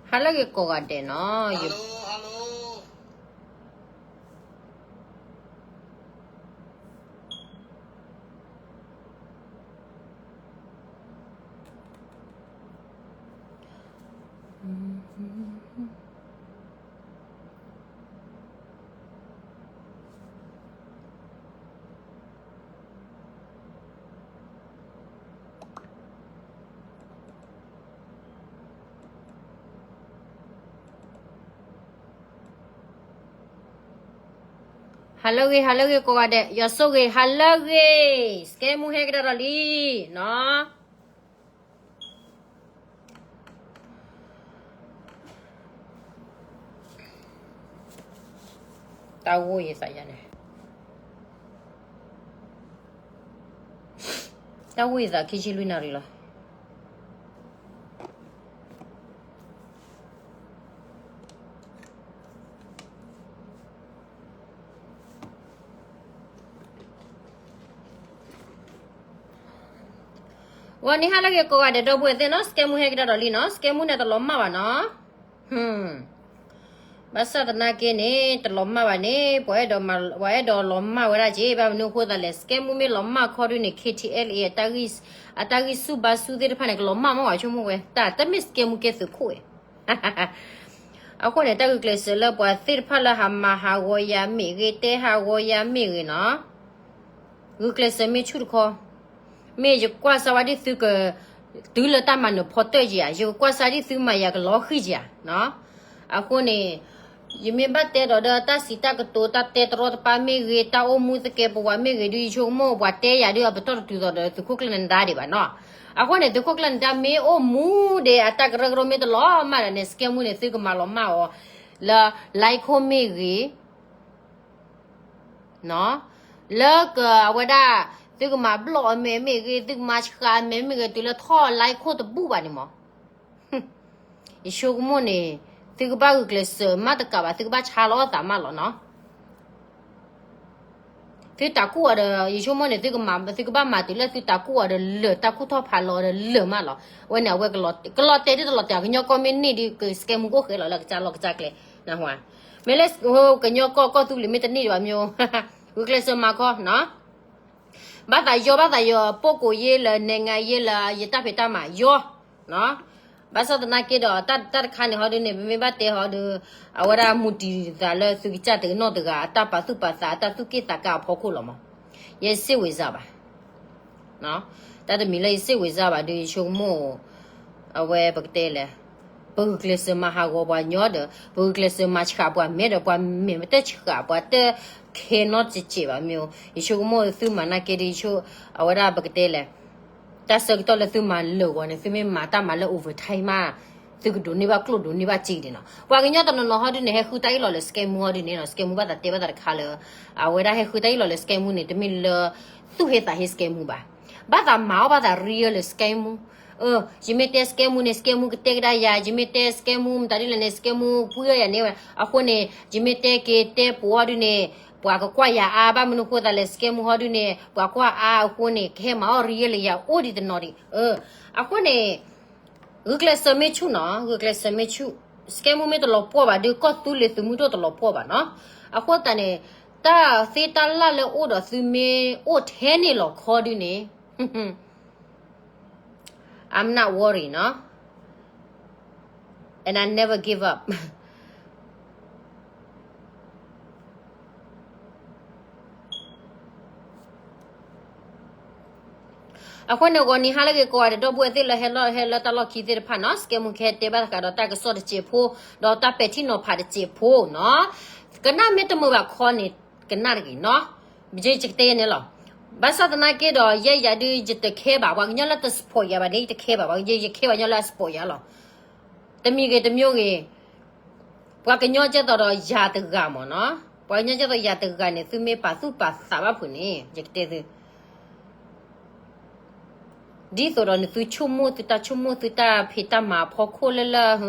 ဟါလၢအဂ့ၤကိးဂၤဒဲးနီၤ. ဟါလၢအဂ့ၤ ဟါလၢအဂ့ၤကိးဂၤဒဲး ယွၤဆိၣ်ဂ့ၤ ဟါလၢအဂ့ၤ စကဲမူဟဲကဒါဒီးလံနီၤ. တၢ်ဂိၢ်ယသးယါန့ၣ် တၢ်ဂိၢ်ယသးခံဆံလွံၢ်နၣ်ရံၣ်လီၤ. ဂီၤနံၤဟါလၢအဂ့ၤကိးဂၤဒဲး ဒီပုၢ်ဝဲၢ်သ့ၣ်နီၤ, စကဲမူဟဲကဒါဒီးလံနီၤ, စကဲမူန့ၣ်တလီၤမၢ်ဘၣ်နီၤ. ဘၣ်ဆၣ်သနာ်က့န့ၣ် တလီၤမၢ်ဘၣ်န့ၣ် ပှၤအဲၣ်ဒိးလီၤမၢ်ဝဲဒၣ်က့ၤ ဘၣ်မနုၤအဃိသတးလဲၣ်, စကဲမူမ့ၢ်လီၤမၢ်ခီဒုန့ၣ် K T L A အတၢ်ဂံၢ်ဆူၣ်ဘါဆူၣ်သ့ၣ်တဖၣ်န့ၣ် ကလီၤမၢ်မး ပှၤဆိကမိၣ်ဝဲ တၢ်တမ့ၢ်စကဲမူကဲသုးခိၣ်ဝဲ အဃိန့ၣ် တၢ်ဂုာ်ကျဲးစၢးလၢပှၤသ့ၣ်တဖၣ်လၢဟးမၤဟးဂီၤယၤမ့ၢ်ဂ့ၤ, တဲဟးဂီၤယၤမ့ၢ်ဂ့ၤနီၤ, ဂုာ်ကျဲးစၢးမ့ၢ်ဆူၣ်တခီ, မ့ၢ်ယကွၢ်စၢ်ဝဲဒ်သုကတုၤလၢတၢ်မၤနၢၤဖီတၢၢ်ကယၤ, ယကကွၢ်စၢ်ဒ်သုမၤယၤကလီၤဃံၤကယၤနီၤ. အဃိန့ၣ် ယမ့ၢ်ဘၣ်တဲဒီးဒီးတၢ်စံးတၢ်ကတိၤ တၢ်တဲတရီတပါမ့ၢ်ဂ့ၤ, တၢ်အိၣ်မူသကဲးပဝးမ့ၢ်ဂ့ၤ ဒုးယဆိကမိၣ်ပှၤတဲယၤဒုး အပတီၢ်တတုၤသိးဒီးသုးခိၣ်ကျၢၢ်နဒါဒံးဘၣ်နီၤ. အဃိန့ၣ် သုးခိၣ်ကျၢၢ်နဒါမ့ၢ်အိၣ်မူဒီး အတၢ်ကရၢကရိမ့ၢ်တလီၤမၢ်ဒီးန့ၣ် စကဲမူန့ၣ် သုကမၤလီၤမၢ်အီၤ လၢ like ခိၣ်မ့ၢ်ဂ့ၤ လၢကဝဲဒၣ် သုကမၤဘျီၣ်အမဲာ်မ့ၢ်ဂ့ၤ, သုကမၤဆှးအမဲာ်မ့ၢ်ဂ့ၤ, တုၤလၢထီၣ် like ခိၣ်တဘူၣ်ဘၣ်န့ၣ်မး ယဆိကမိၣ်န့ၣ် သုကဘၣ်ဂုာ်ကျဲးစၢးမးတကးဘၣ်, သုကဘၣ်ဆါလီၤအသးမးလီၤနီၤ. သုတၢ်ကူၣ်အီၤဒီး ယဆိကမိၣ်န့ၣ် သုကမၤ သုကဘၣ်မၤတုၤလၢသုတၢ်ကူၣ်အီၤဒီးလၢာ်, တၢ်ကူၣ်ထီၣ်ဖးလီၤဒီးလၢာ်မးလီၤ. အဝဲန့ၣ် အဝဲကလီၤတဲာ်ဒ်တလီၤတဲာ် ကညီကီၢ်မ့ၢ်န့ၢ်ဒုး ကစကဲမူကအိၣ်ဃဲလီၤလၢကစၢ်လီၢ်ကစၢ်ကျဲ, မ့ၢ်လၢ ကညီကီၢ်ကီၢ်သူလ့ၤမ့ၢ်တန့ၢ်ဒံးဘၣ်မ့ၢ် ဂုာ်ကျဲးစၢးမၤခီနီၤ. ဘၣ်သးယီၤ ဘၣ်သးယီၤ ပုဂ္ဂိုလ်ရေးလၢ နိုင်ငံရေးလၢ ယတၢ်ဖံးတၢ်မၤယီၤ, ဘၣ်ဆၣ်သနာ်က့ဒီး တၢ်တခါန့ၣ်ဟီဒုန့ၣ် ပမ့ၢ်ဘၣ်တဲဟီဒု အဝဲဒၣ်မူတံၤသးလၢသုကစၢ်တနီၢ်တဂၤ အတၢ်ပာ်သူၣ်ပာ်သး အတၢ်သူၣ်က့ၣ်သးကါအဖီခိၣ်လီၤမး, ယစ့ၢ်ဝံၤစၢ်ဘၣ် တၢ်တမံၤလၢယစ့ၢ်ဝံၤစၢ်ဘၣ်ဒုး ယဆိကမိၣ် အဝဲပကတဲလဲၣ်, ပဂုာ်ကျဲးစၢးမၤဟးဂီၤပှၤညီဒီး ပဂုာ်ကျဲးစၢးမၤဆှးပှၤမဲာ်ဒီး ပှၤမဲာ်မ့ၢ်တဆှး ပှၤတခဲနီတစဲးဘၣ်မ့ၢ်, ယဆိကမိၣ်သုမၤနာ်က့ဒုး ယဆိ အဝဲဒၣ်ပကတဲလဲၣ်, တၢ်ဆၢကတီၢ်လၢသုမၤလၢာ်ဂီၤန့ၣ် သုမ့ၢ်မၤတၢ်မၤလၢ overtime မး သုကဒိးန့ၢ်ဘၣ်ကျိၣ်ဒိးန့ၢ်ဘၣ်စ့ဒံးနီၤ. ပှၤကညီတနီၤနီၤဟီဒုန့ၣ် ဟဲဃုတၢ်အ့ၣ်လိာ်လၢ scam ဟီဒုန့ၣ်နီၤ, scam ဘၣ်သးတဲဘၣ်သးတခါလၢ အဝဲဒၣ်ဟဲဃုတၢ်အ့ၣ်လိာ်လၢ scam န့ၣ် တမ့ၢ်လၢ သူၣ်ဟ့သးဟ့ scam ဘၣ်. ဘၣ်သးမၤအီၣ်ဘၣ်သး real လၢ scam, ယမ့ၢ်တဲ scam န့ၣ် scam ကတဲကဒါယၤ, ယမ့ၢ်တဲ scam မတၤဒ်လဲၣ်န့ၣ် scam ပှံအီၣ်ယၤန့ၣ်ဝဲ, အဃိန့ၣ် ယမ့ၢ်တဲက့ၤတဲပိာ်အီၤဒုန့ၣ် ပှၤကကွၢ်ယၤအါ, ဘၣ်မနုၤဃိသးလဲၣ် scam ဟီဒုန့ၣ် ပှၤကွၢ်အါအဃိန့ၣ် ကဟဲမၤအီၣ် real လၢယၤအိၣ်ဒံးတနီၤဒံး. အဃိန့ၣ် ဂုာ်ကျဲးစၢးမ့ၢ်ဆူၣ်နီၤ, ဂုာ်ကျဲးစၢးမ့ၢ်ဆူၣ်, scam မ့ၢ်တလီၤပှီၢ်ဘၣ်ဒုး ကီၢ်သူလ့ၤသုးမုၢ်ဒိၣ်တလီၤပှီၢ်ဘၣ်နီၤ. အဃိသတးန့ၣ် တၢ်သ့တၢ်လၢ်လၢအိၣ်ဒီးသုမ့ၢ်အိၣ်ထဲန့ၣ်လီၤခီဒုန့ၣ် I'm not worry နီၤ, and I never give up. အဃိန့ၣ် ဂီၤနံၤဟါလၢအဂ့ၤကိးဂၤဒဲး ဒီပုၢ်ဝဲၢ်သ့ၣ်လၢဟဲလီၤ ဟဲလၢတၢ်လီၢ်ခံသ့ၣ်တဖၣ်နီၤ, scam ကဟဲတဲဘၣ်သးဒီးတၢ်ကစီၣ်တစဲးဖိ, ဒီးတၢ်ပဲာ်ထံနီၤဖးတစဲးဖိနီၤ, ကနၣ်မ့ၢ်တမုာ်ဘၣ်ခီန့ၣ် ကနၣ်တဂ့ၤနီၤ, ယကတဲယဲန့ၣ်လီၤ. ဘၣ်ဆၣ်သနာ်က့ဒီး ယဲယၤဒုး ယတခဲဘၣ်, ပှၤကညီလၢတ support ယၤဘၣ်န့ၣ် ယတခဲဘၣ်, ယ ယခဲဘၣ်ညီလၢအ support ယၤလီၤ. တမံၤဂ့ၤတမံၤဂ့ၤ ပှၤကညီကဲသိးဒီးယၤတဂၤမ့ၢ်နီၤ, ပှၤကညီကဲသိးယၤတဂၤန့ၣ် သုမ့ၢ်ပာ်သူၣ်ပာ်သးဘၣ်ဖုးန့ၣ် ယကတဲသု ဒ်သိးဒီးန့ၣ် သုဆိကမိၣ်သုတၢ်ဆိကမိၣ် သုတၢ်ဖံးတၢ်မၤအဖီခိၣ်လၢလၢ,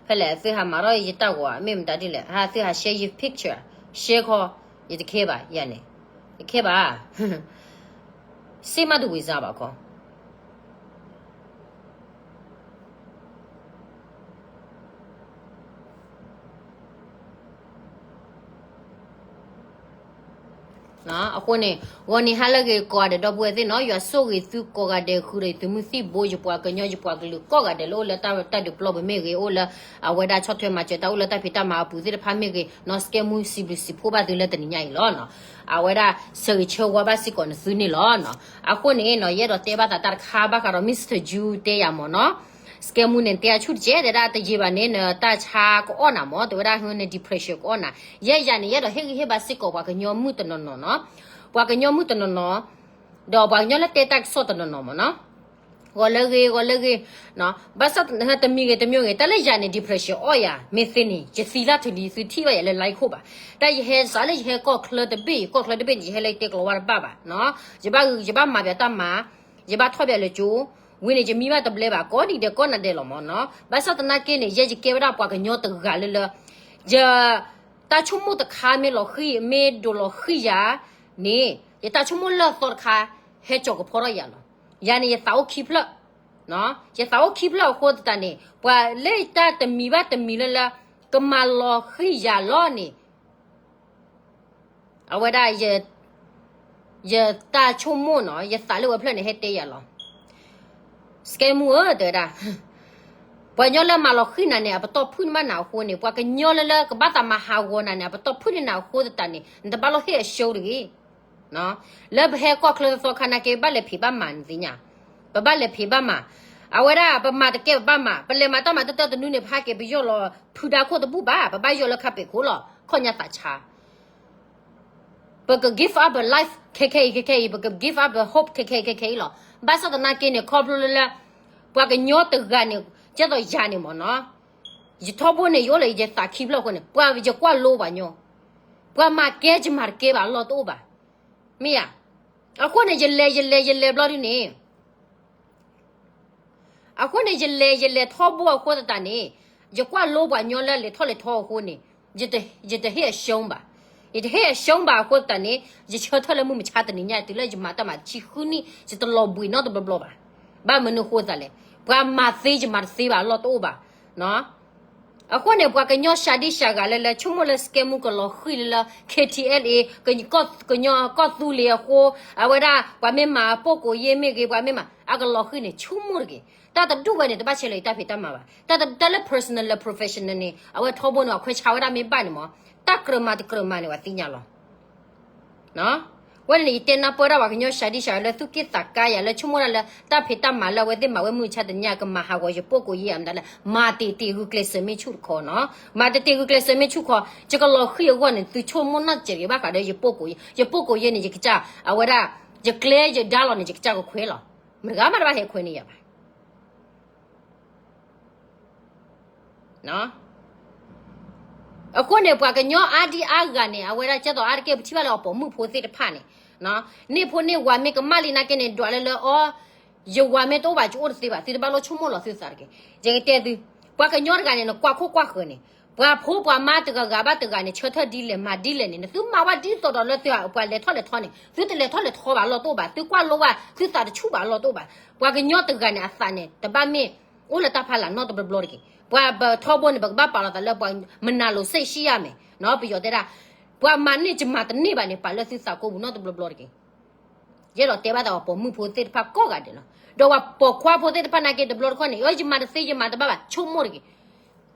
ဖဲလဲၣ်သုဟးမၤထီၣ်ယတၢ်ဂီၤ မ့ၢ်မတၤဒ်လဲၣ် သုဟး share ယ picture, share ခီ, ယတခဲဘၣ်ယၤန့ၣ်, ယခဲဘၣ်, စ့မးတဝံၤစါဘၣ်ခီ အဃိန့ၣ် အဃိန့ၣ် ဂီၤနံၤဟါလၢအဂ့ၤကိးဂၤဒဲး ဒီပုၢ်ဝဲၢ်သ့ၣ်နီၤ, ယွၤဆိၣ်ဂ့ၤသုကိးဂၤဒဲး ဃုာ်ဒီးသုးမုၢ်သံၣ်ဘိ ယပှၤကညီ ယပှၤကလုာ်ကိးဂၤဒဲးလၢအိၣ်လၢတၢ်ဒုးပျီပူၤမ့ၢ်ဂ့ၤ, အိၣ်လၢအဝဲဒၣ်ဆီၣ်ထွဲမၤစၢၤတၢ်အိၣ်လၢတၢ်ဖံးတၢ်မၤအပူၤသ့ၣ်တဖၣ်မ့ၢ်ဂ့ၤနီၤ, စကဲမူစံးဘျုးစံးဖှိၣ်ဘၣ်သုလၢတနံၤညါအံၤလီၤ. အဝဲဒၣ်ဆၢဂ့ၤဆၢဝါဘၣ်စ့ၢ်ကီးနသုန့ၣ်လီၤ. အဃိန့ၣ်နီၤ ယအဲၣ်ဒိးတဲဘၣ်သးတၢ်တခါဘၣ်ဃးဒီး Mister Ju တဲယၤမ့ၢ်နီၤ, စကဲမူန့ၣ် တဲအဆူၣ်တကဲး တဲဒၣ်တယံာ်ဘၣ်န့ၣ် နတၢ်ဆါကအီၣ်နၤမ့ၢ်, တဲဝဲဒၣ်န depression ကအီၣ်နၤ, ယဲယၤန့ၣ် ယအဲၣ်ဒိးဟ့ၣ်ဂံၢ်ဟ့ၣ်ဘါစ့ၢ်ကီးပှၤကညီမုၣ်တနီၤနီၤ, ပှၤကညီမုၣ်တနီၤနီၤ, ဒီးပှၤကညီလၢတဲတၢ်ကစီၣ်တနီၤနီၤမ့ၢ်နီၤ, ဂီၤလၢအဂ့ၤ ဂီၤလၢအဂ့ၤ, ဘၣ်ဆၣ်တမံၤဂ့ၤတမံၤဂ့ၤ တၢ်လၢယၤန့ၣ် depression အီၣ်ယၤ မ့ၢ်သ့န့ၣ် ယသံလၢထုးလံ သုထံၣ်ဘၣ်ယၤလၢ live ခိၣ်ဘၣ်, တၢ်ယဟဲစးလၢယဟဲကီၢ်ချၢတဘ့ၣ် ယကီၢ်ချၢတဘ့ၣ်န့ၣ် ယဟဲလၢယတဲကျိးဝါတဘၣ်ဘၣ်, ယဘၣ်ဂုာ်ယဘၣ်မၤပှၤတၢ်မၤ, ယဘၣ်ထီၣ်ပှၤလၢကၠိ, ဝံၤန့ၣ် ယမံဘၣ်တဘျဲဘၣ် ကိးနံၤဒဲးကိးနၤဒဲးလီၤမ့ၢ်နီၤ, ဘၣ်ဆၣ်သနာ်က့န့ၣ် ယဲယကဲဝဲဒၣ်ပှၤကညီတဂၤလၢလၢ ယ တၢ်ဆိကမိၣ်တခါမ့ၢ်လီၤဃံၤ မ့ၢ်ဒိးလီၤဃံၤယၤန့ၣ် ယတၢ်ဆိကမိၣ်လၢအသီတခါ ဟဲကၠီၤကဖီထီၣ်ယၤလီၤ. ယၤန့ၣ် ယသးအိၣ်ခံဖျၢၣ်, ယသးအိၣ်ခံဖျၢၣ်အဃိသတးန့ၣ် ပှၤလၢတၢ်တမံၤဘၣ်တမံၤလၢလၢ ကမၤလီၤဃံၤယၤလီၤန့ၣ် အဝဲဒၣ် ယတၢ်ဆိကမိၣ်နီၤ ယသးလၢဝဲဖျၢၣ်န့ၣ် ဟဲတဲယၤလီၤ. စကဲမူဧၢ တဲဝဲဒၣ်, ပှၤကညီလၢမၤလီၤဃံၤနၤန့ၣ် အပတီၢ်ဖုၣ်န့ၢ်ဘၣ်နၤအဃိန့ၣ် ပှၤကညီလၢလၢကဘၣ်သးမၤဟးဂီၤနၤန့ၣ် အပတီၢ်ဖုၣ်န့ၢ်နၤအဃိသတးန့ၣ် နတဘၣ်လိၣ်ဟ့ၣ်အရှုံးတဂ့ၤ လၢပဟဲကီၢ်ချၢသီခါနာ်က့ ဘၣ်လဲၤဖံးဘၣ်မၤနသ့ၣ်ညါ, ပဘၣ်လဲၤဖံးဘၣ်မၤ, အဝဲဒၣ်ပမၤတကဲပဘၣ်မၤ, ပလဲၤမၤတၢ်မၤတၢ်တၢတနွံန့ၣ် ပဟးက့ၤပယီၢ်လီၤဖုဒါခိၣ်တဘူၣ်ဘၣ်, ပဘၣ်ယီၢ်လၢခါပ့ၤခိၣ်လီၤ ခီၣ်ညါသးဆါ ပက give up a life ခဲခဲအံၤခဲခဲအံၤ ပက give up a hope ခဲခဲအံၤခဲခဲအံၤလီၤ. ဘၣ်ဆၣ်သနာ်က့န့ၣ် ခီဖျိလၢလၢ ပှၤကညီတဂၤန့ၣ် ကဲသိးယၤန့ၣ်မ့ၢ်နီၤ, ယထီဘိန့ၣ် ယအိၣ်လၢယသးခံဖျၢၣ်အဃိန့ၣ် ပှၤယကွၢ်လိပှၤကညီ, ပှၤမၤကဲယမၤတကဲဘၣ်အလီၢ်တအိၣ်ဘၣ်, မ့ၢ်ဧါ, အဃိန့ၣ် ယလဲၤယလဲၤယလဲၤဘျီဒုန့ၣ် အဃိန့ၣ် ယလဲၤယလဲၤထီဘိအဃိသတးန့ၣ် ယကွၢ်လိပှၤကညီလၢလဲၤထီၣ်လဲၤထီအဃိန့ၣ် ယတဟ့ၣ်အရှုံးဘၣ်, ယတဟ့ၣ်အရှုံးဘၣ်အဃိသတးန့ၣ် ယဆၢထၢၣ်လၢမုၢ်မဆါတနံၤညါတုၤလၢယမၤတၢ်မၤတဆံဃုနံၣ် ယတလီၤဘှံးနီတဘျီဘျီဘၣ်, ဘၣ်မနုၤအဃိသတးလဲၣ်, ပှၤမၤသ့ယမၤတသ့ဘၣ်အလီၢ်တအိၣ်ဘၣ် အဃိန့ၣ် ပှၤကညီစှၤဒံစှၤဂၤလၢလၢ ဆိကမိၣ်လၢစကဲမူကလီၤဃံၤလၢလၢ K T L A ကညီကီၢ်သူလ့ၤအဃိ အဝဲဒၣ် ပှၤမ့ၢ်မၤပိၢ်ကိးယ့ၢ်မ့ၢ်ဂ့ၤ ပှၤမ့ၢ်မၤ အကလီၤဃံၤန့ၣ် ဆိကမိၣ်တဂ့ၤ. တၢ်တဒူၣ်ဝဲန့ၣ် တဘၣ်ဆဲးလီၤအံၤတၢ်ဖံးတၢ်မၤဘၣ်. တၢ်တၢ်လၢ personal လၢ professional န့ၣ် အဝဲထီဘိန့ၣ် အခွဲးဆါဝဲဒၣ်မ့ၢ်ဘၣ်န့ၣ်မ့ၢ် တၢ်ကြၢးမၤတကြၢးမၤန့ၣ် ပှၤသ့ၣ်ညါလီၤ. ဝဲန့ၣ်န့ၣ် ယတဲနၢ်ပၢၢ်ဒၣ်ပှၤကညီစှၤဒံစှၤဂၤလၢသူၣ်က့ၣ်သးကါယၤလၢဆိကမိၣ်ဒၣ်လၢ တၢ်ဖံးတၢ်မၤလၢအဝဲသ့ၣ်မၤဝဲမုၢ်မဆါတနံၤညါ ကမၤဟးဂီၤယပိၢ်ကိးယ့ၢ်အမတၤလဲၣ် မၤတ့ၢ်တ့ၢ်ဂုာ်ကျဲးစၢးမ့ၢ်ဆူၣ်တခီနီၤ. မၤတ့ၢ်တ့ၢ်ဂုာ်ကျဲးစၢးမ့ၢ်ဆူၣ်ခီ ယကလီၤဃံၤအဂီၢ်န့ၣ် သုဆိကမိၣ်နီၢ်စဲးတဂ့ၤဘၣ်ဃးဒီးယပိၢ်ကိးယ့ၢ် ယပိၢ်ကိးယ့ၢ်န့ၣ် ယကစၢ် အဝဲဒၣ် ယကျဲယဒါလီၤန့ၣ် ယကစၢ်ကခွဲးလီၤ. မတဂၤမးတဘၣ်ဟဲခွဲးန့ၢ်ယၤဘၣ်. အဃိန့ၣ် ပှၤကညီအါဒံအါဂၤန့ၣ် အဝဲဒၣ်ကဲသိးအါတက့ၢ် ပထံၣ်ဘၣ်လၢအပိာ်မုၣ်ဖိသ့ၣ်တဖၣ်န့ၣ် န့ၢ်ဖိန့ၢ်ဝၤမ့ၢ်ကမၣ်လံနာ်က့န့ၣ် ဒွးလၢလၢအီၤ ယဝၤမ့ၢ်တအိၣ်ဘၣ် ယအိၣ်တသ့ဘၣ် သုတဘၣ်လိၣ်ဆိကမိၣ်လီၤသုသးတက့ၢ်. ယကတဲသု ပှၤကညီတဂၤန့ၣ် နကွၢ်ခိၣ်ကွၢ်ဃၢၤန့ၣ် ပှၤဖိပှၤမါတဂၤဂၤဘၣ်တဂၤန့ၣ် ဆၢထၢၣ်ဒ်လဲၣ်မၤဒ်လဲၣ်န့ၣ် နသုမၤဝဲဒ်သိးဒီးလၢသုပှၤလဲၤထီၣ်လဲၤထီန့ၣ် သုတလဲၤထီၣ်လဲၤထီဘၣ်အလီၢ်တအိၣ်ဘၣ် သုကွၢ်လိဘၣ် သုသးတဆူၣ်ဘၣ်အလီၢ်တအိၣ်ဘၣ်. ပှၤကညီတဂၤန့ၣ် အသးန့ၣ် တဘၣ်မ့ၢ် အိၣ်လၢတၢ်ဖးလၢ်နီတဘျီဘျီတက့ၢ်. ပှၤပထီဘိန့ၣ် ပကဘၣ်ပာ်လီၤသးလၢပှၤမနၤလိၤစ့ၣ်ဆံယါမဲာ် ပယီၤတဲဒၣ် ပှၤမၤန့ၢ်ယမၤတန့ၢ်ဘၣ်န့ၣ် ပာ်လၢသုသးကိးပူၤနီတဘျီဘျီတက့ၢ်. ယအဲၣ်ဒိးတဲဘၣ်သးပှၤပိာ်မုၣ်ဖိသ့ၣ်တဖၣ်ကိးဂၤဒဲးလီၤ. ဒီးပှၤပိာ်ခွါဖိသ့ၣ်တဖၣ်နာ်က့တဘျီတခီၣ်န့ၣ် ယမၤတသ့ယမၤတဘၣ်ဘၣ် ဆိကမိၣ်တက့ၢ်.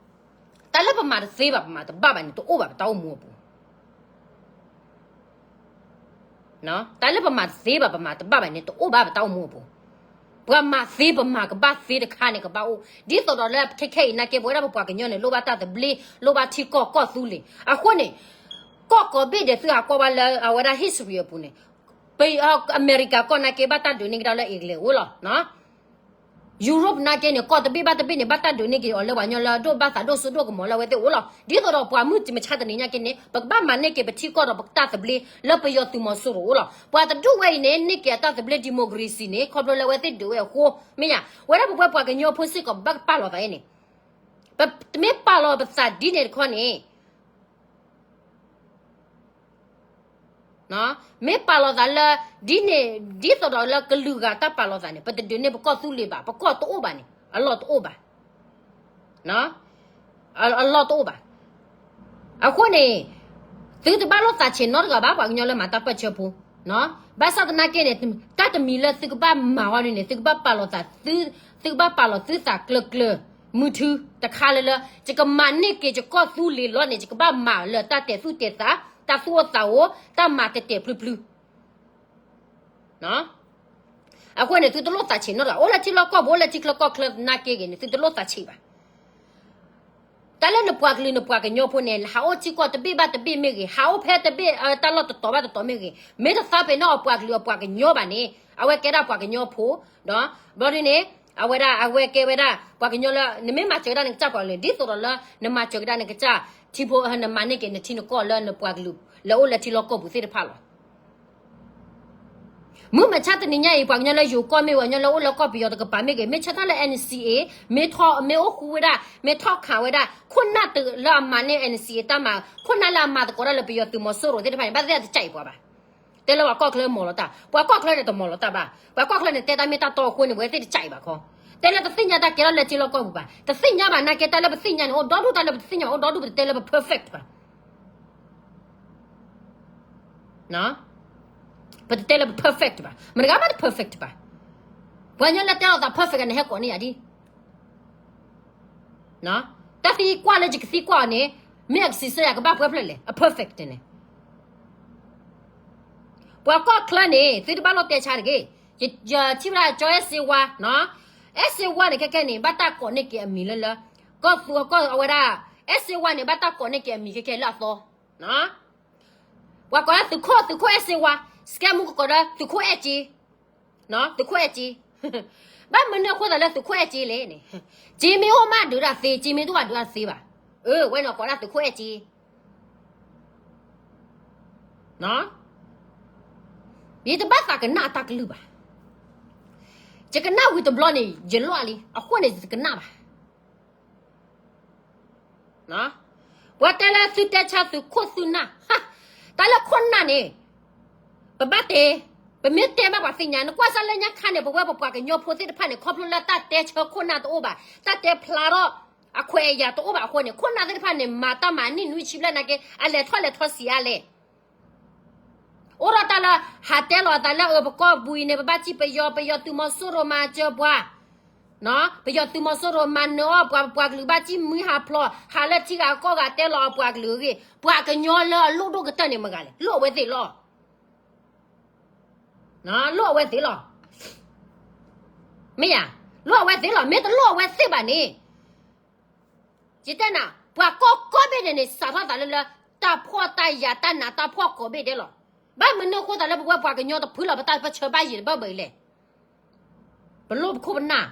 တၢ်လၢပမၤတသ့ဘၣ်ပမၤတဘၣ်ဘၣ်န့ၣ် တအိၣ်ဘၣ်ပတၢ်အိၣ်မူအပူၤ တၢ်လၢပမၤတသ့ဘၣ်ပမၤတဘၣ်ဘၣ်န့ၣ် တအိၣ်ဘၣ်ပတၢ်အိၣ်မူအပူၤ. ပှၤမၤသ့ပမၤကဘၣ်သ့တခါန့ၣ် ကဘၣ်အိၣ် ဒ်သိးဒီးလၢခဲခဲအံၤနာ်က့ ပဝဲဒၣ်ပပှၤကညီန့ၣ် လိၣ်ဘၣ်တၢ်သဘျ့ လိၣ်ဘၣ်ထံကီၢ်ကီၢ်သူလ့ၤ အဃိန့ၣ် ကီၢ်ကိးဘ့ၣ်ဒဲးသုဟးကွၢ်ဘၣ်လၢအဝဲဒၣ် history အပူၤန့ၣ် ပ အမဲရကၤကီၢ်နာ်က့ ဘၣ်တၢ်ဒုးန့ၢ်ကဒါလၢ England အိၣ်လီၤ. Europe နာ်က့န့ၣ် ကီၢ်တဘ့ၣ်ဘၣ်တဘ့ၣ်န့ၣ် ဘၣ်တၢ်ဒုးန့ၢ်က့ၤအီၤလၢပှၤကညီလၢအဒိၣ်ဘၣ်သးဒိၣ်စိဒိၣ်ကမီၤလၢအဝဲသ့ၣ်အိၣ်လီၤ. ဒ်သိးဒီးပှၤမုၢ်မဆါတနံၤညါက့န့ၣ် ပကဘၣ်မၤန့ၢ်က့ၤပထံကီၢ်ဒီးပတၢ်သဘျ့ လၢပယီၤသုးမီၤစိရိၤအိၣ်လီၤ. ပှၤတဒူၣ်ဝဲအံၤန့ၣ် န့ၢ်က့ၤအတၢ်သဘျ့ democracy န့ၣ် ခီဖျိလၢအဝဲသ့ၣ်ဒုးဝဲအဃိ မ့ၢ်ညါ ဝဲဒၣ်ပဝဲပှၤကညီဖိစ့ၢ်ကီး ပဘၣ်ကပာ်လီၤသးအံၤန့ၣ် ပတမ့ၢ်ပာ်လီၤပသးဒ်န့ၣ်တခီန့ၣ် မ့ၢ်ပာ်လီၤသးလၢ ဒ်န့ၣ် ဒ်သိးဒီးလၢကလုာ်ဂၤတၢ်ပာ်လီၤသးန့ၣ် ပတဒုးန့ၢ်ပကီၢ်သူလ့ၤဘၣ် ပကီၢ်တအိၣ်ဘၣ်န့ၣ် အလီၢ်တအိၣ်ဘၣ်. အလီၢ်တအိၣ်ဘၣ်. အဃိန့ၣ် သုတဘၣ်လိၣ်သးဆံးနီတဂၤဘၣ် ပှၤကညီလၢမၤတၢ်ပၢၢ်ဆၢဖိ, ဘၣ်ဆၣ်သနာ်က့န့ၣ် တၢ်တမံၤလၢသုကဘၣ်မၤအီၤန့ၣ် သုကဘၣ်ပာ်လီၤသး, သုကဘၣ်ပာ်လီၤသုသးကျၢၤကျၢၤ, မုၢ်ထူတခါလၢလၢ ယကမၤန့ၢ်က့ၤယကီၢ်သူလ့ၤလီၤန့ၣ် ယကဘၣ်မၤလၢတၢ်တဲာ်သူၣ်တဲာ်သး, တၢ်သူၣ်အိၣ်သးအိၣ်, တၢ်မၤတဲာ်တဲာ်ဖျုဖျု အဃိန့ၣ် သုတလိၣ်သးဆံးနီတဂၤ, အိၣ်လၢထံလီၢ်ကီၢ်ပူၤ အိၣ်လၢထံချၢကီၢ်ချၢသနာ်က့ဂ့ၤန့ၣ် သုတလိၣ်သးဆံးဘၣ်. တၢ်လၢနပှၤကလုာ်နပှၤကညီဖိန့ၣ် ဟးအိၣ်ထံကီၢ်တဘ့ၣ်ဘၣ်တဘ့ၣ်မ့ၢ်ဂ့ၤ, ဟးအိၣ်ဖဲတဘ့ၣ်တၢ်လီၢ်တတီၤဘၣ်တတီၤမ့ၢ်ဂ့ၤ, မ့ၢ်တသးပ့ၤနီၣ်အပှၤကလုာ်အပှၤကညီဘၣ်န့ၣ် အဝဲကဲဒၣ်ပှၤကညီဖိ, ဒီးဘျီဒ်န့ၣ် အဝဲဒၣ်အဝဲကဲဝဲဒၣ်ပှၤကညီလၢ နမ့ၢ်မၤစၢၤကဒါနကစၢ်ပှၤကလုာ် ဒ်သိးဒီးလၢ နမၤစၢၤကဒါနကစၢ်ထံဖိ နမၤန့ၢ်က့ၤနထံနကီၢ်လၢနပှၤကလုာ် လၢအိၣ်လၢထံလီၢ်ကီၢ်ပူၤသ့ၣ်တဖၣ်လီၤ. မုၢ်မဆါတနံၤညါအံၤ ပှၤကညီလၢယိၤကီၢ်မ့ၢ်ဂ့ၤ ပှၤကညီလၢအိၣ်လၢကီၢ်ပယီၤတကပၤမ့ၢ်ဂ့ၤ မ့ၢ်ဆၢထၢၣ်လၢ NCA မ့ၢ်ထီၣ် မ့ၢ်အိၣ်ဃူဝဲဒၣ် မ့ၢ်ထီၣ်ခးဝဲဒၣ် ခိၣ်နၢ်တလၢအမၤန့ၢ် NCA တၢ်မၤ ခိၣ်နၢ်လၢအမၤသကိးတၢ်လၢပယီၤသုးမီၤစိရိၤသ့ၣ်တဖၣ်န့ၣ် ဘၣ်သ့ၣ်သ့ၣ်တကးအံၤပှၤဘၣ်. တဲလၢပှၤကီၢ်ချၢမီၤလီၤတၢ်, ပှၤကီၢ်ချၢန့ၣ်တမီၤလီၤတၢ်ဘၣ်. ပှၤကီၢ်ချၢန့ၣ် တဲတၢ်မ့ၢ်တၢ်တီအဃိန့ၣ် ပဝဲသ့ၣ်တကးအံၤဘၣ်ခီ, တဲလၢတသ့ၣ်ညါတၢ်ကဲထီၣ်လၢထံလီၢ်ကီၢ်ပူၤဘၣ်. တသ့ၣ်ညါဘၣ် နာ်က့တၢ်လၢပသ့ၣ်ညါန့ၣ် အိၣ်ဒီဒူၣ် တၢ်လၢပတသ့ၣ်ညါဘၣ် အိၣ်ဒီဒူၣ် ပတတဲလၢပ perfect ဘၣ်. ပတတဲလၢပ perfect ဘၣ်. မတဂၤမးတ perfect ဘၣ်. ပှၤကညီလၢတဲလိာ်သး perfect န့ၣ် ဟဲကိးန့ၢ်ယၤဒ် တၢ်သံကွၢ်လၢယကသံကွၢ်အီၤန့ၣ် မ့ၢ်အကစံးဆၢယၤကဘၣ်ပှဲၤဖျၢၣ်လဲၣ် အ perfect န့ၣ်. ပှၤကီၢ်ချၢန့ၣ် သုတဘၣ်လိၣ်တဲဆါတဂ့ၤ. ယထံၣ်ဝဲဒၣ်ကၠီအဲၣ်စ့ဝါ, အဲၣ်စ့ဝါန့ၣ် ခဲခဲန့ၣ် ဘၣ်တၢ်ကိးန့ၢ်က့ၤအမံၤလၢလၢ ကီၢ်သူကီၢ်အဝဲဒၣ် အဲၣ်စ့ဝါန့ၣ် ဘၣ်တၢ်ကိးန့ၢ်က့ၤအမံၤခဲခဲလၢအသီ ပှၤကိးဒၣ်သုးခိၣ် သုးခိၣ်အဲၣ်စ့ဝါ, စကဲမူကကိးဒီးသုးခိၣ်အဲၣ်က့, သုးခိၣ်အဲၣ်က့. ဘၣ်မနုၤအဃိသးလၢသုးခိၣ်အဲၣ်က့လဲၣ်န့ၣ်, က့မ့ၢ်အိၣ်မးဒုးဒၣ်သ့, က့မ့ၢ်တအိၣ်ဘၣ်ဒုးဒၣ်သ့ဘၣ်. အဝဲန့ၣ်ကိးဒၣ်သုးခိၣ်အဲၣ်က့. ယတဘၣ်သးကနၣ်အတၢ်ကလုၢ်ဘၣ်. ယကနၣ်ဝံၤတဘျီန့ၣ် ယလီၢ်လံ, အဃိန့ၣ်ယတကနၣ်ဘၣ်. ပှၤတဲလၢသုတဲဆါသုးခိၣ်သုးနၢ်, တၢ်လၢခိၣ်နၢ်န့ၣ် ပဘၣ်တဲ, ပမ့ၢ်တဲဘၣ်ပှၤသ့ၣ်ညါ, နကွၢ်စၢ်လၢညါခါန့ၣ် ပဝဲပပှၤကညီဖိသ့ၣ်တဖၣ်န့ၣ် ခီဖျိလၢတၢ်တဲဆၢခိၣ်နၢ်တအိၣ်ဘၣ်, တၢ်တဲဖျါထီၣ်အခွဲးအယာ်တအိၣ်ဘၣ်အဃိန့ၣ် ခိၣ်နၢ်သ့ၣ်တဖၣ်န့ၣ် မၤတၢ်မၤနံၣ်နွံဆံဘျဲၣ်နာ်က့ အလဲၤထီၣ်လဲၤထီဆံးအါလဲၣ်. အိၣ်ဒီးတၢ်လၢ ဟးတဲလီၤအသးလၢအပကီၢ်ပူၤအံၤန့ၣ် ပဘၣ်စံၣ်ပယီၤ, ပယီၤသုးမီၤစိရိၤမၤစၢၤပှၤ, ပယီၤသုးမီၤစိရိၤမၤနၢၤအီၣ်ပှၤ, ပပှၤကလုာ်ဘၣ်စံၣ်မံဟးဖျိး, ဟးလၢထံဂၤကီၢ်ဂၤတဲလီၤအပှၤကလုာ်အဂ့ၢ်, ပှၤကညီလၢအလိၣ်ဒိၣ်ကတၢၢ်န့ၣ်မတၤဂၤလဲၣ်, လိၣ်အဝဲသ့ၣ်လီၤ. လိၣ်အဝဲသ့ၣ်လီၤ. မ့ၢ်ယၤ, လိၣ်အဝဲသ့ၣ်လီၤ. မ့ၢ်တလိၣ်အဝဲသ့ၣ်ဘၣ်န့ၣ် ယတဲနၤ, ပှၤကီၢ်ကိးဘ့ၣ်န့ၣ်န့ၣ် စးထီၣ်သးလၢလၢ တၢ်ဖှီၣ်တၢ်ယာ်တၢ်နးတၢ်ဖှီၣ်ကိးဘ့ၣ်ဒဲးလီၤ. ဘၣ်မနုၤအဃိသးလၢပဝဲပှၤကညီတဖုလီၤ ပတၢ်ပၢၢ်ဆၢဘၣ်ယံၤတဘၣ်ဘၣ်အံၤလဲၣ်. ပလိၣ်ပခိၣ်ပနၢ်,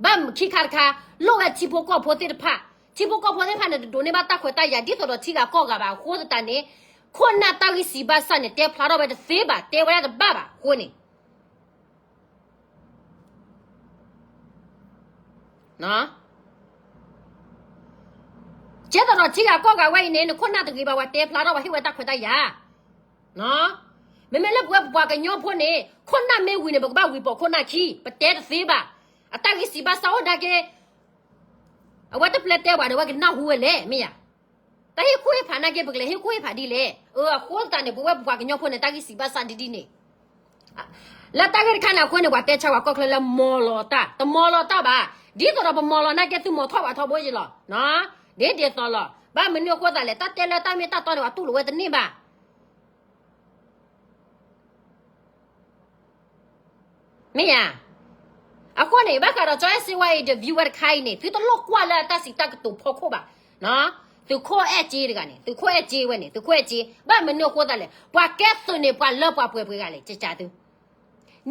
ဘၣ်ခံခါတခါ, လိၣ်ဝဲထံဖိကီၢ်ဖိသ့ၣ်တဖၣ်, ထံဖိကီၢ်ဖိသ့ၣ်တဖၣ်န့ၣ် တဒိးန့ၢ်ဘၣ်တၢ်ခွဲးတၢ်ယာ်ဒ်သိးဒီးထံဂၤကီၢ်ဂၤဘၣ်အဃိသတးန့ၣ်, ခိၣ်နၢ်တၢ်ဂံၢ်စံးဘၣ်စၢ်န့ၣ် တဲဖျါထီၣ်ဝဲတသ့ဘၣ်, တဲဝဲဒၣ်တဘၣ်ဘၣ်အဃိန့ၣ် ကဲသိးဒီးထံဂၤကီၢ်ဂၤဝဲအံၤန့ၣ် နခိၣ်နၢ်တဂ့ၤဘၣ် ပှၤတဲဖျါထီၣ်ပှၤဟ့ၣ်ဝဲတၢ်ခွဲးတၢ်ယာ်. မ့မ့ၢ်လၢပဝဲပပှၤကညီဖိန့ၣ် ခိၣ်နၢ်မ့ၢ်ဝံၤန့ၣ် ပကဘၣ်ဝံၤပိာ်ခိၣ်နၢ်ခံ, ပတဲတသ့ဘၣ်. အတၢ်ဂံၢ်စံးဘၣ်စၢ်အိၣ်နာ်က့ အဝဲတပျဲတဲပှၤဒီး အဝဲကနၢ်ဟူဝဲလဲၣ် မ့ၢ်ယၤ. တၢ်ဟ့ၣ်ခိၣ်ဟ့ၣ်ဖးနာ်က့ ပကလဲၤဟ့ၣ်ခိၣ်ဟ့ၣ်ဖးဒ်လဲၣ်. အဃိသတးန့ၣ် ပဝဲပပှၤကညီဖိန့ၣ် တၢ်ဂံၢ်စံးဘၣ်စၢ်ဒ်ဒ်န့ၣ် လၢတၢ်ဂ့ၢ်တခါန့ၣ်အဃိန့ၣ် ပှၤတဲဆါပှၤကီၢ်ချၢလၢမီၤလီၤတၢ်, တမီၤလီၤတၢ်ဘၣ်. ဒ်သိးဒီးပမီၤလီၤနာ်က့ သုမီၤထီၣ်ပှၤထီဘိယံၤလီၤ. ဒ်ဒ်သိးလီၤ. ဘၣ်မနုၤအဃိသးလဲၣ်, တၢ်တဲလၢတၢ်မ့ၢ်တၢ်တီန့ၣ် ပှၤတူၢ်လိာ်ဝဲတန့ၢ်ဘၣ်. မ့ၢ်ဧါ. အဃိန့ၣ် ဘၣ်ဃးဒီးကၠီအဲၣ်စ့ဝါ interview ဝဲတခါအံၤန့ၣ် သုတလိၣ်ကွၢ်လၢအတၢ်စံးတၢ်ကတိၤဖီခိၣ်ဘၣ်. သုးခိၣ်အဲၣ်ကၠ့တဂၤန့ၣ်, သုးခိၣ်အဲၣ်ကၠ့ဝဲန့ၣ်, သုးခိၣ်အဲၣ်ကၠ့, ဘၣ်မနုၤအဃိသးလဲၣ်, ပှၤကဲသုးန့ၣ် ပှၤလၢပှၤပှဲၤပှဲၤဂၤလဲၣ်, ကကးသု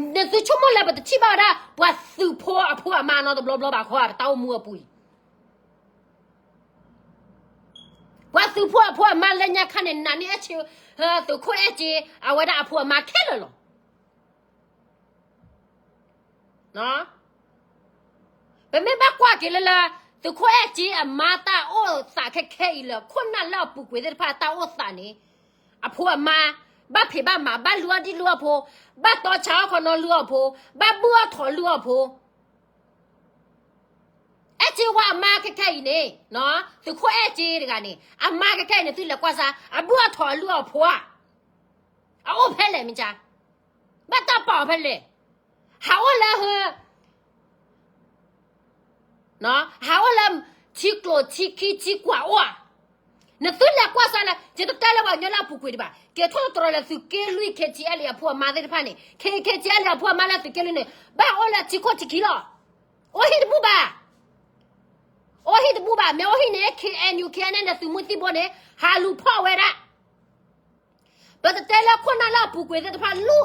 နသုဆိကမိၣ်လၢပတထံၣ်ဘၣ်ဝဲဒၣ် ပှၤသုးဖိအဖိအမါနီတဘျီဘျီဘၣ်ဃီ ပတၢ်အိၣ်မူအပူၤအံၤ ပှၤသုးဖိအဖိအမါလၢညါခါန့ၣ် နာ်န့ၢ်အဲၣ်ကၠ့, သုးခိၣ်အဲၣ်ကၠ့ အဝဲဒၣ်အဖိအမါခဲလၢာ်လီၤ. ပမ့ၢ်ဘၣ်ကွၢ်က့ၤလၢလၢ သုးခိၣ်အဲၣ်ကၠ့အမါတၢ်အိၣ်သးခဲခဲအံၤလၢ ခိၣ်နၢ်လၢအပူၤကွံာ်သ့ၣ်တဖၣ်တၢ်အိၣ်သးန့ၣ် အဖိအမါ ဘၣ်ဖံးဘၣ်မၤ ဘၣ်လုၢ်အီၣ်ဒံၣ်လုၢ်အီၣ်ဖိ, ဘၣ်တီဆါအီၣ်ခီနီလုၢ်အီၣ်ဖိ, ဘၣ်ဘုၣ်အီၣ်ထိးလုၢ်အီၣ်ဖိ, အဲၣ်ကၠ့ ဝဲအမါခဲခဲအံၤန့ၣ်, သုးခိၣ်အဲၣ်က့တဂၤန့ၣ် အမါခဲခဲအံၤန့ၣ် သုလဲၤကွၢ်စါ အဘုၣ်အထီၣ်အလုၢ်အီၣ်အဖိဧါ, အအိၣ်ဖဲလဲၣ်မ့ၢ်ကါ, ဘၣ်တၢ်ပာ်အီၤဖဲလဲၣ်, ဟးအိၣ်လၢဟၢ ဟးအိၣ်လၢ ထံကျိထံခံထံကွၢ်အိၣ်ဧါ, နသုလဲၤကွၢ်စါလၢ ယတတဲလၢပှၤကညီလၢအပူၤကွံာ်ဒံးဘၣ်, က့ၤထီၣ်တတြီၤလၢသုးက့လွံၢ် KTLA အဖိအမါသ့ၣ်တဖၣ်န့ၣ်, KTLA အဖိအမါလၢသုးက့လွံၢ်န့ၣ် ဘၣ်အိၣ်လၢထံခိၣ်ထံခံလီၤ, အိၣ်ဟံၣ်တဘူၣ်ဘၣ် အိၣ်ဟံၣ်တဘူၣ်ဘၣ်, မ့ၢ်အိၣ်ဟံၣ်န့ၣ် KNU KNLA သုးမုၢ်သံၣ်ဘိန့ၣ် ဟးလူၤဖီၣ်ဝဲဒၣ်, ပတတဲလၢခိၣ်နၢ်လၢအပူၤကွံာ်သ့ၣ်တဖၣ်လူ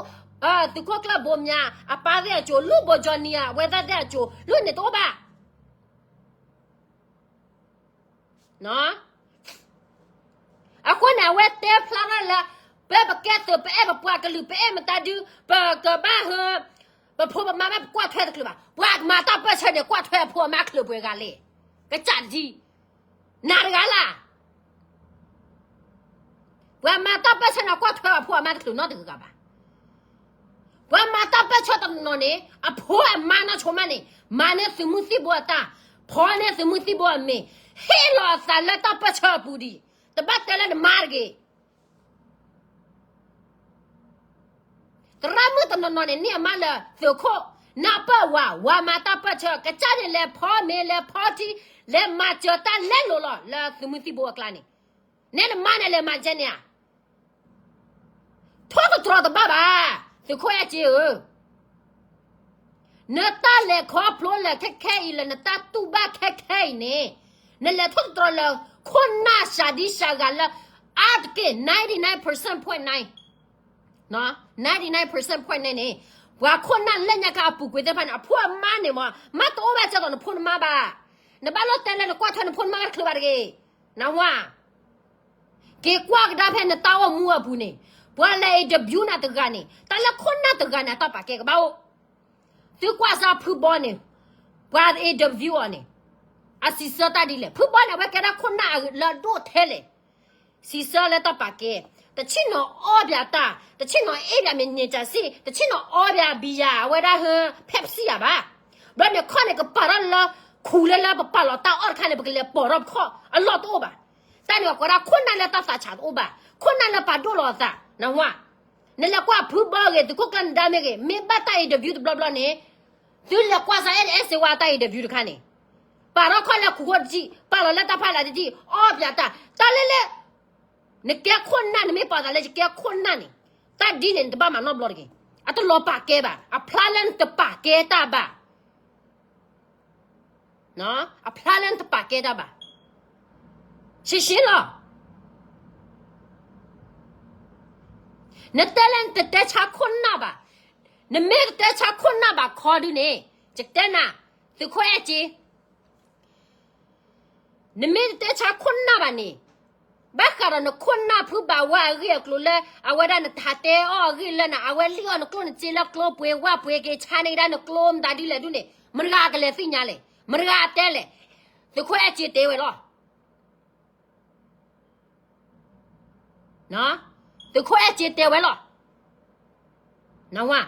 ၤ, သုးခိၣ်ကျၢၢ်ဘိမၠါ အပၢ်သ့ၣ်အစိၤ လူၤဘိကၠီနံၤဧါ အဝဲသ့ၣ်အစိၤ လူၤန့ၣ်တအိၣ်ဘၣ် အဃိန့ၣ် အဝဲတဲဖျါထီၣ်လၢ ပပကဲသုး ပအဲၣ်ပပှၤကလုာ် ပအဲၣ်မတၤဒု ပကဘၣ်ဟၢ ပဖိပမါဘၣ်ပကွၢ်ထွဲတချုးဘၣ်, ပှၤကမၤတၢ်ပၢၢ်ဆၢန့ၣ် ကွၢ်ထွဲအဖိအမါချုးပှဲၤဂၤလဲၣ်, ကစၢ်တဒံ နၤတဂၤလၢ် ပှၤမၤတၢ်ပၢၢ်ဆၢန့ၣ် ကွၢ်ထွဲအဖိအမါတချုးနီတဂၤဘၣ်, ပှၤမၤတၢ်ပၢၢ်ဆၢတနီၤန့ၣ် အဖိအမါနီၢ်ဆိမးန့ၣ် မၤန့ၢ်သုးမုၢ်သံၣ်ဘိအတၢ်, ဖီန့ၢ်သုးမုၢ်သံၣ်ဘိအမံၤ, ဟ့ၣ်လီၤအသးလၢတၢ်ပၢၢ်ဆၢအပူၤဒံး, တဘၣ်တဲလၢနမါတဂ့ၤ သရၣ်မုၣ်တနီၤနီၤန့ၣ် န့ၢ်အမါလၢသုးခိၣ်, နၢ်ပၢၢ်ဝၤ, ဝၤမၤတၢ်ပၢၢ်ဆၢ, ကစၢ်န့ၣ်လဲၤဖီမ့ၤ လဲၤဖီထံ, လဲၤမၤစၢၤတၢ်လဲလိာ်လီၤ လၢသုးမုၢ်သံၣ်ဘိအကျါန့ၣ်, နဲနမါန့ၣ်လဲၤမၤကဲန့ၣ်ဧါ, ထိၣ်သတြီၤတဘၣ်ဘၣ်, သုးခိၣ်အဲၣ်က့ဧၢ နတၢ်လဲၤခီဖျိလၢခဲခဲအံၤ လၢနတၢ်တူၢ်ဘၣ်ခဲခဲအံၤန့ၣ်, နလဲၤထိၣ်သတြီၤလၢ ခိၣ်နၢ်စှၤဒံစှၤဂၤလၢ အါတက့ၢ် ninety nine percent point nine, ninety nine percent point nine န့ၣ်, ပှၤခိၣ်နၢ်လၢညါခါအပူၤကွံာ်သ့ၣ်တဖၣ်န့ၣ် အဖိအမါန့ၣ်မး မ့ၢ်တအိၣ်ဘၣ်ကဲသိးနဖိနမါဘၣ်, နဘၣ်လိၣ်တဲလၢနကွၢ်ထွဲနဖိနမါတချုးဘၣ်တဂ့ၤ, နဝၤ က့ၤကွၢ်ကဒါဖဲနတၢ်အိၣ်မူအပူၤန့ၣ်, ပှၤလဲၤ interview နၤတဂၤန့ၣ် တၢ်လၢခိၣ်နၢ်တဂၤန့ၣ် အတၢ်ပာ်ကဲကဘၣ်အိၣ်, သုကွၢ်စၢ်ဖုဘီန့ၣ်, ပှၤ interview အီၤန့ၣ်, အစံးဆၢတၢ်ဒ်လဲၣ်, ဖုဘီန့ၣ် အဝဲကဲဒၣ်ခိၣ်နၢ်လၢအဒိၣ်ထဲလဲၣ်, စံးဆၢလၢတၢ်ပာ်ကဲ, တဆ့ၣ်နီၤအီၣ်ဘၣ်တၢ်, တဆ့ၣ်နီၤအ့ၣ်ဘၣ်မ့ၢ်န့ၣ်တၢ်စံၣ်, တဆ့ၣ်နီၤအီၣ်ဘၣ်ဘံယၤ အဝဲဒၣ်ဟၢ Pepsi ယၤဘၣ်, ဘျီန့ၣ်ခီန့ၣ် ကပာ်ထီၣ်လၢ ခူၣ်လၢလၢပပာ်လီၤတၢ်အီၣ်တခါန့ၣ် ပကလဲၤပိာ်ထီၣ်ပခီၣ်အလီၢ်တအိၣ်ဘၣ်, တၢ်န့ၣ်အကိးဒၣ်ခိၣ်နၢ်လၢတၢ်သးဆးတအိၣ်ဘၣ်, ခိၣ်နၢ်လၢပာ်ဒိၣ်လီၤအသး, နဝၤ, နလဲၤကွၢ်ဖုဘီဂ့ၤ သုးခိၣ်ကျၢၢ်နဒါမ့ၢ်ဂ့ၤ မ့ၢ်ဘၣ်တၢ် interview တဘျီဘျီန့ၣ်, သုလဲၤကွၢ်စၢ် အဲၣ်စ့ဝါတၢ် interview တခါန့ၣ်, ပာ်ထီၣ်ခီၣ်လၢခူၣ်ခိၣ်တထံၣ်, ပာ်လီၤလၢတၢ်ဖးလးတထံၣ်, အီၣ်ပၠးတၢ်, တၢ်လၢလၢ နကဲခိၣ်နၢ် နမ့ၢ်ပာ်သးလၢယကဲခိၣ်နၢ်န့ၣ်, တၢ်ဒ်န့ၣ် နတဘၣ်မၤနီတဘျီတဂ့ၤ, အတလီၤပာ်ကဲဘၣ်, အဖျါလၢနတပာ်ကဲတၢ်ဘၣ် အဖျါလၢနတပာ်ကဲတၢ်ဘၣ်, ရှဲရှဲလီၤ, နတဲလၢနတတဲဆါခိၣ်နၢ်ဘၣ်, နမ့ၢ်တတဲဆါခိၣ်နၢ်ဘၣ်ခီဒုန့ၣ်, ယကတဲနၤ, သုးခိၣ်အဲၣ်က့ နမ့ၢ်တတဲဆါခိၣ်နၢ်ဘၣ်န့ၣ်, ဘၣ်ဃးဒီးနခိၣ်နၢ်ဖုဘၣ်ဝါအဂ့ၢ်အကျိၤလၢ အဝဲဒၣ်နတဟးတဲအီၣ်အဂ့ၢ်လၢန အဝဲလံၣ်အီၣ်နကျိၣ်နစ့လၢကျိပှ့ၤဝၣ်ပှ့ၤက့ၤဆါန့ၢ်ကဒါနကျိမတၤဒ်လဲၣ်ဒုန့ၣ် မတၤဂၤကလဲၤသ့ၣ်ညါလဲၣ်, မတၤဂၤအတဲလဲၣ်, သုးခိၣ်အဲၣ်က့တဲဝဲလီၤ. သုးခိၣ်အဲၣ်က့တဲဝဲလီၤ. နဝၤ,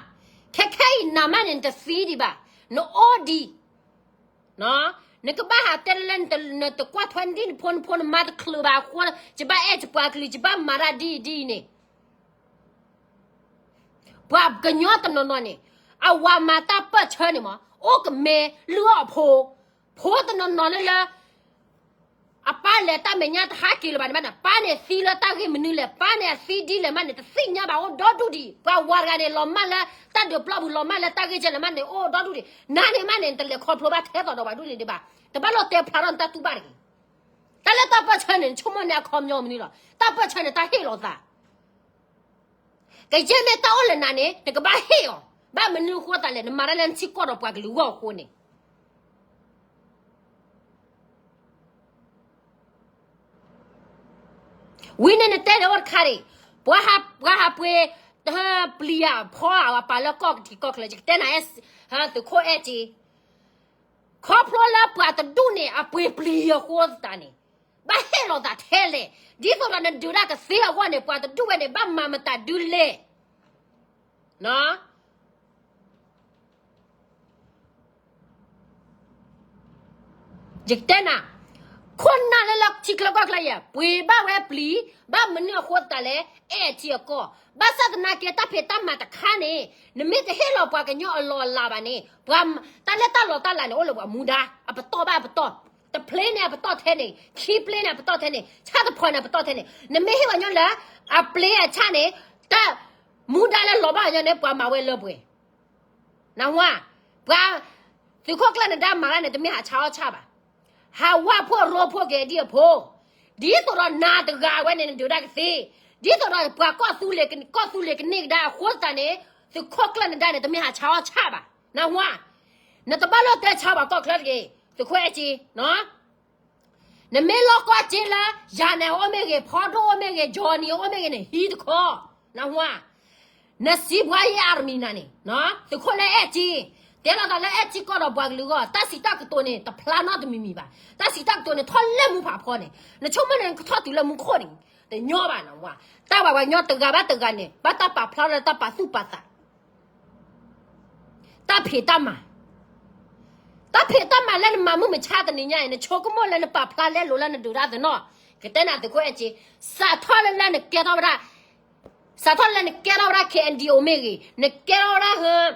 ခဲခဲအံၤနၤမးန့ၣ် နတသံဒံးဘၣ်, နအိၣ်ဒံး, နကဘၣ်ဟးတဲလၢ နတကွၢ်ထွဲဒ်နဖိနဖိနမါတချုးဘၣ်အဃိ, ယဘၣ်အဲၣ်ယပှၤကလုာ် ယဘၣ်မၤတၢ်ဒ်အံၤဒ်အံၤန့ၣ် ပှၤကညီတနီၤနီၤန့ၣ် အဝၤမၤတၢ်ပၢၢ်ဆၢန့ၣ်မး အိၣ်ကမဲလုၢ်အီၣ်ဖိ, ဖိတနီၤနီၤလၢလၢ အပၢ်လဲၤတၢ်မဲာ်ညါတဟးက့ၤလၢၤဘၣ်န့ၣ်မးန့ၣ် ပၢ်န့ၣ်သံလၢတၢ်ဂ့ၢ်မနုၤလဲၣ်, ပၢ်န့ၣ်အသံဒ်လဲၣ်မးန့ၣ် တသ့ၣ်ညါဘၣ်အိၣ်ဒီဒူၣ်ဒံး, ပှၤဝၤတဂၤန့ၣ် လီၤမၢ်လၢတၢ်ဒုးပျီပူၤ လီၤမၢ်လၢတၢ်ဂ့ၢ်ကဲလဲၣ်မးန့ၣ် အိၣ်ဒီဒူၣ်ဒံး, နၤန့ၣ်မးန့ၣ် နတလဲၤခီဖျိဘၣ်ထဲသိးဒီးပှၤဒူၣ်န့ၣ်ဒံးဘၣ်, တဘၣ်လိၣ်တဲဖျါထီၣ်နတၢ်တူၢ်ဘၣ်တဂ့ၤ. တၢ်လၢတၢ်ပၢၢ်ဆၢန့ၣ် နဆိကမိၣ်န့ၢ်အခီပညီမနုၤလီၤ, တၢ်ပၢၢ်ဆၢန့ၣ် တၢ်ဟ့ၣ်လီၤသး ကယဲၢ်မ့ၢ်တၢ်အိၣ်လၢနၤန့ၣ် နကဘၣ်ဟ့ၣ်အီၤ, ဘၣ်မနုၤအဃိသးလဲၣ် နမၤတၢ်လၢနထံကီၢ်ဒီးပှၤကလုာ်ဂီၢ်အဃိန့ၣ် ဝံၤန့ၣ်နတဲလၢအိၣ်တခါန့ၣ်, ပှၤဟးပှ့ၤ တဟၢပျံၤယၤဖီအဝၤ ပာ်လၢကီၢ်ကထံးကီၢ်ချၢ ယကတဲနၤ, သုးခိၣ်အဲၣ်က့ ခီဖျိလၢပှၤတဒူၣ်န့ၣ် အပှ့ၤပျံၤအဃိသတးန့ၣ်, ဘၣ်ဟ့ၣ်လီၤသးထဲလဲၣ်, ဒ်သိးဒီးနဒုးတၢ်ကသ့အဂီၢ်န့ၣ် ပှၤတဒူၣ်ဝဲန့ၣ် ဘၣ်မၤမတၤဒုလဲၣ်. န န ယကတဲနၤ, ခိၣ်နၢ်လၢလၢထံချၢကီၢ်ချၢယဲၢ် ပှ့ၤဘၣ်ဝဲပျံၤ, ဘၣ်မနုၤအဃိသတးလဲၣ် အဲၣ်ထံအကီၢ်, ဘၣ်ဆၣ်သနာ်က့တၢ်ဖံးတၢ်မၤတခါန့ၣ် နမ့ၢ်တဟ့ၣ်လီၤပှၤကညီအလီၢ်အလၤဘၣ်န့ၣ် ပှၤတၢ်လၢတၢ်လီၢ်တၢ်လၤန့ၣ် အိၣ်လၢပှၤမူဒါ အပတီၢ်ဘၣ်အပတီၢ်, တဖျ့န့ၣ်အပတီၢ်ထဲန့ၣ်, ခံဖျ့န့ၣ်အပတီၢ်ထဲန့ၣ်, ဆၣ်တဖီန့ၣ်အပတီၢ်ထဲန့ၣ်, နမ့ၢ်ဟ့ၣ်ပှၤကညီလၢ အပျ့ၤအဆၣ်န့ၣ်, တၢ်မူဒါလၢလီၤဘၣ်ပှၤကညီန့ၣ် ပှၤမၤဝဲလၢပှဲၤ နၢ်ဟူဧါ, ပှၤ သုးခိၣ်ကျၢၢ်နဒါမၤတၢ်န့ၣ် တမ့ၢ်ဟးဆါအီၣ်ဆၣ်ဘၣ်. ဟးဝၢ်ဖှိၣ်ရိဖှိၣ်က့ၤဒ်အဖိ, ဒ်သိးဒီးနၤတဂၤဝဲန့ၣ် နဒုးတၢ်ကသ့, ဒ်သိးဒီးပှၤကီၢ်သူလ့ၤ, ကီၢ်သူလ့ၤကန့ၢ်ကဒါအဃိသတးန့ၣ်, သုးခိၣ်ကျၢၢ်နဒါန့ၣ် တမ့ၢ်ဟးဆါအီၣ်ဆၣ်ဘၣ်. နၢ်ဟူဧါ, နတဘၣ်လိၣ်တဲဆါပှၤကီၢ်ချၢတဂ့ၤ, သုးခိၣ်အဲၣ်က့ နမ့ၢ်လီၢ်ကီၢ်က့လၢ ယၤနဲၣ်အိၣ်မ့ၢ်ဂ့ၤ, ဖီဒိၣ်အိၣ်မ့ၢ်ဂ့ၤ, ကၠီနံၤအိၣ်မ့ၢ်ဂ့ၤန့ၣ် ဟံးတခီ, နၢ်ဟူဧါ, နစံးဘှါယဲအါရမံၤနၤန့ၣ်, သုးခိၣ်လၢအဲၣ်က့, တဲလီၤသးလၢအဲၣ်က့ကီၢ်ဒီးပှၤကလုာ်အဂီၢ် တၢ်စံးတၢ်ကတိၤန့ၣ် တဖျါနီတမံၤမံၤဘၣ်. တၢ်စံးတၢ်ကတိၤန့ၣ် ထီၣ်လၢမူဖးဖီန့ၣ်, နဆိကမိၣ်န့ၣ် နကထီၣ်တုၤလၢမူခိၣ်န့ၣ်, တညီဘၣ်နၢ်ဟူဧါ, တၢ်ဘၣ်ပှၤကညီတဂၤဘၣ်တဂၤန့ၣ် ဘၣ်တၢ်ပာ်ဖျါလၢတၢ်ပာ်သူၣ်ပာ်သး တၢ်ဖံးတၢ်မၤ, တၢ်ဖံးတၢ်မၤလၢနမၤမုၢ်မဆါတနံၤညါအံၤ နဆိကမိၣ်လၢနပာ်ဖျါလဲလိာ်လၢနဒုးတၢ်သနီၣ်, ကတဲနၤသုးခိၣ်အဲၣ်က့, စးထီၣ်လၢလၢနကဲထီၣ်ဝဲဒၣ်, စးထီၣ်လၢနကဲထီၣ်ဝဲဒၣ် KNDO မ့ၢ်ဂ့ၤ, နကဲထီၣ်ဝဲဒၣ်ဟ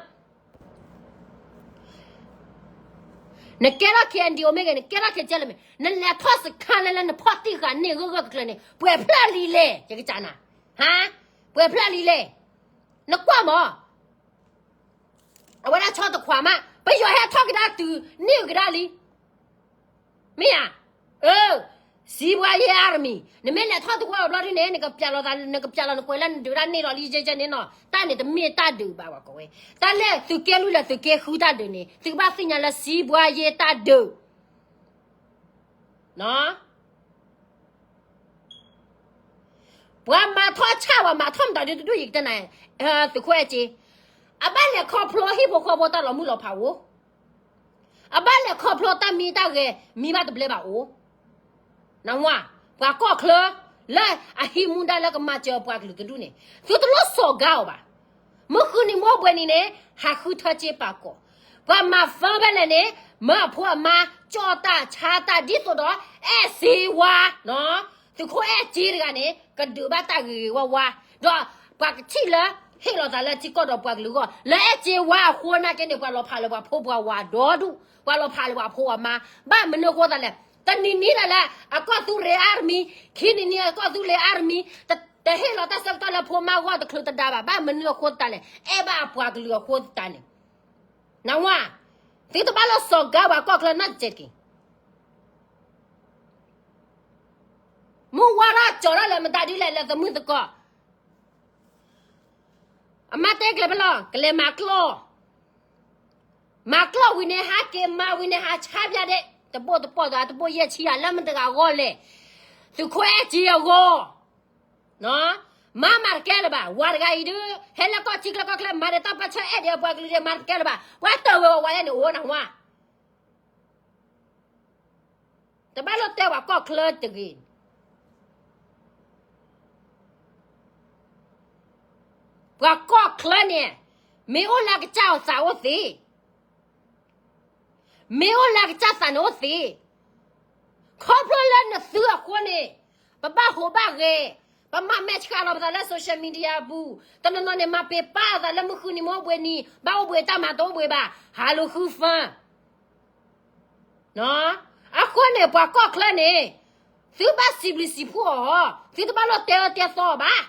နကဲထီၣ် KNDO မ့ၢ်ဂ့ၤ, နကဲထီၣ် KTLA မ့ၢ်, နလဲၤထီၣ်စခါလၢလၢနဖီၣ်တံၢ်ဃာ်န့ၢ်ဂၢၢ်ဂၢၢ်တကျၢၤန့ၣ် ပှဲၤဖျၢၣ်လံလဲၣ်, ယကစးနၤ, ဟါ, ပှဲၤဖျၢၣ်လံလဲၣ်, နကွၢ်မး အဝဲဒၣ်ဆီတခွးမး ပယီၤဟဲထီၣ်ကဒါတုၤန့ၢ်ကဒါလံ, မ့ၢ်ဧါ, အၢ, စံးဘှါယဲအါရမံၤ နမ့ၢ်လဲၤထီၣ်တဝၢအဘျီဒ်န့ၣ် နကပျးလီၤသး နကပျးလီၤနကွဲးလၢနဒုးတၢ်န့ၢ်လီၤလံယဲယဲန့ၣ်နီၤ, တၢ်န့ၣ်တမ့ၢ်တၢ်ဒုးဘၣ်ဝဲကိးဝဲ, တၢ်လၢသုးက့လွံၢ်လၢသုးက့ဃုတၢ်ဒုးန့ၣ် သုကဘၣ်သ့ၣ်ညါလၢစံးဘှါယဲတၢ်ဒုး ပှၤမၤထီၣ်ဆၣ် ပှၤမၤထီၣ်မတၤဒုတဒူၣ် ယကတဲနၤ, သုးခိၣ်အဲၣ်က့, အဘၣ်လဲၤခီဖျိဟံၣ်ဖိဃီဖိတၢ်လီၤမုၢ်လီၤဖးအိၣ်, အဘၣ်လဲၤခီဖျိတၢ်မံတၢ်ဂဲၤ မံဘၣ်တဘျဲဘၣ်အိၣ်, နၢ်ဟူဧါ, ပှၤကီၢ်ချၢ လၢအဟံးမူဒါလၢကမၤစၢၤပှၤကလုာ်တဒူၣ်န့ၣ် သုတလိၣ်စီၤကါအီၤဘၣ်. မုၢ်ဃုနံၤမုၢ်ဘှဲၤနံၤန့ၣ် ဟးဃုထၢက့ပာ်ကီၤ, ပှၤမၤဖၢဖဲလဲၣ်န့ၣ် မၢအဖိအမါ ကၠီၣ်တၢ်ဆါတၢ်ဒ်သိးဒီး အဲၣ်စ့ဝါ, သုးခိၣ်အဲၣ်က့တဂၤန့ၣ် ကဒုးဘၣ်တၢ်ဂ့ၤဂ့ၤဝါဝါ, ဒီးပှၤကထံၣ်လၢ ဟ့ၣ်လီၤသးလၢထံကီၢ်ဒီးပှၤကလုာ်အဂီၢ် လၢအဲၣ်စ့ဝါအဃိနာ်က့န့ၣ် ပှၤလီၤဖးလၢပှၤဖိပှၤဝၤဒီဒူၣ်, ပှၤလီၤဖးလၢပှၤဖိပှၤမါ, ဘၣ်မနုၤအဃိသတးလဲၣ်, တနံၤနံၤဒၣ်လၢ အကီၢ်သူလ့ၤအါရမံၤ, ခံနံၤနံၤအကီၢ်သူလ့ၤအါရမံၤ, တဟ့ၣ်လီၤတၢ်ဆၢကတီၢ်လၢဖိမါဂီၢ်တချုးတဒါဘၣ်, ဘၣ်မနုၤအဃိသတးလဲၣ်, အဲၣ်ဘၣ်အပှၤကလုာ်အဃိသတးန့ၣ်, နၢ်ဟူဧါ, သုတဘၣ်လိၣ်စီၤကါပှၤကီၢ်ချၢနီတစဲးတက့ၢ်. မုၢ်ဝါထီၣ်ကၠီၤထီၣ်လၢမတၤဒ်လဲၣ်လၢသမုၢ်သကိး, အမါတဲကျဲဖဲလီၤ ကလဲၤမၤကျီၢ်, မၤကျီၢ်ဝံၤန့ၣ် ဟးက့ၤမၤဝံၤန့ၣ် ဟးဆါပၠးဒဲး တဘိၣ်တပီၢ်သး တဘိၣ်ယဲၢ်ဆံယၤ လၢမတၤတဂၤအဂီၢ်လဲၣ်, သုးခိၣ်အဲၣ်က့အဂီၢ်, မၤမၤတကဲလၢၤဘၣ်, ဝၤတဂၤအံၤဒုး ဟဲလၢကီၢ်ထံချၢကီၢ်ချၢ မၤဒီးတၢ်ပၢဆှၢအဲၣ်ဒိးပှၤကလုာ်ဒီး မၤတကဲလၢၤဘၣ်, ပှၤတၢၢ်ဝဲဝဲဝၤယဲန့ၣ် အိၣ်နၢ်ဟူဧါ တဘၣ်လိၣ်တဲပှၤကီၢ်ချၢတဂ့ၤ. ပှၤကီၢ်ချၢန့ၣ် မ့ၢ်အိၣ်လၢအကစၢ်အသးအိၣ်သ့, မ့ၢ်အိၣ်လၢအကစၢ်သးန့ၣ်အိၣ်သ့, ခီဖျိလၢနသုအဃိန့ၣ် ပဘၣ်ဟူးဘၣ်ဂဲၤ, ပမၤမဲာ်ဆှးလီၤပသးလၢ social media အပူၤ, တနီၤနီၤန့ၣ် မၤပ့ၤပာ်အသးလၢမုၢ်ဃုနံၤမ့ၢ်အိၣ်ဘှံးနံၤ ဘၣ်အိၣ်ဘှံးတၢ်မၤတအိၣ်ဘှံးဘၣ်, ဟးလိာ်ဃုဖၢ အဃိန့ၣ် ပှၤကီၢ်ချၢန့ၣ် သုဘၣ်စံးဘျုးစံးဖှိၣ်အီၤ, သုတဘၣ်လိၣ်တဲအၢတဲသီအီၤဘၣ်.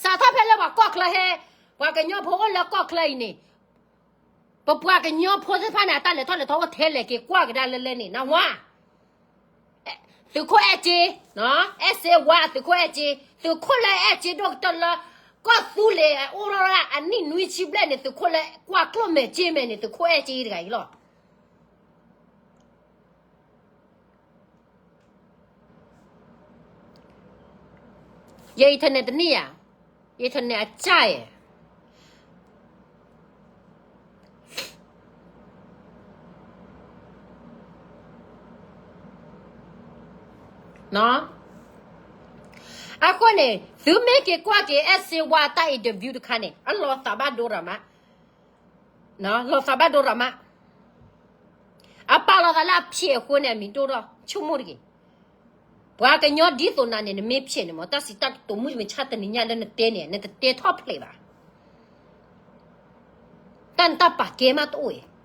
စးထီၣ်ဖဲလၢပှၤကီၢ်ချၢဟဲ, ပှၤကညီဖိအိၣ်လၢကီၢ်ချၢအံၤန့ၣ်, ပပှၤကညီဖိသ့ၣ်တဖၣ်န့ၣ် အတၢ်လဲၤထီၣ်လဲၤထီအိၣ်ထဲလဲၣ်က့ၤကွၢ်ကဒါလၢလဲၣ်န့ၣ် နၢ်ဟူဧါ. သုးခိၣ်အဲၣ်က့, အဲၣ်စ့ဝါ သုးခိၣ်အဲၣ်က့, သုးခိၣ်လၢအဲၣ်က့ဒိၣ်ကတၢၢ်လၢ ကီၢ်သူလ့ၤအိၣ်ထီၣ်ဒၣ်အနံၣ်နွံဆံဘျဲၣ်န့ၣ် သုးခိၣ်လၢကွၢ်ကျိၣ်မဲာ်က့မဲာ်န့ၣ် သုးခိၣ်အဲၣ်က့တဂၤအံၤလီၤ. ယ internet တန့ၢ်ဧါ, ယ internet အကၢ်ဧါ. အဃိန့ၣ် သုမ့ၢ်က့ၤကွၢ်က့ၤ အဲၣ်စ့ဝါတၢ် interview တခါန့ၣ် အလီၤသးဘၣ်ဒိရၤမး, လီၤသးဘၣ်ဒိရၤမး, အပာ် သးလၢအဖျဲးအဃိန့ၣ် အမံၤဒိၣ်ထီၣ် ဆိကမိၣ်တဂ့ၤ. ပှၤကညီဒ်သိးနၤန့ၣ် နမ့ၢ်ဖျဲးန့ၣ်မ့ၢ် တၢ်စံးတၢ်ကတိၤမုၢ်မဆါတနံၤညါလၢနတဲန့ၣ် နတတဲထီၣ်ဖျဲးဘၣ်. တၢ်နတၢ်ပာ်ကဲမးတအိၣ်အံၤ.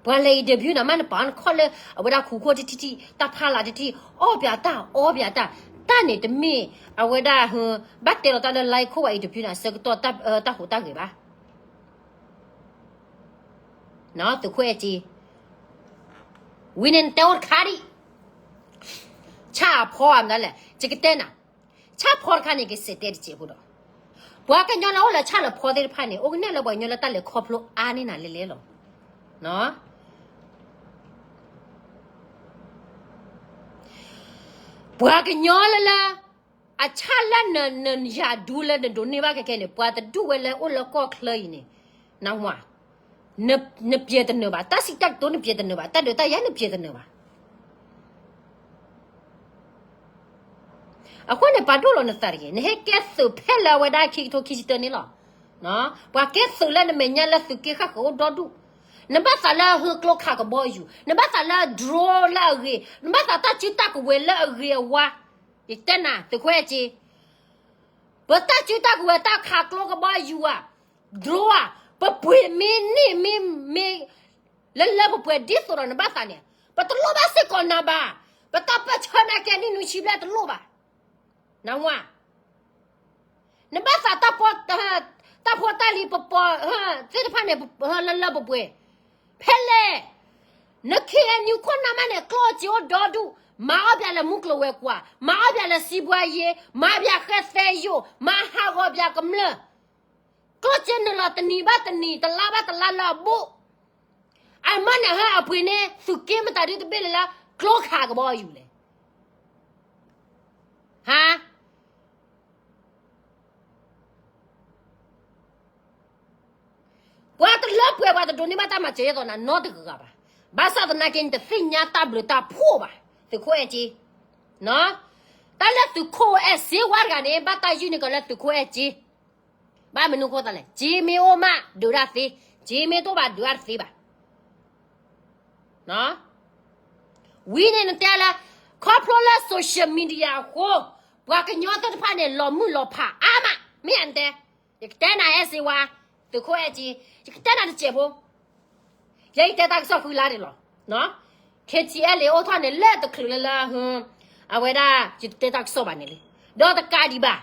ပှၤလဲၤ interview နၤမး နပာ်နခီၣ်လၢ အဝဲဒၣ်ခူခိၣ်တထံၣ်ထံၣ် တၢ်ဖးလၢ်တထံၣ် အီၣ်ပၠးတၢ် အီပၠးတၢ်. တၢ်န့ၣ်တမ့ၢ် အဝဲဒၣ် ဘၣ်တဲလီၤတၢ်လၢ line ခိၣ်ဝဲ interview နၤ ဆၢကတီၢ် တၢ်ဟူးတၢ်ဂဲၤဘၣ်. သုးခိၣ်အဲၣ်ကၠ့ ဝံၤန့ၣ်နတဲအိၣ်တခါဒံး, ဆၣ်အဖီအမနုၤလဲၣ် ယကတဲနၤ, ဆၣ်ဖီတခါန့ၣ် ကစဲးတဲတစဲးဖိဒီး, ပှၤကညီလၢအိၣ်လၢဆၣ်လၢဖီသ့ၣ်တဖၣ်န့ၣ် အိၣ်ကနဲၣ်လၢပှၤကညီလၢတၢ်လဲၤခီဖျိအါန့ၢ်နၤလဲၣ်လဲၣ်လီၤ. ပှၤကညီလၢလၢ အဆၣ်လၢနယၤဒူလၢနဒိးန့ၢ်ဘၣ်ခဲခဲန့ၣ် ပှၤတဒူၣ်ဝဲလၢအိၣ်လၢကီၢ်ချၢအံၤန့ၣ်, နဝၤ, နပျဲးတနၢၤဘၣ်, တၢ်စံးတၢ်ကတိၤနပျဲးတနၢၤဘၣ်, တၢ်ဒုးတၢ်ယၤနပျဲးတနၢၤဘၣ်. အဃိန့ၣ် ပာ်ဒိၣ်လီၤနသးတဂ့ၤ, နဟဲကဲသုးဖဲလၢအဝဲဒၣ်ခံကထိခံဆံတၢန့ၣ်လီၤ. ပှၤကဲသုးလၢနမဲာ်ညါလၢသုးက့ဃၣ်ဃၢၤအိၣ်ဒီဒူၣ်, နဘၣ်သးလၢဟၢကျိခးကဘီယူၤ, နဘၣ်သးလၢ drone လၢအဂ့ၤ, နဘၣ်သးတၢ်စုတၢ်ကဝဲၤလၢအဂ့ၤအဝါ, ယတဲနၤ သုးခိၣ်အဲၣ်ကၠ့, ပတၢ်စုတၢ်ကဝဲၤတၢ်ခးကျိကဘီယူၤဧါ, drone ဧါ, ပပှ့ၤမ့ၢ်န့ၢ်မ့ၢ်မ့ၢ် လၢလၢပှဲၤပှဲၤဒ်သိးဒီးနဘၣ်သးန့ၣ်, ပတလိၣ်ဘၣ်စ့ၢ်ကီးနၤဘၣ်, ပတၢ်ပၢၢ်ဆၢနာ်ကဲနံၣ်နွံဆံဘျဲၣ်တလိၣ်ဘၣ်. နဝၤ, နဘၣ်သး တၢ်ဖီတၢ်လံၤပပီၤသ့ၣ်တဖၣ်န့ၣ် လၢလၢပှဲၤပှဲၤ, ဖဲလဲၣ်, န KNU ခိၣ်နၢ်မးန့ၣ် ကျိၣ်စ့အိၣ်ဒီဒူၣ်, မၤအီၣ်ပၠးလၢမူကျိၤဝဲၤကွာ်, မၤအီၣ်ပၠးလၢစံးဘှါယ့, မၤပၠးဃဲသဲယိာ်, မၤဟးဂီၤပၠးကမျၢၢ်, ကျိၣ်စ့နုာ်လီၤတနံၤဘၣ်တနံၤ တလါဘၣ်တလါလၢအဘူး, အမ့ၢ်နဟၢအပှ့ၤန့ၣ် သုးက့မတၤဒုတဘ့ၣ်လၢ်လၢ် ကျိခးကဘီယူၤလဲၣ်. ဟါ ပှၤတလၢပှဲၤပှၤတဒိးန့ၢ်ဘၣ်တၢ်မၤစၢၤယဲသိးနၤနီတဂၤဘၣ်. ဘၣ်ဆၣ်သနာ်က့ နတသ့ၣ်ညါတၢ်ဘျုးတၢ်ဖှိၣ်ဘၣ် သုးခိၣ်အဲၣ်ကၠ့, တၢ်လၢသုးခိၣ်အဲၣ်စ့ဝါတဂၤန့ၣ် ဘၣ်တၢ်ယုၢ်န့ၢ်ကီးလၢသုးခိၣ်အဲၣ်ကၠ့, ဘၣ်မနုၤဃိသးလဲၣ်, ကၠ့မ့ၢ်အိၣ်မး ဒုးတၢ်သ့, ကၠ့မ့ၢ်တအိၣ်ဘၣ်ဒုးတၢ်တသ့ဘၣ်. ဝံၤန့ၣ်နတဲလၢ ခီဖျိလၢ social media အဃိ ပှၤကညီသ့ၣ်တဖၣ်န့ၣ် လီၤမုၢ်လီၤဖးအါမး, မ့ၢ်ဧါနတဲ, ယကတဲနၤအဲၣ်စ့ဝါ, သုးခိၣ်အဲၣ်ကၠ့, ယကတဲနၤတစဲးဖိ, ယဲယတဲတၢ်ကစီၣ်ဃုလါန့ၣ်လီၤ. KTLA အိၣ်ထီၣ်န့ၣ်လၢတချုးလၢလၢ အဝဲဒၣ် ယတတဲတၢ်ကစီၣ်ဘၣ်န့ၣ်လံ, ဒီးတကးဒံးဘၣ်,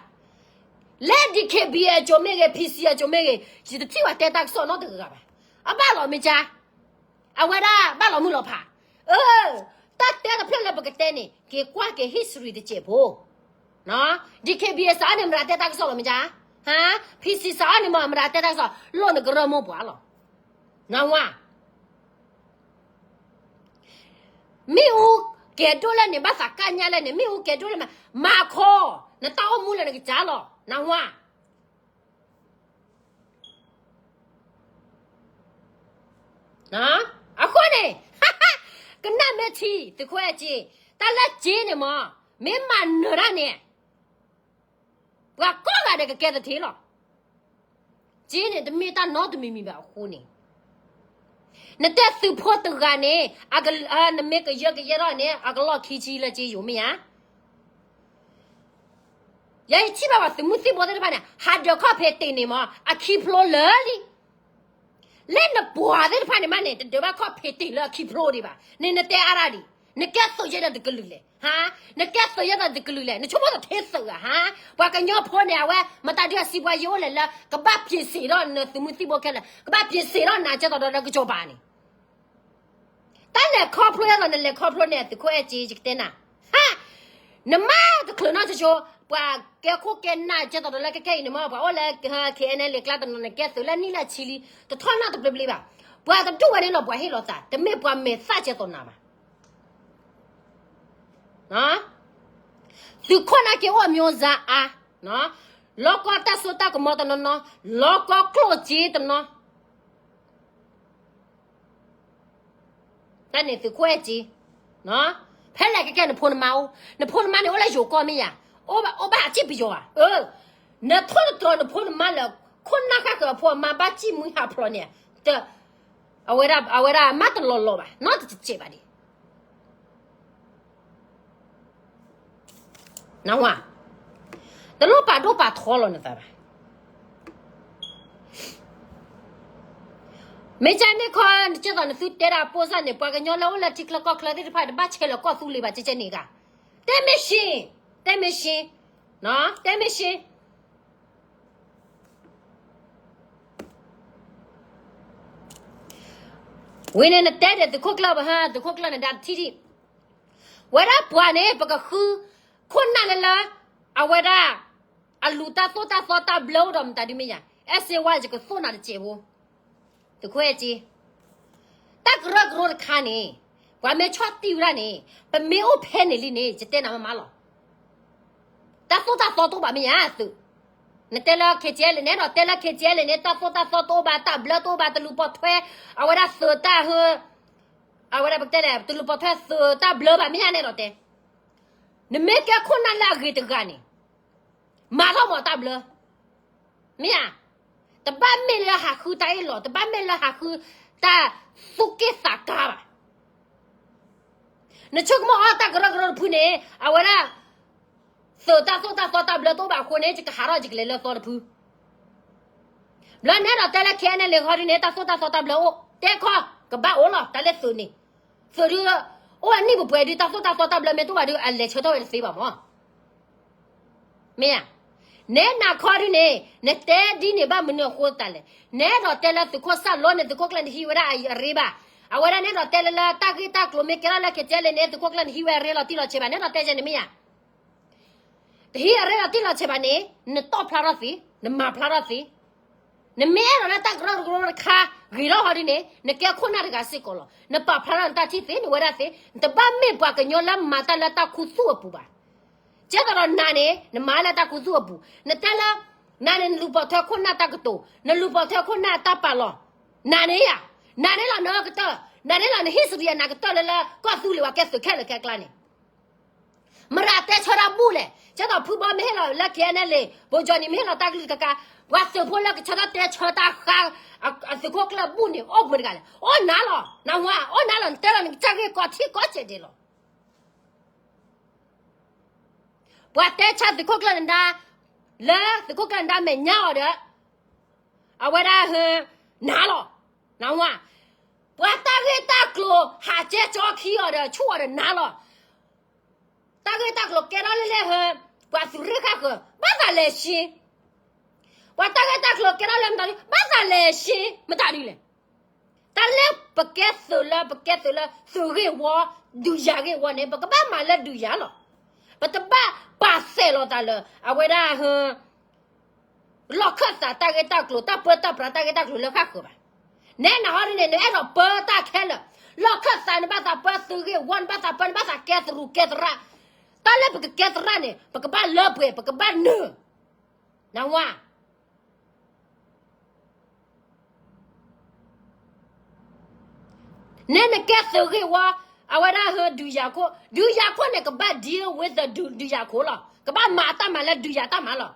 လၢ DKBA အစိၤမ့ၢ်ဂ့ၤ PC အစိၤမ့ၢ်ဂ့ၤ ယတထံၣ်ပှၤတဲတၢ်ကစီၣ်နီတဂၤဘၣ်. အဘၣ်လီၤမ့ၢ်ကါ အဝဲဒၣ်ဘၣ်လီၤမုၢ်လီၤဖး, အၢ, တၢ်တဲတဖျၢၣ်လၢပကတဲန့ၣ် က့ၤကွၢ်က့ၤ history တစဲးဖိ, DKBA စးအီၤန့ၣ် မတၤတဲတၢ်ကစီၣ်လီၤမ့ၢ်ကါ, ဟါ, PC စးအီၤန့ၣ်မ့ၢ် မတၤတဲတၢ်ကစီၣ် လိၣ်နကရၢမိၢ်ပှၢ်လီၤ. နဝၤ မ့ၣ်အူကဲၤဒိၣ်လၢန့ၣ် ဘၣ်သးကါညါလၢန့ၣ် မ့ၣ်အူကဲၤဒိၣ်လၢမး မၤခီ, နတၢ်အိၣ်မူလၢနကစၢ်လီၤ နဝၤ. အဃိန့ၣ် ကနၣ်မ့ၢ်ထံ သုးခိၣ်အဲၣ်ကၠ့, တၢ်လၢကၠ့န့ၣ်မး မ့ၢ်မၤနၢၤတၢ်န့ၣ် ပှၤကိးဂၤဒဲးကကဲသထ့လီၤ. ကၠ့န့ၣ် တမ့ၢ်တၢ်နီတမံၤမံၤဘၣ်အဃိန့ၣ်, နတဲသုးဖိတဂၤန့ၣ် နမ့ၢ်ကယၢကယဲထီၣ်န့ၣ် အကလီၢ်ခံဆံလၢကၠ့ယိာ်မ့ၢ်ဧါ. ယဲယထံၣ်ဘၣ်ပှၤသုးမုၢ်သံၣ်ဘိသ့ၣ်တဖၣ်န့ၣ် ဟးဒၢးခီၣ်ဖံးတ့ၢ်န့ၣ်မး အခံဖျိလၢာ်လံ. လၢနပှၤသ့ၣ်တဖၣ်န့ၣ်မးန့ၣ် တဒၢးဘၣ်ခီၣ်ဖံးတ့ၢ်လၢအခံဖျိဒံးဘၣ်. န့ၣ်နတဲအါဒၣ်ဒံး, နကဲသုးယဲဒီးတကလုာ်လဲၣ်, ဟါ, နကဲသုးယဲဒီးတကလုာ်လဲၣ်, နဆိကမိၣ်တထ့သုးဧါ, ဟါ, ပှၤကညီဖိန့ၣ် အဝဲမတၤဒုးအစံးပှၤယိာ်အိၣ်လဲၣ်လၢ ကဘၣ်ပ့ၤစ့းဒီးနသုးမုၢ်သံၣ်ဘိခဲလၢာ်, ကဘၣ်ပ့ၤစ့းဒီးနၤကဲသိးဒီးလၢကစီၤပၤန့ၣ် တၢ်လဲၤခီဖျိဒ်သိးနလဲၤခီဖျိန့ၣ် သုးခိၣ်အဲၣ်ကၠ့ ယကတဲနၤ, ဟါ, နမါတချုးနီတဆိ, ပှၤကဲခိၣ်ကဲနၢ်ကဲသိးဒီးလၢခဲခဲအံၤန့ၣ်မး ပှၤအိၣ်လၢ KNLA ကျါတနီၤန့ၣ် ကဲသုးလၢနံၣ်လၢဆံလံ, တထီၣ်နီတဘျီဘျီဘၣ်. ပှၤတဒူၣ်ဝဲန့ၣ်လီၤ ပှၤဟ့ၣ်လီၤသး, တမ့ၢ်ပှၤမဲာ်သၣ်ကဲသိးနၤဘၣ်. သုးခိၣ်နၢ်က့အိၣ်အမျိုးသားအါ, လီၤကီတၢ်စိတၢ်ကမီၤတနီၤနီၤ, လီၤကီကျိၣ်စ့တနီၤ တၢ်န့ၣ်သုးခိၣ်အဲၣ်ကၠ့, ဖဲလဲၣ်ကဲကဲနဖိနမါအိၣ်, နဖိနမါန့ၣ် အိၣ်လၢယိၤကီၢ်မ့ၢ်ယၤ, အိၣ်ဘၣ်ဟးစံၣ်ပယီၤဧါ, နထိၣ်သတြီၤနဖိနမါလၢ ခိၣ်နၢ်ဃၣ်ဃၢၤအဖိအမါဘၣ်စံၣ်မှံဟးဖျိးန့ၣ်, တ အဝဲဒၣ် အဝဲဒၣ်မၤတလီၤလီၤဘၣ်, နီတစဲးဘၣ်ဒံး. နဝၤ, တလိၣ်ပာ်ဒိၣ်ပာ်ထီလီၤနသးဘၣ်. မ့ၢ်ကန့ၣ်ခီ နကဲသိးနသုတဲဒၣ်ပိၢ်စၢ်န့ၣ် ပှၤကညီလၢအိၣ်လၢထံချၢကီၢ်ချၢသ့ၣ်တဖၣ် တဘၣ်ဆဲးလၢကီၢ်သူလ့ၤဘၣ် ကဲကဲန့ၣ်ဂ့ၤ. တဲမ့ၢ်ရှ့, တဲမ့ၢ်ရှ့, တဲမ့ၢ်ရှ့. ဝံၤန့ၣ်နတဲဒၣ်သုးခိၣ်ကျၢၢ်ဘၣ်ဟါ, သုးခိၣ်ကျၢၢ်န့ၣ်ဒၣ်ထံၣ်ထံၣ်, ဝဲဒၣ်ပှၤန့ၣ် ပကဃုခိၣ်နၢ်လၢလၢ အဝဲဒၣ် အလူၤတၢ်သိၣ်တၢ်သီတၢ်ဘျၢအိၣ်ဒီးမတၤဒုမ့ၢ်ယၤ, အဲၣ်စ့ဝါ ယကသိၣ်နၤတစဲးဖိ, သုးခိၣ်အဲၣ်က့ တၢ်ကရၢကရိတခါန့ၣ် ပှၤမ့ၢ်ဆီၣ်တံၢ်ဝဲဒၣ်န့ၣ် ပမ့ၢ်အိၣ်ဖဲန့ၣ်လံန့ၣ် ယတဲနၤမးမးလီၤ. တၢ်သိၣ်တၢ်သီတအိၣ်ဘၣ်မ့ၢ်ဧါသုး, နတဲလၢ KTLA န့ၣ်ဒီး တဲလၢ KTLA န့ၣ် တၢ်သိၣ်တၢ်သီတအိၣ်ဘၣ်, တၢ်ဘျၢတအိၣ်ဘၣ်, တလူၤပိာ်ထွဲ အဝဲဒၣ်သုးတၢ်ဟၢ, အဝဲဒၣ်ပကတဲလဲၣ် တလူၤပိာ်ထွဲသုးတၢ်ဘျၢဘၣ်မ့ၢ်ဧါန့ၣ်ဒီးတဲ, နမ့ၢ်ကဲခိၣ်နၢ်လၢအဂ့ၤတဂၤန့ၣ် မၤထီၣ်မးတၢ်ဘျၢ မ့ၢ်ဧါ, တဘၣ်မ့ၢ်လၢဟးဃုတၢ်အ့ၣ်လိာ်, တဘၣ်မ့ၢ်လၢဟးဃုတၢ်သူၣ်က့ၣ်သးကါဘၣ်. နဆိကမိၣ်အီၣ်တၢ်ကရၢကရိတဖုန့ၣ် အဝဲဒၣ် သုးတၢ်သိၣ်တၢ်သီတၢ်ဘျၢတအိၣ်ဘၣ်အဃိန့ၣ် ယကဟးထီၣ်ယကလဲၤလၢသီတဖု ဘျီန့ၣ်ဒီးတဲလၢ KNLA ဃီဒုန့ၣ် တၢ်သိၣ်တၢ်သီတၢ်ဘျၢအိၣ် တဲခီ ကဘၣ်အိၣ်လီၤ တၢ်လၢသုးန့ၣ်, သုးဒု အိၣ်အနံၣ်ပှဲၤပှဲၤဒု တၢ်သိၣ်တၢ်သီတၢ်ဘျၢမ့ၢ်တအိၣ်ဘၣ်ဒု အလဲၤဆၢထၢၣ်ဝဲတသ့ဘၣ်မး. မ့ၢ်ဧါ, နဲနၤခီဒုန့ၣ် နတဲဒ်န့ၣ်ဘၣ်မနုၤအဃိသတးလဲၣ်. နဲဒီးတဲလၢသုးခိၣ်စၢ်လိန့ၣ် သုးခိၣ်ကျၢၢ်န့ၣ်ဟံးဝဲဒၣ်အရ့ဘၣ်. အဝဲဒၣ်နဲဒီးတဲလၢလၢတၢ်ဂ့ၢ်တၢ်ကျိၤမ့ၢ်ကဲထီၣ်လၢ KTLA န့ၣ် သုးခိၣ်ကျၢၢ်န့ၣ် တဟံးဝဲအရ့လီၤတံၢ်လီၤဆဲးဘၣ် နဲဒီးတဲကဲန့ၣ်မ့ၢ်ဧါ. တဟံးအရ့လီၤတံၢ်လီၤဆဲးဘၣ်န့ၣ် နတီၣ်ဖျါထီၣ်သ့, နမၤဖျါထီၣ်သ့. နမ့ၢ်အဲၣ်ဒိးလၢတၢ်ကရၢကရိတခါ ဂ့ၤထီၣ်ဟီဒ်န့ၣ် နကဲခိၣ်နၢ်တဂၤစ့ၢ်ကီးလီၤ. နပာ်ဖျါထီၣ်နတၢ်ထံၣ်သ့ နဝဲဒၣ်သ့, နတဘၣ်မ့ၢ်ပှၤကညီလၢမၤတၢ်လၢတၢ်ခူသူၣ်အပူၤဘၣ်. ကဲသိးဒီးနၤန့ၣ် နမၤလၢတၢ်ခူသူၣ်အပူၤ, နတဲလၢ နၤန့ၣ် နလူၤပိာ်ထွဲခိၣ်နၢ်တၢ်ကတိၤ, နလူၤပိာ်ထွဲခိၣ်နၢ်တၢ်ပာ်လီၤ, နၤန့ၣ်ယၤ, နၤန့ၣ်လီၤနကတၢၢ်, နၤန့ၣ်လီၤန history အနၤကတၢၢ်လၢလၢကီၢ်သူလ့ၤဝဲကဲသုးခဲလၢာ်ခဲကျါန့ၣ် မတၤတဲဆၢတၢ်ဘူၣ်လဲၣ်. ကဲသိးဖုဘီမ့ၢ်ဟ့ၣ်လီၤလၢ KNLA ဘိကၠီနံၤမ့ၢ်ဟ့ၣ်လီၤတၢ်ကလုၢ်တကးကး, ပှၤသုးဖိလၢကဆၢထၢၣ်တဲဆၢတၢ်ဃါ အသုးခိၣ်ကျၢၢ်ဘူၣ်န့ၣ် အိၣ်မုာ်တဂၤလဲၣ်. အိၣ်နၤလီၤ, နဝၤ အိၣ်နၤလီၤ, နတဲလီၤနကစၢ်ဂ့ၢ်ကီထံကီစဲးဒဲးလီၤ. ပှၤတဲဆၢသုးခိၣ်ကျၢၢ်နဒါ, လၢသုးခိၣ်ကျၢၢ်နဒါမဲာ်ညါအီၤဒီး အဝဲဒၣ်ဟၢ နၤလီၤ, နဝၤ, ပှၤတၢ်ဂ့ၢ်တၢ်ကျိၤဟးကဲကၠီခံအီၤဒီး ဆူၣ်အီၤဒီးနၤလီၤ. တၢ်ဂ့ၢ်တၢ်ကျိၤကဲထီၣ်လၢလဲၣ်ဟၢ ပှၤသုးရ့ၣ်ဃၣ်ဃၢၤ ဘၣ်သးလဲၤရှ့, ပှၤတၢ်ဂ့ၢ်တၢ်ကျိၤကဲထီၣ်လၢမတၤဒု ဘၣ်သးလဲၤရှ့ မတၤဒုလဲၣ်. တၢ်လၢပကဲသုးလၢ ပကဲသုးလၢသုးဂ့ၢ်ဝီ ဒုးယၤဂ့ၢ်ဝီန့ၣ် ပကဘၣ်မၤလၢဒုးယၤလီၤ. ပတဘၣ်ပာ်စဲးလီၤသးလၢ အဝဲဒၣ်ဟၢ လီၢ်ခၢၣ်သးတၢ်ဂ့ၢ်တၢ်ကျိၤ တၢ်ပၢတၢ်ပြးတၢ်ဂ့ၢ်တၢ်ကျိၤလၢဃၣ်ဃၢၤဘၣ်. နဲနၤဟီဒ်န့ၣ် နအဲၣ်ဒိးပၢတၢ်ခဲလၢာ်, လီၢ်ခၢၣ်သးနဘၣ်သးပၢသုးဂ့ၢ်ဝီ နဘၣ်သးပၢ နဘၣ်သးကဲသရူးကဲသရၣ်, တၢ်လၢပကကဲသရၣ်န့ၣ် ပကဘၣ်လၢပှဲၤ ပကဘၣ်နၢၤ, နဝၤ နဲနကဲသုးဂ့ၢ်ဝီ, အဝဲဒၣ်ဟၢဒုးယၤခိၣ်, ဒုးယၤခိၣ်န့ၣ် ကဘၣ် deal with the ဒုးယၤခိၣ်လီၤ. ကဘၣ်မၤအတၢ်မၤလၢဒုးယၤတၢ်မၤလီၤ.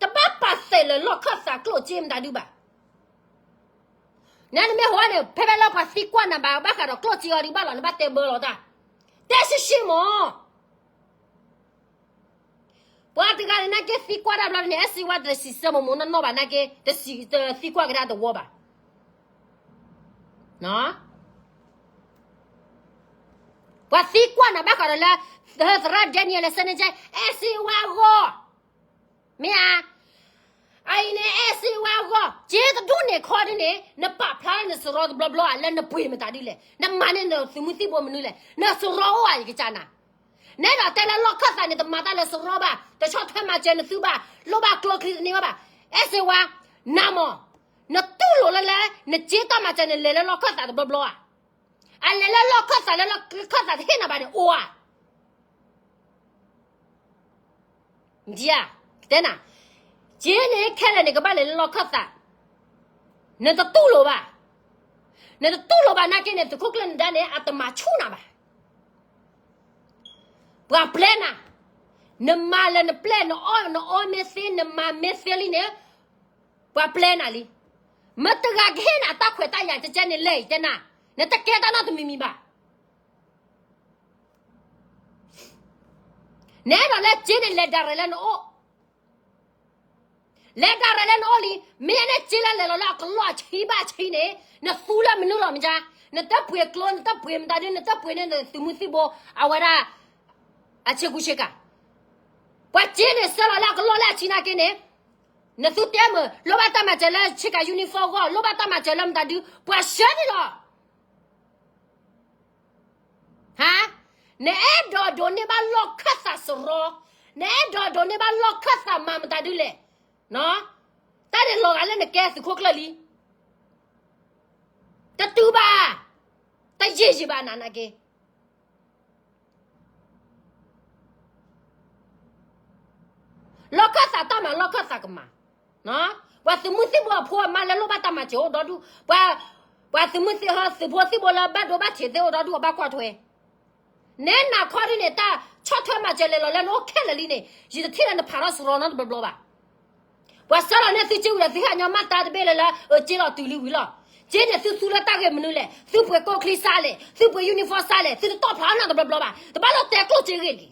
တဘၣ်ပာ်စဲးလၢလီၢ်ခၢၣ်သးကျိၣ်စ့မတၤဒုဘၣ်. နဲနမ့ၢ်ဟိန့ၣ် ဖဲဖဲလၢပှၤသံကွၢ်နၤဘၣ် ဘၣ်ဃးဒီးကျိၣ်စ့အီၤဒုဘၣ်လီၤ နဘၣ်တဲဘၢလီၤတၢ်, တဲရှဲရှဲမး ပှၤတဂၤန့ၣ် နာ်က့သံကွၢ်တၢ်ဘျီန့ၣ် အဲၣ်စ့ဝါတစံးဆၢမိၢ်မိၢ်နီၢ်နီၢ်ဘၣ် နာ်က့ တစံးသံကွၢ်ကဒါတဝီဘၣ်. ပှၤသံကွၢ်နၤဘၣ်ဃးဒီးလၢ သရၣ် Daniel လၢ Senator အဲၣ်စ့ဝါအဂီၢ်, မ့ၢ်ဧါ, အအံၤန့ၣ် အဲၣ်စ့ဝါအဂီၢ် က့တဒူၣ်န့ၣ်ခီဒ်န့ၣ် နပာ်ဖျါလၢနစရီတဘျီဘျီဧါ လၢနပှ့ၤမတၤဒ်လဲၣ်, နမၤန့ၢ်နသုးမုၢ်သံၣ်ဘိမနုၤလဲၣ်, နစရီအိၣ်ဧါ ယကစၢ်နၤ နဲဒိးတဲလၢလီၢ်ခၢၣ်သးန့ၣ် တမၤတၢ်လၢစရီဘၣ်, တဆီၣ်ထွဲမၤစၢၤနသုဘၣ်, လိၣ်ဘၣ်ကျိချံသန့ဘၣ်. အဲၣ်စ့ဝါ, နၤမး, နတူၢ်လိာ်လၢလၢ နစ့တၢ်မၤစၢၤန့ၣ် လဲၤလၢလီၢ်ခၢၣ်သးတဘျီဘျီဧါ, အလဲၤလၢလီၢ်ခၢၣ်သးလၢလီၢ်ခၢၣ်သးတဟ့ၣ်နၤဘၣ်န့ၣ်အိၣ်ဧါ. ဒ်ဧါ, တဲနၤ, က့န့ၣ်ခဲလၢာ်န့ၣ် ကဘၣ်လဲၤလၢလီၢ်ခၢၣ်သး, နတတူၢ်လိာ်ဘၣ်, နတတူၢ်လိာ်ဘၣ်နာ်က့န့ၣ် သုးခိၣ်ကျၢၢ်နဒါန့ၣ် အတမၤဆူၣ်နၤဘၣ်. ပှၤပျဲနၤ, နမၤလၢနပျဲၢ် နအီၣ်နအီမ့ၢ်သ့ နမၤမ့ၢ်သ့လံန့ၣ်, ပှၤပျဲနၤလံ. မတၤတဂၤကဟ့ၣ်နၤတၢ်ခွဲးတၢ်ယာ်ကဲကဲန့ၣ်လဲၣ်အံၤတဲနၤ, နတကဲတၢ်နီတမံၤမံၤဘၣ်. နအဲၣ်ဒိးလၢက့န့ၣ် လဲၤဒၣ်ရဲၣ်လၢနအိၣ်, လဲၤဒၣ်ရဲၣ်လၢနအိၣ်လံ. မ့ၢ်န့ၣ်က့လၢလဲၤလီၤလၢအကလီၢ်အဆံဘၣ်ဆံန့ၣ် နသူလၢမနုၤလီၤမ့ၢ်ကါ, နတပှ့ၤကျိ နတပှ့ၤမတၤဒု နတပှ့ၤန့ၢ်နသုးမုၢ်သံၣ်ဘိ အဝဲဒၣ် အဆ့ကူဆ့ကၤ. ပှၤက့န့ၣ် ဆှၢလီၤလၢအကလီၢ်လၢအဆံနာ်က့န့ၣ်, နသုတဲမုာ် လိၣ်ဘၣ်တၢ်မၤစၢၤလၢဆ့ကၤ uniform ဂီၢ် လိၣ်ဘၣ်တၢ်မၤစၢၤလၢမတၤဒု ပှၤဆှၢန့ၣ်လီၤ. ဟါ, နအဲၣ်ဒိးဒိးန့ၢ်ဘၣ်လီၢ်ခၢၣ်သးစရီ, နအဲၣ်ဒိးဒိးန့ၢ်ဘၣ်လီၢ်ခၢၣ်သးမၤမတၤဒုလဲၣ်. တၢ်န့ၣ်လီၤဂာ်လၢနကဲသုးခိၣ်ကျၢၢ်လံ. တတုၤဘၣ်, တယံာ်ယံာ်ဘၣ်နးနးက့ လီၢ်ခၢၣ်သးတၢ်မၤလီၢ်ခၢၣ်သးကမၤ, ပှၤသုးမုၢ်သံၣ်ဘိအဖိအမါလၢလိၣ်ဘၣ်တၢ်မၤစၢၤအိၣ်ဒီဒူၣ်, ပှၤသုးဖိသံၣ်ဘိလၢဘၣ်ဒိဘၣ်ထံးသ့ၣ်အိၣ်ဒီဒူၣ်အဘၣ်ကွၢ်ထွဲ, နဲနၤခီဒ်န့ၣ် တၢ်ဆီၣ်ထွဲမၤစၢၤလဲၤလီၤလၢနအိၣ်ခဲလၢာ်လံန့ၣ် ယတထံၣ်လၢနဖးထီၣ်စရီနီတဘျီဘျီဘၣ်. ပှၤဆှၢလီၤန့ၢ်သုက့ဝံၤဒီး သုဟဲညီမးတၢ်တဘ့ၣ်လၢလၢ အက့လီၤတုၤလံဝံၤလီၤ. က့န့ၣ်သုသူလၢတၢ်ဂ့ၢ်မနုၤလဲၣ်, သုပှ့ၤကိၣ်ချံစးလဲၣ်, သုပှ့ၤ uniform စးလဲၣ်, သုတတီၣ်ဖျါနီတဘျီဘျီဘၣ်, တဘၣ်လီၤတဲာ်ကျိၣ်စ့ဂ့ၢ်လံ.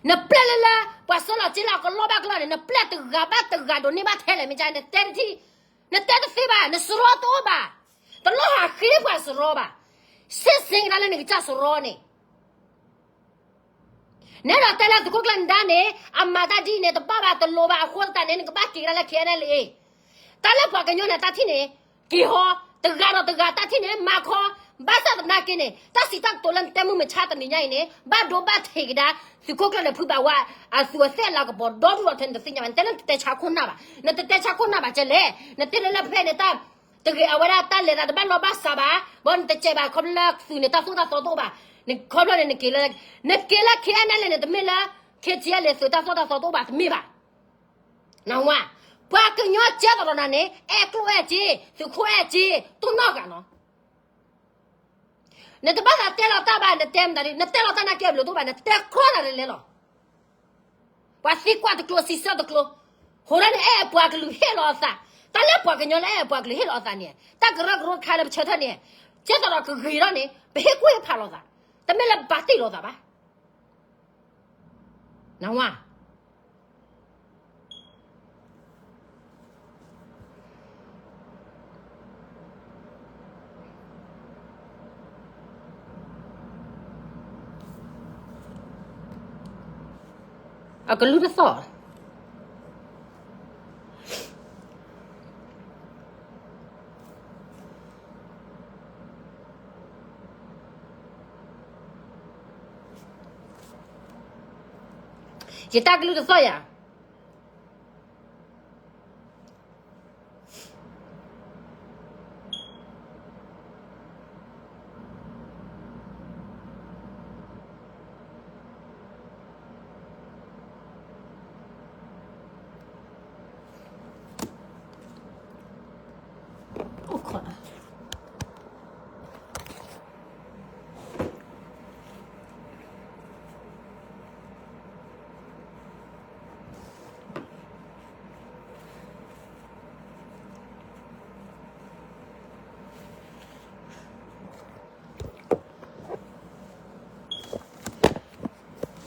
နပျဲၢ်လၢလၢ ပှၤဆှၢလီၤက့လၢအကလီၢ်ဘၣ်ကလီၢ်န့ၣ် နပျဲၢ်တဂၤဘၣ်တဂၤဒိးန့ၢ်ဘၣ်ထဲလဲၣ်မ့ၢ်ကါ, နတဲတသ့, နတဲတသ့ဘၣ်, နစရီတအိၣ်ဘၣ်, တလိၣ်ဟးဃ့ပှၤစရီဘၣ်, စ့စ့ကဒါလၢနကစၢ်စရီန့ၣ် နဲဒိးတဲလၢသုးခိၣ်ကျၢၢ်နဒါန့ၣ် အမၤတၢ်ဒ်အံၤန့ၣ် တဘၣ်ဘၣ်တလိၤဘၣ်အဃိသတးန့ၣ် နကဘၣ်က့ၤကဒါလၢ ခဲအံၤန့ၣ်လၢအံၤ, တၢ်လၢပှၤကညီန့ၣ် တၢ်ထံၣ်န့ၣ် က့ၤဟီ, တဂၤဒီးတဂၤတၢ်ထံၣ်န့ၣ် မၤခီ, ဘၣ်ဆၣ်သနာ်က့န့ၣ် တၢ်စံးတၢ်ကတိၤလၢနတဲမုၢ်မဆါတနံၤညါအံၤန့ၣ် ဘၣ်ဒိဘၣ်ထံးကဒါ သုးခိၣ်ကျၢၢ်န့ၣ် ဖုဘၣ်ဝါ အသူးအသ့ၣ်လၤကပီၤဒီဒူၣ်လီၤထဲ နတသ့ၣ်ညါဘၣ်, နတဲလၢနတတဲဆါခိၣ်နၢ်ဘၣ်, နတတဲဆါခိၣ်နၢ်ဘၣ်ကဲလဲၣ်, နတဲလၢလၢဖဲန့ၣ်တၢ် တဂ့ၤအဝဲဒၣ်တၢ်လဲၤသးတဘၣ်လီၢ်ဘၣ်စးဘၣ်, ဘီနတစဲးဘၣ်ခီဖျိလၢသုးန့ၣ် တၢ်သိၣ်တၢ်သီတအိၣ်ဘၣ်, နခီဖျိန့ၣ် နက့ၤလၢ နက့ၤလၢ ခဲအံၤန့ၣ်လဲၣ်န့ၣ် တမ့ၢ်လၢ ခဲအံၤလဲၣ်သုးတၢ်သိၣ်တၢ်သီတအိၣ်ဘၣ် တမ့ၢ်ဘၣ်. နဝါ, ပှၤကညီကဲသိးဒီးနၤန့ၣ် အဲၣ်ကျိၣ်အဲၣ်စ့, သုးခိၣ်အဲၣ်စ့, တိၢ်နီၣ်ဂၤနီၤ. နတဘၣ်သးတဲလီၤတၢ်ဘၣ်, နတဲမတၤဒ်, နတဲလီၤတၢ်နာ်က့အဘျုးတအိၣ်ဘၣ်, နတဲကြီနၤလဲၤလဲၤလီၤ. ပှၤသံကွၢ်တကျိၤ စံးဆၢတကျိၤ, ဟိးဒၣ်န့ၣ် အဲၣ်ပှၤကလုာ်ဟ့ၣ်လီၤအသး, တၢ်လၢပှၤကညီလၢအဲၣ်ပှၤကလုာ်ဟ့ၣ်လီၤအသးန့ၣ်, တၢ်ကရၢကရိတခါလၢပဆၢထၢၣ်န့ၣ်, ကဲသိးဒီးကဂ့ၤထီၣ်န့ၣ် ပဟ့ၣ်ကူၣ်ဟ့ၣ်ဖးလိာ်သး, တမ့ၢ်လၢပပာ်တ့ၢ်လိာ်သးဘၣ်. နဝါ အကလုၢ်တသီၣ်, ယတၢ်ကလုၢ်တသီၣ်ယၤ.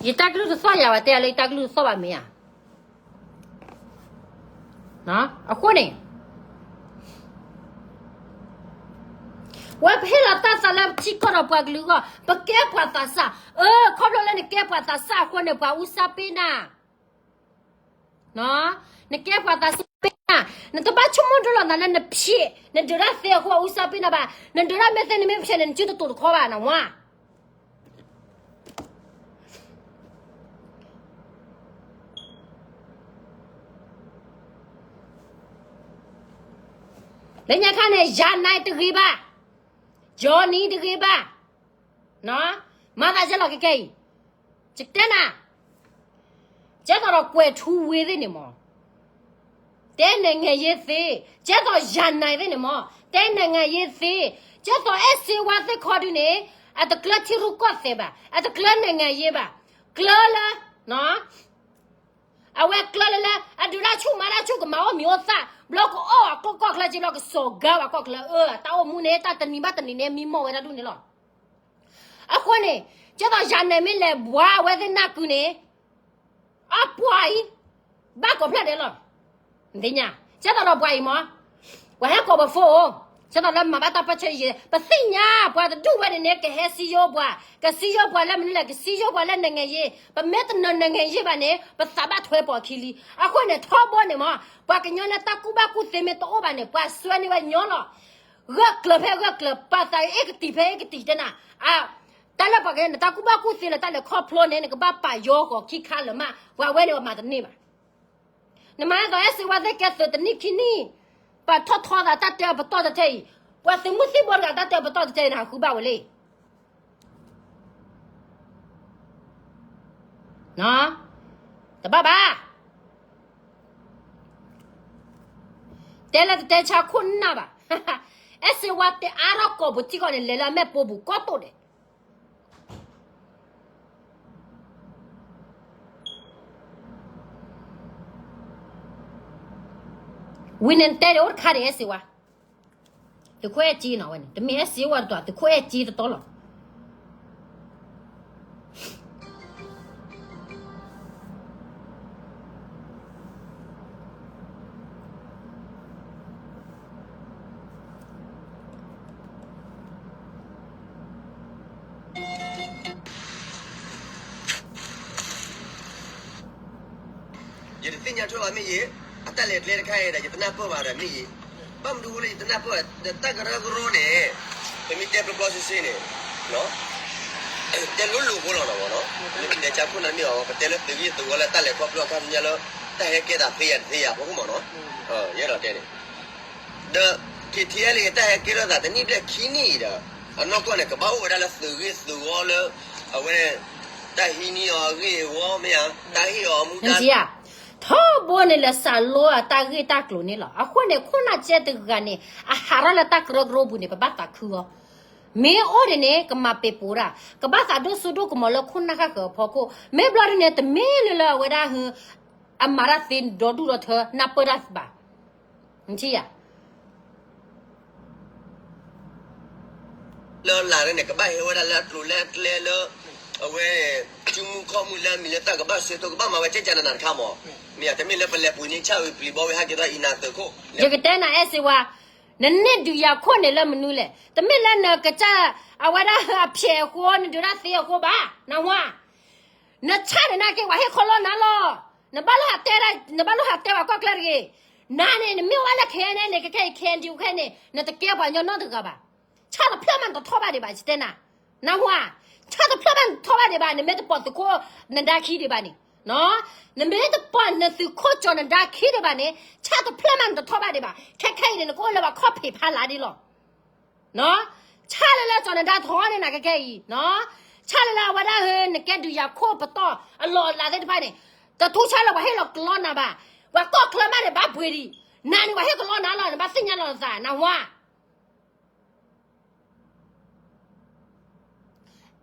ယတၢ်ကလုၢ်တသီၣ်ယၤဘၣ်, တဲယၤလၢယတၢ်ကလုၢ်တသီၣ်ဘၣ်မ့ၢ်ဧါ. အဃိန့ၣ် ဝဲပဟ့ၣ်လီၤတၢ်သးလၢပထံကီၢ်ဒီးပှၤကလုာ်အဂီၢ်, ပကဲပှၤသးစၢ်, အၢ ခီဖျိလၢနကဲပှၤသးစၢ်အဃိန့ၣ် ပှၤအူစၢ်ပ့နၤ နကဲပှၤသးစၢ်ပ့နၤ, နတဘၣ်ဆိကမိၣ်ဒိၣ်လီၤနၤလၢနဖျဲး, နဒုးတၢ်သ့အဃိအူစၢ်ပ့နၤဘၣ်, နဒုးတၢ်မ့ၢ်သ့နမ့ၢ်ဖျဲးန့ၣ် နစုတတိၤတခီဘၣ် နဝါ. လၢညါခါန့ၣ် ယၤနဲတဂ့ၤဘၣ်, ယီၤနံၤတဂ့ၤဘၣ်, မၤသးယဲလီၤခဲခဲအံၤ, ယတဲနၤ, ကဲသိးဒီးကွဲးထူဝ့သ့ၣ်န့ၣ်မး, တဲနဲၣ်ငဲၤယ့သ့, ကဲသိးယၤနဲသ့ၣ်န့ၣ်မး, တဲနဲၣ်ငဲၤယ့သ့, ကဲသိးအဲၣ်စ့ဝါသ့ၣ်ခီဒုန့ၣ်, အတကျၢထံရူၢ်ကီၢ်သဲးဘၣ်, အတကျၢနဲၣ်ငဲၤယ့ဘၣ်, ကျၢလၢ အဝဲကျၢလၢလၢ အဒုးတၢ်ဆူၣ်မၤတၢ်ဆူၣ် ကမၤအိၣ်မံၤအိၣ်သၣ် ဘျီကအီၣ်အကျိၣ်ကီၢ်ချၢက့ဘျီ ကစီၤကၤဝဲကီၢ်ချၢ အၢ တၢ်အိၣ်မူန့ၣ် တၢ်တနံၤဘၣ်တနံၤန့ၣ် မံမီၢ်ဝဲဒၣ်ဒူၣ်န့ၣ်လီၤ. အဃိန့ၣ် ကဲသိးယၤနဲၣ်မ့ၢ်လဲၤဘှါအဝဲသ့ၣ်နၢ်ကုန့ၣ် အပှၤအံၤ ဘၣ်ကိးဖျၢၣ်ဒဲးလီၤ. နသ့ၣ်ညါ ကဲသိးဒီးပှၤအံၤမး ပှၤဟဲကိးပဖိဧိၤ ကဲသိးလၢမၤဘၣ်တၢ်ပၢၢ်ဆၢယံၤ ပသ့ၣ်ညါ ပှၤတဒူၣ်ဝဲန့ၣ်န့ၣ် ကဟဲစံယိပှၤ ကစံယိပှၤလၢမနုၤလဲၣ် ကစံယိပှၤလၢနငဲၤယ့ ပမ့ၢ်တနၢၤနငဲၤယ့ဘၣ်န့ၣ် ပသးဘၣ်ထွဲပိာ်ခံလံ. အဃိန့ၣ် ထီဘိန့ၣ်မး ပှၤကညီလၢတၢ်ကူၣ်ဘၣ်ကူၣ်သ့မ့ၢ်တအိၣ်ဘၣ်န့ၣ် ပှၤစွဲန့ၢ်ဝဲညီလီၤ. ဂၢၢ်ကျၢၤဖဲဂၢၢ်ကျၢၤ ပာ်သးအ့ၣ်ကတံာ်ဖဲအ့ၣ်ကတံာ်တဲနၤ တၢ်လၢပှၤကညီန့ၣ် တၢ်ကူၣ်ဘၣ်ကူၣ်သ့လၢတၢ်လဲၤခီဖျိန့ၣ် နကဘၣ်ပာ်ယီၤဂီၤခံခါလၢၤမး ပှၤဝဲန့ၣ်ပမၤတန့ၢ်ဘၣ်. နမၤဒ်သိးအဲၣ်စ့ဝါသ့ၣ်ကဲသုးတနံၣ်ခံနံၣ် ပာ်ထီၣ်ထီသးတၢ်တဲအပတီၢ်တထဲအံၤ ပှၤသုးမုၢ်သံၣ်ဘိတဂၤတၢ်တဲအပတီၢ်တထဲအံၤ နဟးဃုဘၣ်ဝဲလံ တဘၣ်ဘၣ်. တဲလၢတတဲဆါခိၣ်နၢ်ဘၣ်. အဲၣ်စ့ဝါတဲအါထီၣ်ကိာ်ပူၤထံကီၢ်န့ၣ် လဲၤလၢအမဲာ်ပိာ်ပူၤကိးတိၢ်ဒဲး ဝံၤန့ၣ်တဲဒၣ်အိၣ်တခါဒံး အဲၣ်စ့ဝါ သုးခိၣ်အဲၣ်ကၠ့နီၤဝဲန့ၣ် တမ့ၢ်အဲၣ်စ့ဝါတတီၤ သုးခိၣ်အဲၣ်ကၠ့တတီၤလီၤ. ယတသ့ၣ်ညါထွဲဘၣ်မ့ၢ်ယံၤ, အတၢ်လဲၤကျဲတခါအံၤဒီး ယတနၢ်ပၢၢ်ဘၣ်ဒီးမ့ၢ်ယံၤ, ဘၣ်မနုၤအဃိလၢယတနၢ်ပၢၢ်ဘၣ်ဒီး တၢ်ကရၢကရိန့ၣ် ပမ့ၢ်တဲပျီပျီဆ့ဆ့န့ၣ် တဲလိၤလိၤဖိလီၤနီၤ, ပတဲလၢသုးဂ့ၢ်သုးဝီလၢ တၢ်လဲၤခီဖျိအခါဆူညါလၢ တၢ်ဟဲကဲသးသ့ယၤတသ့ယၤဖိမ့ၢ်နီၤ, ယဲဒီးတဲန့ၣ် ဒီး KTLA တၢ်ဟဲကဲထီၣ်သးတနံၣ်ဘျဲၣ်ခံနံၣ်အံၤဒီး အနီၢ်ကီၢ်န့ၣ် ကဘၣ်အိၣ်ဝဲဒၣ်လၢသုးဂ့ၢ်သုးဝီလၢ အဝဲ တၢ်ဟံးန့ၢ်အီၤအဂ့ၢ်အဝီမ့ၢ်ဧါ, တၢ်ဟ့ၣ်အီၤအမူဒါ ထီဘိန့ၣ်လဲၤစးလိအတၢ်ဂ့ၢ်တၢ်ကျိၤန့ၣ်လီၤ. အဃိန့ၣ် ခိၣ်နၢ်ကဲတဂၤန့ၣ် အဟးထီၣ်လၢတၢ်ကရၢကရိပူၤန့ၣ် ပဘၣ်သးခုအီၤ, မ့ၢ်အိၣ်ဒ်န့ၣ် ကမၤပ့ၤပိာ်ဒၣ် ကဘၣ်သးဒိၣ်စိဒိၣ်ကမီၤလၢခိၣ်နၢ်ဃၣ်ဃၢၤအဖီခိၣ်, မ့ၢ်ဘျီဒ်န့ၣ် တမ့ၢ်လၢလၢအဝဲဒၣ် အမၤတၢ်သ့ဒီဒူၣ်ဒီထၢ နၢ်ပၢၢ်တၢ်ဘၣ်, နထံၣ်ဧါ လၢလၢ်န့ၣ် ကဘၣ်ဟဲဝဲဒၣ်လၢအကျိၤလၢအကျဲလၢ အဝဲ စုမုၢ်ခီၣ်မုၢ်လၢအမံၤလၢတၢ်ကဘၣ်ဆၢထၢၣ် ကဘၣ်မၤဝဲကဲကနနၤတခါမး, မ့ၢ်တမ့ၢ်လၢပလဲၤပှ့ၤန့ၢ်ဆၣ်အုးပျံၤဘီဝဲဟဲက့ၤဒီးအံၤနၤသုးခိၣ်, ယကတဲနၤအဲၣ်စ့ဝါ, နန့ၢ်ဒုးယၤခိၣ်န့ၣ်လၢမနုၤလဲၣ်, တမ့ၢ်လၢနကစၢ် အဝဲဒၣ်အဖျဲးအဃိ နဒုးတၢ်သ့အဃိဘၣ်, နဝါ နဆၣ်န့ၣ်နာ်က့ ပှၤဟ့ၣ်ကလီနၤလီၤ, နဘၣ်လိၣ်ဟးတဲဒၣ် နဘၣ်လိၣ်ဟးတဲပှၤကီၢ်ချၢတဂ့ၤ, နၤန့ၣ် နမ့ၢ်အိၣ်ဘၣ်လၢခဲအံၤန့ၣ် ခဲအံၤ ခဲအံၤ ခဲအံၤန့ၣ် နတကဲပှၤကညီနီတဂၤဘၣ်, ဆၣ်တဖျၢၣ်မးနတထီၣ်ဘၣ်ဒံးဘၣ် ယတဲနၤ, နဝါ, ဆၣ်တဖျၢၣ်မးနတထီၣ်ဘၣ်ဒံးဘၣ် နမ့ၢ်တပိာ်သုးခိၣ်နဒါခံဒံးဘၣ်န့ၣ်, နမ့ၢ်တပိာ်နသုးခိၣ်ကၠီၤနဒါခံဒံးဘၣ်န့ၣ် ဆၣ်တဖျၢၣ်မးနတထီၣ်ဘၣ်ဒံးဘၣ်, ခဲခဲအံၤန့ၣ် နကအိၣ်လၢပှၤခီၣ်ဖံးဖးလးဒ်လီၤ ဆၣ်လၢလၢကၠီၤနဒါထီန့ၣ်နၤခဲခဲအံၤ, ဆၣ်လၢလၢအဝဲဒၣ်ဟဲ နကဲဒုးယၤခိၣ်ပတီၢ်အလီၢ်အလၤသ့ၣ်တဖၣ်န့ၣ်, တထူဆါလၢပှၤဟ့ၣ်လီၤကလီနၤဘၣ်, ပှၤကီၢ်ချၢမးန့ၣ် ဘၣ်ပှ့ၤဒံး, နၤန့ၣ် ပှၤဟ့ၣ်ကလီနၤလီၤ နဘၣ်သ့ၣ်ညါလီၤနသး နဝါ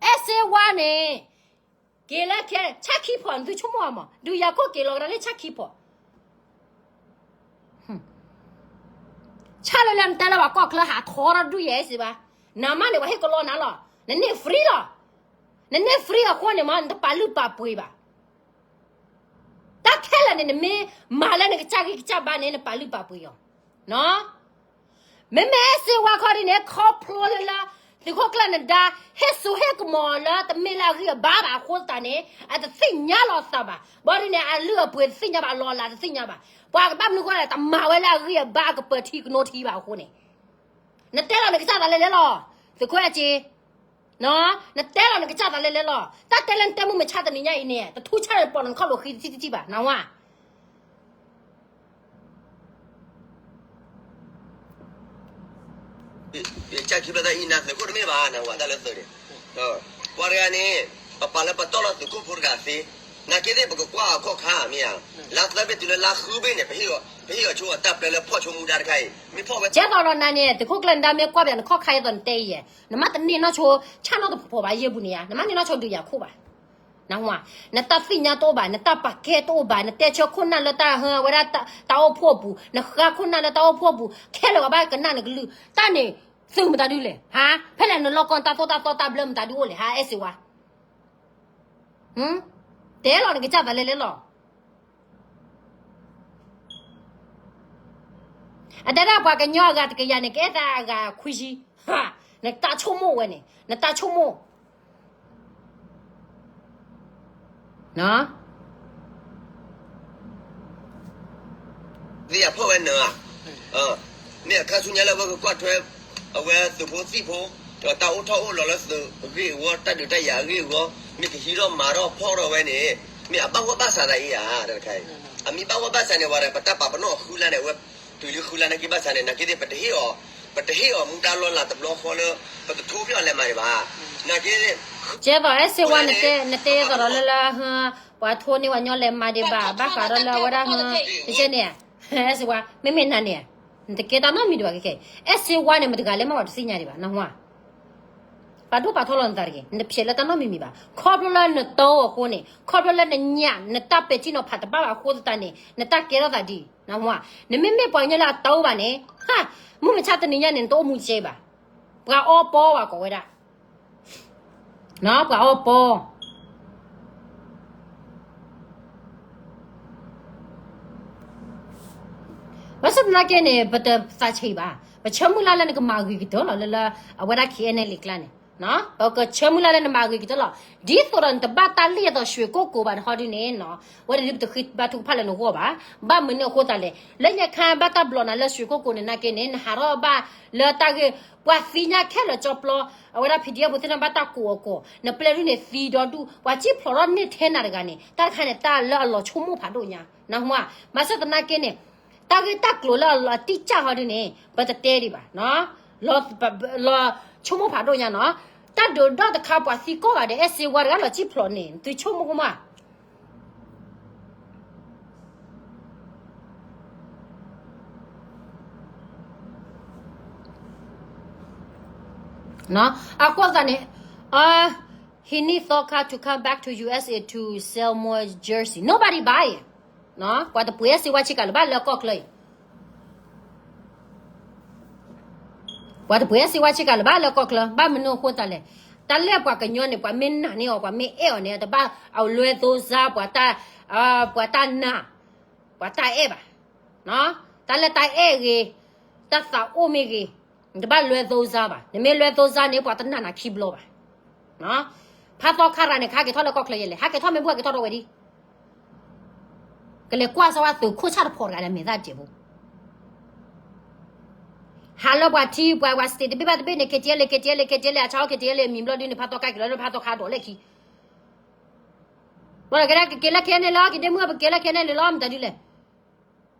အဲၣ်စ့ဝါန့ၣ် က့ၤလၢခဲ ဆၣ်ခံဖီၣ် နသုဆိကမိၣ်မး ဒုးယၤခိၣ်က့ၤလီၤကဒါလၢဆၣ်ခံဖီၣ်, ဆၣ်လၢလၢနတဲလၢပှၤကီၢ်ချၢဟးထီထီၣ်ဒုးယၤအဲၣ်စ့ဝါ, နၤမးန့ၣ် ပှၤဟ့ၣ်ကလီနၤလီၤ, နန့ၢ် free လီၤ, နန့ၢ် free အဃိန့ၣ်မး နတပာ်လုၢ်ပာ်ပှ့ၤဘၣ် တၢ်ခဲလၢာ်န့ၣ် နမ့ၢ်မၤလၢနကစၢ်ဂံၢ်ကစၢ်ဘါန့ၣ် နပာ်လုၢ်ပာ်ပှ့ၤအီၤ, မ့မ့ၢ်အဲၣ်စ့ဝါခီဒ်န့ၣ် ခီဖျိလၢလၢ သုးခိၣ်ကျၢၢ်နဒါ ဟ့ၣ်စိဟ့ၣ်ကမီၤလၢတမ့ၢ်လၢအဂံၢ်အဘါဘၣ်အဃိသတးန့ၣ် အတသ့ၣ်ညါလီၤသးဘၣ်, ဘၣ်ဒ်န့ၣ် အလုၢ်အပှ့ၤတသ့ၣ်ညါဘၣ် အလီၢ်အလၤတသ့ၣ်ညါဘၣ်, ပှၤကဘၣ်မနုၤဃိလဲၣ် တမၤဝဲလၢအဂံၢ်အဘါအကပၢၤထံကနိထံဘၣ်အဃိန့ၣ် နတဲလီၤနကစၢ်သးလဲလဲလီၤ, သုးခိၣ်အဲၣ်စ့ နတဲလီၤနကစၢ်သးလဲလဲလီၤ, တၢ်တဲလၢနတဲမုၢ်မဆါတနံၤညါအံၤန့ၣ် တထူဆါလၢနပိာ်နခီၣ်လိာ်ဃံတထံၣ်တထံၣ်ဘၣ် နဝါ ကၢ်ခံဖျၢၣ်တၢ်အံၤနၤသုးခိၣ်တမ့ၢ်ဘၣ် နဝၤတၢ်လၢသုးန့ၣ်, ပှၤတဂၤန့ၣ် ပပာ်လၢပတီၢ်လီၤသုးခိၣ်ဖိတဂၤသ့, နာ်က့သ့ၣ်ပကကွၢ်အီၤခီၣ်ခါမ့ၢ်ဧါ, လါသၢဘ့ၣ်တုၤလၢလါဃုဘ့ၣ်န့ၣ် ပဟ့ၣ်အီၤဆိအတၢ်ပျဲလၢဖီၣ်ဆိမူဒါတခါအံၤ မ့ၢ်ဖီၣ်ဝဲ ကဲသိးဒီးနၤန့ၣ် သုးခိၣ်ကျၢၢ်နဒါမ့ၢ်ကွၢ်ပၠးနခီၣ်ခါအသိးနတဲအံၤ, နမ့ၢ်တန့ၢ်နီၢ်ဆိ ဆၣ်နီၢ်တဖိးဘၣ်ယဲၢ်ပူၤန့ၣ်ဧါ, နမ့ၢ်န့ၢ်နီၢ်ဆိဒုးယၤခိၣ်ဘၣ် နၢ်ဟူဧါ, နတၢ်သ့ၣ်ညါတအိၣ်ဘၣ်, နတၢ်ပာ်ကဲတအိၣ်ဘၣ်, နတဲဆၢခိၣ်နၢ်လၢတၢ်ဟၢဝဲဒၣ်တၢ်အိၣ်ဖှိၣ်အပူၤ, နဃါခိၣ်နၢ်လၢတၢ်အိၣ်ဖှိၣ်အပူၤ, ခဲလၢာ်ပှၤဘၣ်ကနၣ်နကလုၢ်, တၢ်န့ၣ် သုးမတၤဒုလဲၣ်, ဟါ, ဖဲလဲၣ်နလီၢ်ကီၢ်နတၢ်သိၣ်တၢ်သီတၢ်ဘျၢမတၤဒုအိၣ်လဲၣ်, ဟါ, အဲၣ်စ့ဝါ, တဲလီၤနကစၢ်သးလဲလဲလီၤ. အတဲဒၣ်ပှၤကညီအဂၤတကယၤန့ၣ် ကအဲၣ်တၢ်အဂၤခွံဆံ, နတၢ်ဆိကမိၣ်ဝဲန့ၣ်, နတၢ်ဆိကမိၣ် သ့ၣ်ညါဖီၣ်ဝဲနၤဧါ, မ့ၢ်အခါဆူညါလၢအဝဲကကွၢ်ထွဲ အဝဲသုးဖိသံၣ်ဖိ, ဒီးတၢ်အိၣ်ထီၣ်အိၣ်လီၤလၢသုးအဂ့ၢ်အဂီၢ် တၢ်ဒုးတၢ်ယၤအဂ့ၢ်အဂီၢ် မ့ၢ်ကဟံးထီၣ်မၤထီၣ်ဖီၣ်ထီၣ်ဝဲန့ၣ် မ့ၢ်အဘၣ်ဝဲဘၣ်ဆၣ်သးအံၤဧါ, တခါအံၤ အမ့ၢ်ဘၣ်ဝဲဘၣ်ဆၣ်န့ၣ် ဝဲဒၣ် ပတၢ်ပာ်ပနီၣ်အဃုလါန့ၣ် အဝဲတုၤလံဃုလါနာ်က့ဘၣ်ဆၣ်န့ၣ် နာ်က့သ့ၣ် ပတဟ့ၣ်အီၤ, ပတဟ့ၣ်အီၤမူဒါလီၤလးတဘျီဃီလၢ ပတထိဖျၢၣ်အီၤလဲၤမၤဒံးဘၣ်, နာ်က့ ကဲသိး အဲၣ်စ့ဝါ နတဲသိးဒီးလၢလၢ ပှၤထိန့ၢ်ဝဲညီလဲၤမၤဒံးဘၣ် ဘၣ်ဃးဒီးလၢအဝဲဒၣ် တကဲန့ၣ်, အဲၣ်စ့ဝါ မ့မ့ၢ်နၤန့ၣ်, နတကဲတၢ်နီတမံၤဒံးဘၣ်ခဲခဲအံၤ, အဲၣ်စ့ဝါန့ၣ် မတဂၤလဲၤမၤဝဲတသ့ၣ်ညါဒံးဘၣ် နၢ်ဟူဧါ, ပာ်ဒိၣ်ပာ်ထီလီၤနသးတဂ့ၤ, နတဖျဲးလၢတၢ်နီတမံၤမံၤဘၣ်, ခီဖျိလၢနတီအီၤအဃိန့ၣ်, ခီဖျိလၢနညၣ် နတၢ်ပဲာ်ထံနီၤဖးတဘၣ်ဘၣ်အဃိသတးန့ၣ် နတၢ်ကဲထီၣ်သးဒ်အံၤ နၢ်ဟူဧါ, နမ့မ့ၢ်ပှၤကညီလၢအတီဘၣ်န့ၣ်, ဟါ, မုၢ်မဆါတနံၤညါန့ၣ် နတအိၣ်မူကဲဘၣ်, ပှၤအီပီဘၣ်ကိးဝဲဒၣ် ပှၤအီပီ, ဘၣ်ဆၣ်သနာ်က့န့ၣ် ပတသးဆံးဘၣ်, ပဆၢမုၢ်လၢ်လၢနကမၤဂ့ၤကတၢၢ်လီၤ လၢလၢ အဝဲဒၣ် ခဲအံၤန့ၣ် လံာ်ကျါန့ၣ်, ပကဆၢမုၢ်လၢ်လၢနမၤဂ့ၤကတၢၢ်လီၤ, ဒ်သိးဒီးနတဘၣ်တၢ်လံၣ်အသိး ရွှေကုက္ကို ဘၣ်တဟီဒုန့ၣ်နီၤ, ဝဲဒၣ်ဒ်ပတဃ့ဘါထုကဖၣ်လၢနဂီၢ်ဘၣ်, ဘၣ်မနုၤအဃိသတးလဲၣ်, လၢညါခါဘၣ်တၢ်ဘျီးနၤလၢ ရွှေကုက္ကို န့ၣ်နာ်က့န့ၣ် နဟးထီၣ်ဘၣ်လၢတၢ်ဂ့ၢ်, ပှၤသံညါခဲလၢာ်ကၠီပျီ, အဝဲဒၣ် ဖံဒံအပူၤသ့ၣ်န့ၣ် ဘၣ်တၢ်ကိးအီၤကိး, နပျဲၢ်ဒုန့ၣ်သံဒီဒူၣ်, ပှၤစံၣ်ဖျိးထီၣ်န့ၢ်ထဲနၤတဂၤန့ၣ် တၢ်တခါန့ၣ် တၢ်လၢအလီၤဆိကမိၣ်ဖးဒိၣ်ညါ, နၢ်ဟူဧါ, ဘၣ်ဆၣ်သနာ်က့န့ၣ် တၢ်ဂ့ၢ်တၢ်ကျိၤလၢအလီၤတံၢ်စၢ်ဟီဒုန့ၣ် ပတတဲဒံးဘၣ်, လီၤဆိကမိၣ်ဖးဒိၣ်ညါနီၤ, တၢ်ဒုးဒီတခါပှၤသံကိးဂၤဒဲး အဲၣ်စ့ဝါတဂၤလီၤစံၣ်ဖျိးန့ၣ် သုဆိကမိၣ်ကမၣ် အဃိသတးန့ၣ်, he need Thokha to come back to U S A to sell more jersey. Nobody buy it. ပှၤတပှ့ၤအဲၣ်စ့ဝါဆ့ကၤလၢၤဘၣ်လၢကီၢ်ချၢအံၤ, ပှၤတပှ့ၤအဲၣ်စ့ဝါဆ့ကၤလၢၤဘၣ်လၢကီၢ်ချၢ, ဘၣ်မနုၤအဃိသတးလဲၣ်, တၢ်လၢပှၤကညီန့ၣ် ပှၤမ့ၢ်နာ်န့ၢ်အီၤ ပှၤမ့ၢ်အဲၣ်အီၤန့ၣ် တဘၣ်အလွဲသိစါ ပှၤတၢ်, ပှၤတၢ်နာ်, ပှၤတၢ်အဲၣ်ဘၣ်, တၢ်လၢတၢ်အဲၣ်ဂ့ၤ, တၢ်သးအိၣ်မ့ၢ်ဂ့ၤ, နတဘၣ်လွဲသိစါဘၣ်, နမ့ၢ်လွဲသိစါန့ၣ် ပှၤတနာ်နၤခံဘျီဘၣ်. ဖါသီခါရၤန့ၣ် ခါက့ၤထီၣ်လၢကီၢ်ချၢယဲလဲၣ်, ဟးက့ၤထီၣ်မ့ၢ်ဘူၣ် ဟးက့ၤထီၣ်ထီၣ်ဝဲဒၣ်, ကလဲၤကွၢ်စၢၤဝဲသုးခိၣ်ဆၣ်တဖီတဂၤဒီးမဲာ်သၣ်တစဲးဖိ, ဟးလၢပှၤထံ ပှၤ ပှၤ state တဘ့ၣ်ဘၣ်တဘ့ၣ်န့ၣ် KTLA KTLA KTLA အဆါအီၤ KTLA အမံၤဘျီဒုန့ၣ် ဖါသီခါက့ၤလီၤလၢဖါသီခါဒိးလဲၣ်ခံ, ဘၣ်ဒီးကဲဒၣ်ကက့ၤလၢ ခဲအံၤန့ၣ်လီၤ, က့ၤဒ့မုၢ် ပက့ၤလၢ ခဲအံၤန့ၣ်လီၤ မတၤဒုလဲၣ်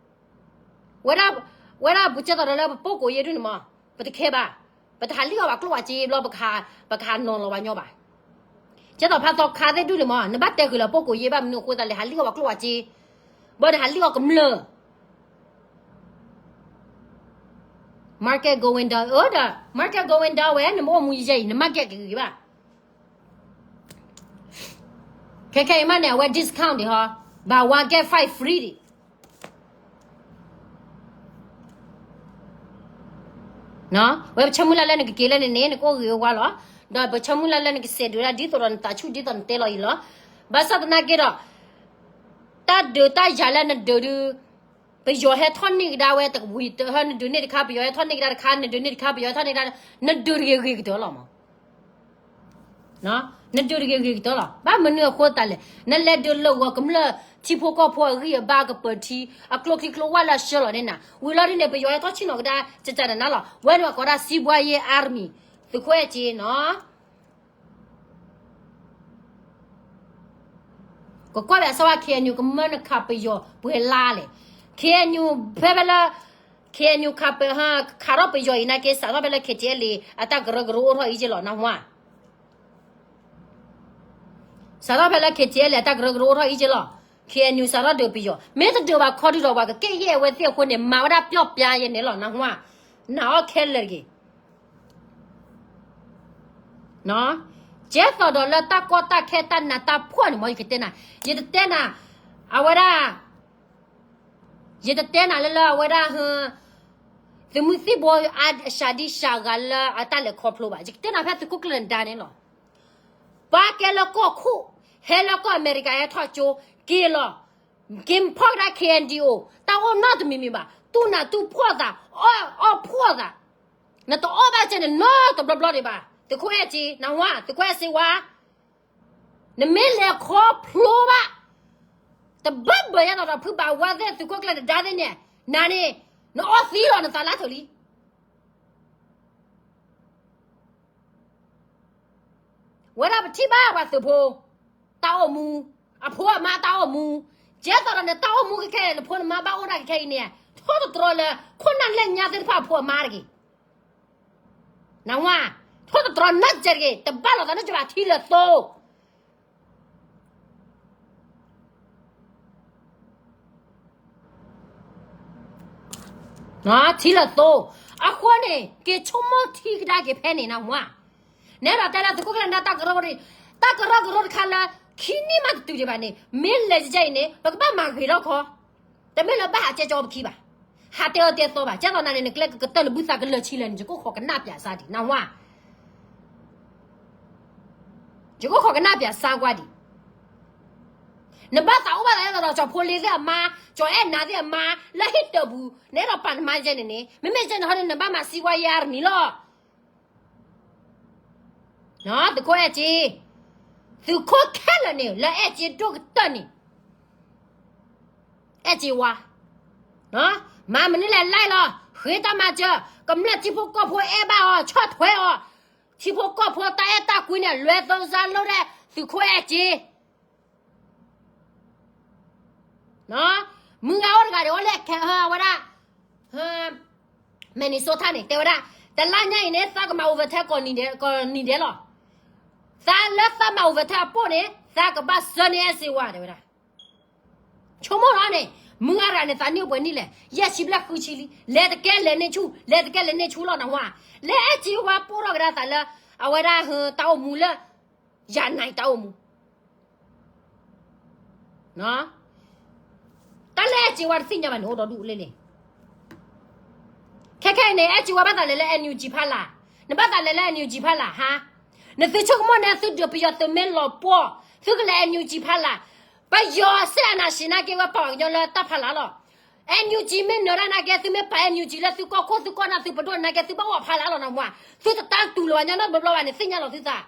ဝဲဒၣ်, ဝဲဒၣ်ပကဲသိးဒီးလၢပပိာ်ကိးယ့ၢ်ဒုန့ၣ်မး, ပတခဲဘၣ်, ပတဟးလံၣ်အီၣ်ဘၣ်ကျိၣ်ဝဲစ့ဘျီ ပကဟးနီၤလီၤဝဲညီဘၣ်. ကဲသိးဖါသီခါသ့ၣ်ဒုန့ၣ်မး နဘၣ်တဲဃုာ်လၢပိာ်ကိးယ့ၢ်ဘၣ်မနုၤအဃိသတးလဲၣ် ဟးလံၣ်အီၣ်ဘၣ်ကျိၣ်ဝဲစ့, ဘၣ်ဒီးဟးလံၣ်အီၣ်ကမျၢၢ် market going down အၢဒီး market going down ဝဲ နမ့ၢ်အိၣ်မူယဲအံၤ န market ကဂ့ၤဘၣ်. ခဲခဲအံၤမးန့ၣ် အဝဲ discount ဒံးဟီ, buy one get five free ဒံး. ဝဲပဆၢမုၢ်လၢ်လၢနကက့ၤလၢန့ၣ်န့ၣ် နကအိၣ်ဂ့ၤဝါလီၤ. ဒီးပဆၢမုၢ်လၢ်လၢနကစဲးဒုးဒၣ်ဒ်သိးဒီးနသးဆူၣ်ဒ်သိးနတဲလီၤအံၤလီၤ. ဘၣ်ဆၣ်သနာ်က့ဒီး တၢ်ဒုးတၢ်ယၤလၢနဒုးဒုး ပယီၤဟဲထီၣ်န့ၢ်ကဒါဝဲတဝံၤတဟၢ နဒုးန့ၢ်တခါ ပယီၤဟဲထီၣ်န့ၢ်ကဒါတခါ နဒုးန့ၢ်တခါ ပယီၤဟဲထီၣ်န့ၢ်ကဒါ နဒုးတဂ့ၤဂ့ၤကတၢၢ်လီၤမး. နဒုးတဂ့ၤဂ့ၤကတၢၢ်လီၤ. ဘၣ်မနုၤအဃိသတးလဲၣ်, နလဲၤဒုးလၢဂီၤကမျၢၢ်ထံဖိကီၢ်ဖိအဂံၢ်အဘါကပၢၤထံ အကျိချံကျိဝၢ်လၢအဆှၢလီၤန့ၣ်နၤ ဝံၤလီၤဒ်န့ၣ် ပယီၤဟဲထီၣ်ဆ့ၣ်နီၤကဒါ ကကနနၤလီၤ. ဝဲန့ၣ်ပှၤကိးဒၣ် စီးပွားရေး army သုးခိၣ်အဲၣ်က့နီၤ ကကွၢ်ဘၣ်အစၢဝါ KNU ကမၢနခးပယီၤပှဲၤလါလဲၣ်. KNU ဖဲဖဲလၢ KNU ခးပ, ခးထီၣ်ပယီၤအံၤနာ်က့ စးထီၣ်ဖဲလၢ KTLA အတၢ်ကရၢကရိအိၣ်ထီၣ်အံၤက့လီၤ နၢ်ဟူဧါ. စးထီၣ်ဖဲလၢ KTLA အတၢ်ကရၢကရိအိၣ်ထီၣ်အံၤက့လီၤ. KNU စးထီၣ်ဒုးပယီၤ မ့ၢ်တဒုးဘၣ်ခီဒုးဒီး ပှၤကကဲယဲၢ်အဝဲသ့ၣ်အဃိန့ၣ် မၤဝဲဒၣ်ပျီၣ်ပျါယဲန့ၣ်လီၤ နၢ်ဟူဧါ. နာ်အီၤခဲလၢာ်တဂ့ၤ. ကဲသိးဒီးလၢတၢ်ကီတၢ်ခဲတၢ်နးတၢ်ဖှီၣ်န့ၣ် မ်ယကတဲနၤ, ယတတဲနၤ, အဝဲဒၣ်, ယတတဲနၤလၢလၢအဝဲဒၣ်, သုးမုၢ်သံၣ်ဘိအစှၤဒံစှၤဂၤလၢအတၢ်လဲၤခီဖျိဘၣ်. ယကတဲနၤဖဲသုးခိၣ်ကျၢၢ်နဒါန့ၣ်လီၤ. ပှၤကဲလၢကီၢ်ခိၣ်, ဟဲလၢကီၢ်အမဲရကၤဟဲထီၣ်ကၠိ, က့ၤလီၤ, က့ၤဖီၣ်ကဒါ ခ့ၣ်အဲၣ်ဒံၣ်အိၣ်, တၢ်အိၣ်နီတမံၤမံၤဘၣ်, တူၢ်နးတူၢ်ဖှီၣ်သး, အီၣ်ဖှီၣ်သး, နတအီၣ်ဘၣ်ကဲန့ၣ်နီတဘျီဘျီဒံးဘၣ်. သုးခိၣ်အဲၣ်က့, နဝါ, သုးခိၣ်အဲၣ်စ့ဝါ, နမ့ၢ်လဲၤခီဖျိဘၣ်, တဘၣ်ဘၢယဲၢ်ဒီးဖုဘၣ်ဝါသ့ၣ် သုးခိၣ်ကျၢၢ်နဒါသ့ၣ်န့ၣ်, နၤန့ၣ်, နအီၣ်သံလီၤနသးလၢထၢၣ်လံ. ဝဲဒၣ်ပထံၣ်ဘၣ်ပှၤသုးဖိ, တၢ်အိၣ်မူ, အဖိအမါတၢ်အိၣ်မူ, ကဲသိးဒီးနတၢ်အိၣ်မူကခဲအံၤ နဖိနမါဘၣ်အိၣ်ဒၣ်ကခဲအံၤန့ၣ်, ထိၣ်သတြီၤလၢခိၣ်နၢ်လၢညါသ့ၣ်တဖၣ်အဖိအမါတဂ့ၤ. နဝါ, ထိၣ်သတြီၤနီတစဲးတဂ့ၤ, တဘၣ်လိာ်သးနီတစဲးဘၣ်, ထံလၢာ်သိ ထံလၢာ်သိ, အဃိန့ၣ် က့ၤဆိကမိၣ်ထံကဒါက့ၤဖဲန့ၣ် နဝါ, နဲဒိးတဲလၢသုးခိၣ်ကျၢၢ်နဒါတၢ်ကရၢကရိ, တၢ်ကရၢကရိတခါလၢ, ခံနံၣ်မးတတုၤဒံးဘၣ်န့ၣ် မ့ၢ်လဲၤကဲအံၤန့ၣ် ပကဘၣ်မၤဂ့ၤထီၣ်ခီ, တမ့ၢ်လၢဘၣ်ဟးကဲကၠီပခံဘၣ်, ဟးတဲအီၤတဲသီဘၣ်, ကဲသိးနၤန့ၣ် နကျဲကကတၢၢ်နဘုသးကလၢာ်ဆံလၢာ်န့ၣ် ယကအိၣ်ခိးကနၣ်ပၠးစါဒံး နဝါ ယကအိၣ်ခိးကနၣ်ပၠးစါကွၢ်ဒံး, နဘၣ်သးအိၣ်ဘၣ်သးဒ်သိးဒီး ကၠီၤဖိလ့သ့ၣ်အမါ, ကၠီၤအဲၣ်နၤသ့ၣ်အမါ, လၢဟံၣ်တၢၢ်ပူၤ, နအဲၣ်ဒိးပာ်နမါကဲန့ၣ်န့ၣ်, မ့မ့ၢ်ကဲန့ၣ်ဟီန့ၣ် နဘၣ်မၤစံကွၢ်ယါတနံၤလီၤ. သုးခိၣ်အဲၣ်က့, သုးခိၣ်ခဲလၢာ်န့ၣ် လၢအဲၣ်က့ဒိၣ်ကတၢၢ်န့ၣ် အဲၣ်က့ဝါ, မၤမနုၤလဲၣ်လဲၣ်လီၤ, ဃ့တၢ်မၤစၢၤ, ကမျၢၢ်ထံဖိကီၢ်ဖိအဲၣ်ဘၣ်အီၤ ဆီၣ်ထွဲအီၤ, ထံဖိကီၢ်ဖိတၢ်အဲၣ်တၢ်ကွံန့ၣ် လွဲသုစါလိၣ်ဒဲး သုးခိၣ်အဲၣ်က့ မုၢ်ဂၤအိၣ်တဂၤဒီး အိၣ်လၢခဲဝဲဒၣ် Minnesota န့ၣ် တဲဝဲဒၣ်, တလါညါအံၤန့ၣ် သးကမၤ overtime ကိးနံၤဒဲးလီၤ. သးလၢသးမၤ overtime အပိၢ်န့ၣ် သးကဘၣ်ဆှၢန့ၢ်အဲၣ်စ့ဝါ တဲဝဲဒၣ်. ဆိကမိၣ်လီၤန့ၣ်, မုၢ်ဂၤတဂၤန့ၣ် သးနံၣ်အိၣ်ပှဲၤနံၣ်လဲၣ်, ယဲၢ်ဆံဘျဲၣ်ဃုဆံလံ, လဲၤတကဲလဲၤန့ၢ်ဆူၣ်, လဲၤတကဲလဲၤန့ၢ်ဆူၣ်လီၤနဝါ, လၢအဲၣ်စ့ဝါပိၢ်ထီၣ်ကဒါသးလၢ အဝဲဒၣ် တၢ်အိၣ်မူလၢ ယၤနၤတၢ်အိၣ်မူ တၢ်လၢအဲၣ်စ့ဝါတသ့ၣ်ညါဘၣ်န့ၣ် အိၣ်ဒီဒူၣ်လဲၣ်လဲၣ်. ခဲခဲအံၤန့ၣ် အဲၣ်စ့ဝါဘၣ်သးလဲၤလၢ NUG ဖီလာ်, နဘၣ်သးလဲၤလၢ NUG ဖီလာ်ဟါ, နသုဆိကမိၣ်န့ၣ် သုဒုးပယီၤသုးမ့ၢ်လီၤပှီၢ်, သုကလဲၤ NUG ဖီလာ်, ပယီၤစဲအနၢ်ဆံးနာ်က့ဝဲပာ်ပှၤကညီလၢတၢ်ဖီလာ်လီၤ. NUG မ့ၢ်နၢၤတၢ်နာ်က့ သုမ့ၢ်ပာ် NUG လၢသုကီၢ်ခိၣ်သုကီၢ်နၢ်သုပဒိၣ်နာ်က့ သုဘၣ်အိၣ်ဖီလာ်လီၤနဝါ, သုတတၢ်တူၢ်လိာ်ပှၤကညီနီတဘျီဘျီဘၣ်န့ၣ် သ့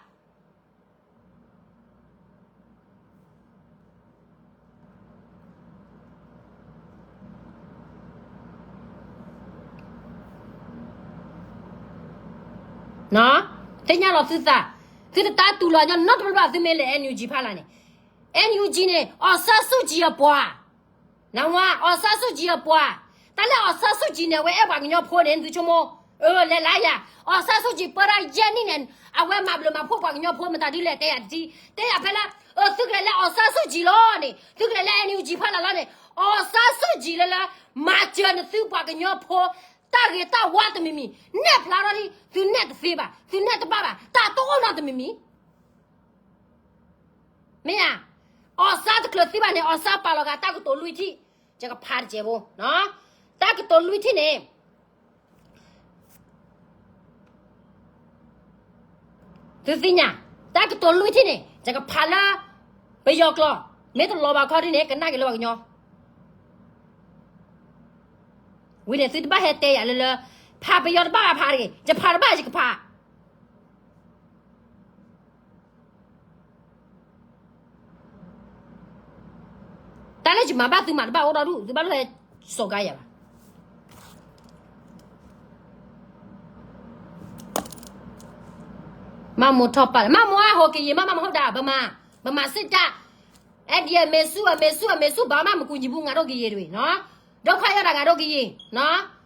ၣ်ညါလီၤသုသး သ့ၣ်ညါလီၤသုသး, သုတတၢ်တူၢ်လိာ်ပှၤကညီနီတဘျီဘျီ သုမ့ၢ်လဲၤ NUG ဖီလာ်န့ၣ်, NUG န့ၣ် အောင်ဆန်းစုကြည်အပှၤ နဝါ အောင်ဆန်းစုကြည်အပှၤ, တၢ်လၢ အောင်ဆန်းစုကြည် န့ၣ် အဝဲအဲၣ်ပှၤကညီဖိန့ၣ် နသုဆိကမိၣ်, အၢ လဲၤလၢယၤ, အောင်ဆန်းစုကြည် ပၢတၢ်ယဲၢ်နံၣ်န့ၣ် အဝဲမၤဘျုးမၤဖှိၣ်ပှၤကညီဖိမတၤဒ်လဲၣ် တဲယၤတထံၣ်, တဲယၤဖဲလၢ, အၢ သုကလဲၤလၢ အောင်ဆန်းစုကြည် လီၤန့ၣ် သုကလဲၤလၢ NUG ဖီလာ်လီၤန့ၣ်, အောင်ဆန်းစုကြည် လၢလၢ မၤစၢၤနသုပှၤကညီဖိ တၢ်ဂ့ၤတၢ်ဝါတမံၤမံၤ, နဲၣ်ဖျါထီၣ်လံ, သုနဲၣ်တသ့ဘၣ်, သုနဲၣ်တဘၣ်ဘၣ်, တၢ်တအိၣ်နီတမံၤမံၤ မ့ၢ်ဧါ, အောင်ဆန်း တချုးသံဘၣ်န့ၣ် အောင်ဆန်း ပာ်လီၤဂာ်တၢ်ကတိၤလွံၢ်ထံၣ်, ယကဖးတစဲးဖိ, တၢ်ကတိၤလွံၢ်ထံၣ်န့ၣ်, သုသ့ၣ်ညါ, တၢ်ကတိၤလွံၢ်ထံၣ်န့ၣ် ယကဖးလၢ ပယီၤကျိာ်, မ့ၢ်တလီၤဘၣ်ခီဒ်န့ၣ် ကနၣ်က့ၤလၢပှၤကညီ ဝံၤန့ၣ် သုတဘၣ်ဟဲတဲယၤလၢလၢ, ဖးပယီၤတဘၣ်ဘၣ်ဖးတဂ့ၤ, ယဖးတဘၣ်ယကဖး တၢ်လၢယမၤဘၣ်သုမၤတဘၣ်အိၣ်ဒီဒူၣ်, သုဘၣ်လိၣ်ဟဲစိာ်ကါယၤဘၣ်. မမူထီၣ်ပာ်, မမူအဟိကယံာ်မး မမူဟိဒၣ်, ဗမာစစ်တပ်, အဲဒံးအမေစု, အမေစု, အမေစု, ဘာမှမကူညီဘူး, ငါတို့ကရင်တွေနော်, ဒုက္ခရောက်တာ ငါတို့ကရင်နော်.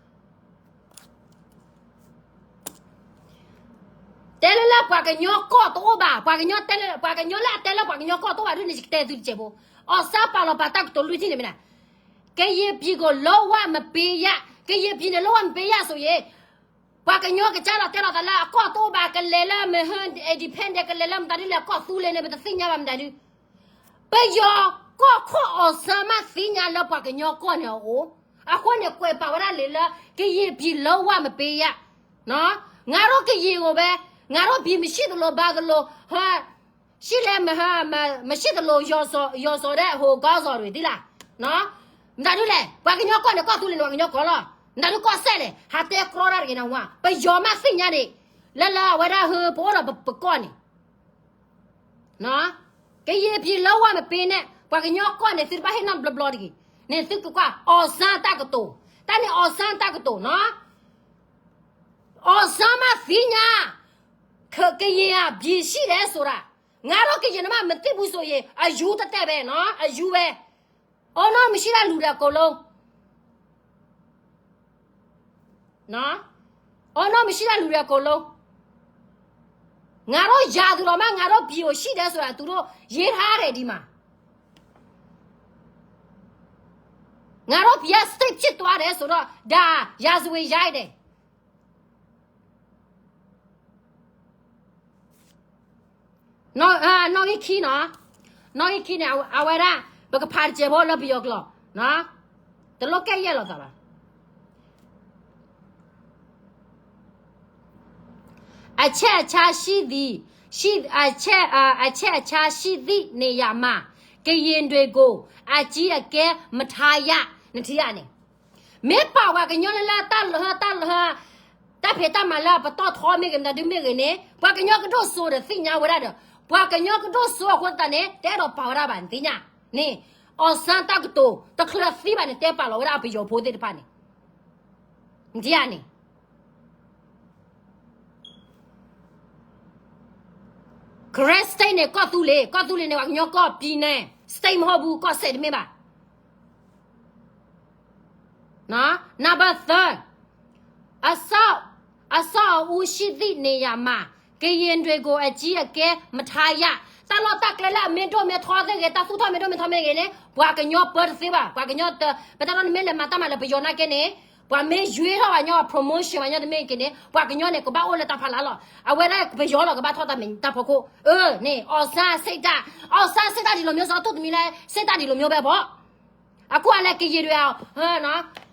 တဲလၢလၢပှၤကညီကီၢ်တအိၣ်ဘၣ်, ပှၤကညီတဲလၢ, ပှၤကညီလၢအတဲလၢပှၤကညီကီၢ်တအိၣ်ဘၣ်ဒ်န့ၣ် ယကတဲသုတစဲးဖိ, အောင်ဆန်း ပာ်လီၤပာ်တၢ်ကတိၤလွံၢ်ထံၣ်န့ၣ်မ့ၢ်ဒၣ်, ကရင်ပြည်ကို လုံးဝမပေးရ, ကရင်ပြည်နယ် လုံးဝမပေးရဆိုရင်, ပှၤ ပှၤကညီကစၢ်လီၤတဲလီၤသးလၢအကီၢ်တအိၣ်ဘၣ် ကလဲၤလၢမဟၢ independent ကလဲၤလၢမတၤဒုလဲၣ် ကီၢ်သူလ့ၤန့ၣ် ပတသ့ၣ်ညါဘၣ်မတၤဒု. ပယီၤကီၢ်ခိၣ် အီၣ်စၢမးသ့ၣ်ညါလၢပှၤကညီကီၢ်န့ၣ်အအိၣ်, အဃိန့ၣ် ကွဲးပာ်ဝဲဒၣ်လံာ်လၢ ကရင်ပြည်လုံးဝမပေးရ, ငါတို့ကရင်ကိုပဲ, ငါတို့ပြည်မရှိသလိုဘဲသလို, ဟါ ရှိလဲမဟါ, မရှိသလို ယိၤစီၤဒဲးဟိးကီၢ်စီၤရ့ၣ်သ့ၣ်လၢ်, မတၤဒုလဲၣ် ပှၤကညီကီၢ်န့ၣ် ကီၢ်သူလ့ၤန့ၣ် ပှၤကညီကီၢ်လီၤ, မတၤဒုကီၢ်စဲၣ်လဲၣ် ဟးတဲကြီတၢ်တဂ့ၤနဝါ, ပယီၤမးသ့ၣ်ညါန့ၣ်, လၢလၢအဝဲဒၣ်ဟၢ ပအိၣ်ဒီးပကီၢ်န့ၣ် ကရင်ပြည်လုံးဝမပေးနဲ့, ပှၤကညီကီၢ်န့ၣ် သုတဘၣ်ဟ့ၣ်နီၤဘျီဘျီတဂ့ၤ, န့ၣ်သုကကွၢ် အောင်ဆန်းတက္ကသိုလ်, တၢ်န့ၣ် အောင်ဆန်းတက္ကသိုလ်နီၤ, အောင်ဆန်းမးသ့ၣ်ညါ ကရင်ပြည်ရှိတယ်ဆိုတာ, ငါတို့ကရင်တွေမှမသိဘူးဆိုရင် အယူတည့်တည့်ပဲနော်, အယူပဲ, အောင်လို့မရှိတဲ့လူတွေအကုန်လုံး နော်, အောင်လို့မရှိတဲ့လူတွေအကုန်လုံး, ငါတို့ရာသူတော်မှ ငါတို့ပြည်ကိုရှိတယ်ဆိုတာ သူတို့ရေးထားတယ်ဒီမှာ, ငါတို့ပြည်က state ဖြစ်သွားတယ်ဆိုတော့ ဒါရာဇဝင်ရိုက်တယ်. နီၣ်ဂံၢ်ခံနီၤ, နီၣ်ဂံၢ်ခံန့ၣ် အဝဲဒၣ် ပကဖးတစဲးဖိလၢပယီၤကျိာ်, တလိၣ်ကဲယဲၢ်လိာ်သးဘၣ်. အချက်အချာရှိသည်, ရှိ, အချက်, အချက်အချာရှိသည့်နေရာမှာ ကရင်တွေကို အကြီးအကဲ မထားရ, နထံၣ်ဧါန့ၣ်, မ့ၢ်ပာ်ပှၤကညီလၢလၢတၢ်လၢ တၢ်လၢ တၢ်ဖံးတၢ်မၤလၢအပတီၢ်ထီမ့ၢ်ဂ့ၤ မတၤဒုမ့ၢ်ဂ့ၤန့ၣ် ပှၤကညီကဒိၣ်စိဒီးသ့ၣ်ညါဝဲဒၣ်ဒီး ပှၤကညီကဒိၣ်စိအဃိသတးန့ၣ် တအဲၣ်ဒိးပာ်ဝဲဒၣ်ဘၣ် နသ့ၣ်ညါန့ၣ်, အောင်ဆန်းတက္ကသိုလ် တချုးသံဘၣ်န့ၣ် တဲပာ်လီၤဝဲဒၣ်အပယီၤဖိသ့ၣ်တဖၣ်န့ၣ်, နထံၣ်ဧါန့ၣ် Karen State န့ၣ် ကီၢ်သူလ့ၤ, ကီၢ်သူလ့ၤန့ၣ် ပှၤကညီကီၢ် ပြည်နယ်, state မဟုတ်ဘူး, ကီၢ်စဲၣ်တမ့ၢ်ဘၣ်. Number three, အဆောက်, အဆောက်အဦးရှိသည့်နေရာမှာ ကရင်တွေကို အကြီးအကဲ မထားရ, တၢ်လီၢ်တၢ်ကျဲလၢအမ့ၢ်ဒိၣ်မ့ၢ်ထီသ့ၣ်ဂ့ၤ, တၢ်သူၣ်ထီၣ်မ့ၢ်ဒိၣ်မ့ၢ်ထီမ့ၢ်ဂ့ၤန့ၣ် ပှၤကညီပၢတသ့ဘၣ်, ပှၤကညီတ, ပတၢ်လီၢ်နမ့ၢ်လဲၤမၤတၢ်မၤလၢပယီၤနာ်က့န့ၣ် ပှၤမ့ၢ်ယွ့ထီၣ်ပှၤညီ promotion ပှၤညီတမ့ၢ်က့န့ၣ် ပှၤကညီန့ၣ် ကဘၣ်အိၣ်လၢတၢ်ဖီလာ်လီၤ. အဝဲဒၣ်ပယီၤလီၤ ကဘၣ်ထီၣ်တၢ်မဲာ်ညါတၢ်ဖီခိၣ်. အၢ န့ၣ် အောင်ဆန်းစိတ်ဓာတ်, အောင်ဆန်းစိတ်ဓာတ် ဒီလိုမျိုးဆို သူ့သမီးလည်း စိတ်ဓာတ် ဒီလိုမျိုးပဲပေါ့. အခုကလည်း ကရင်တွေ,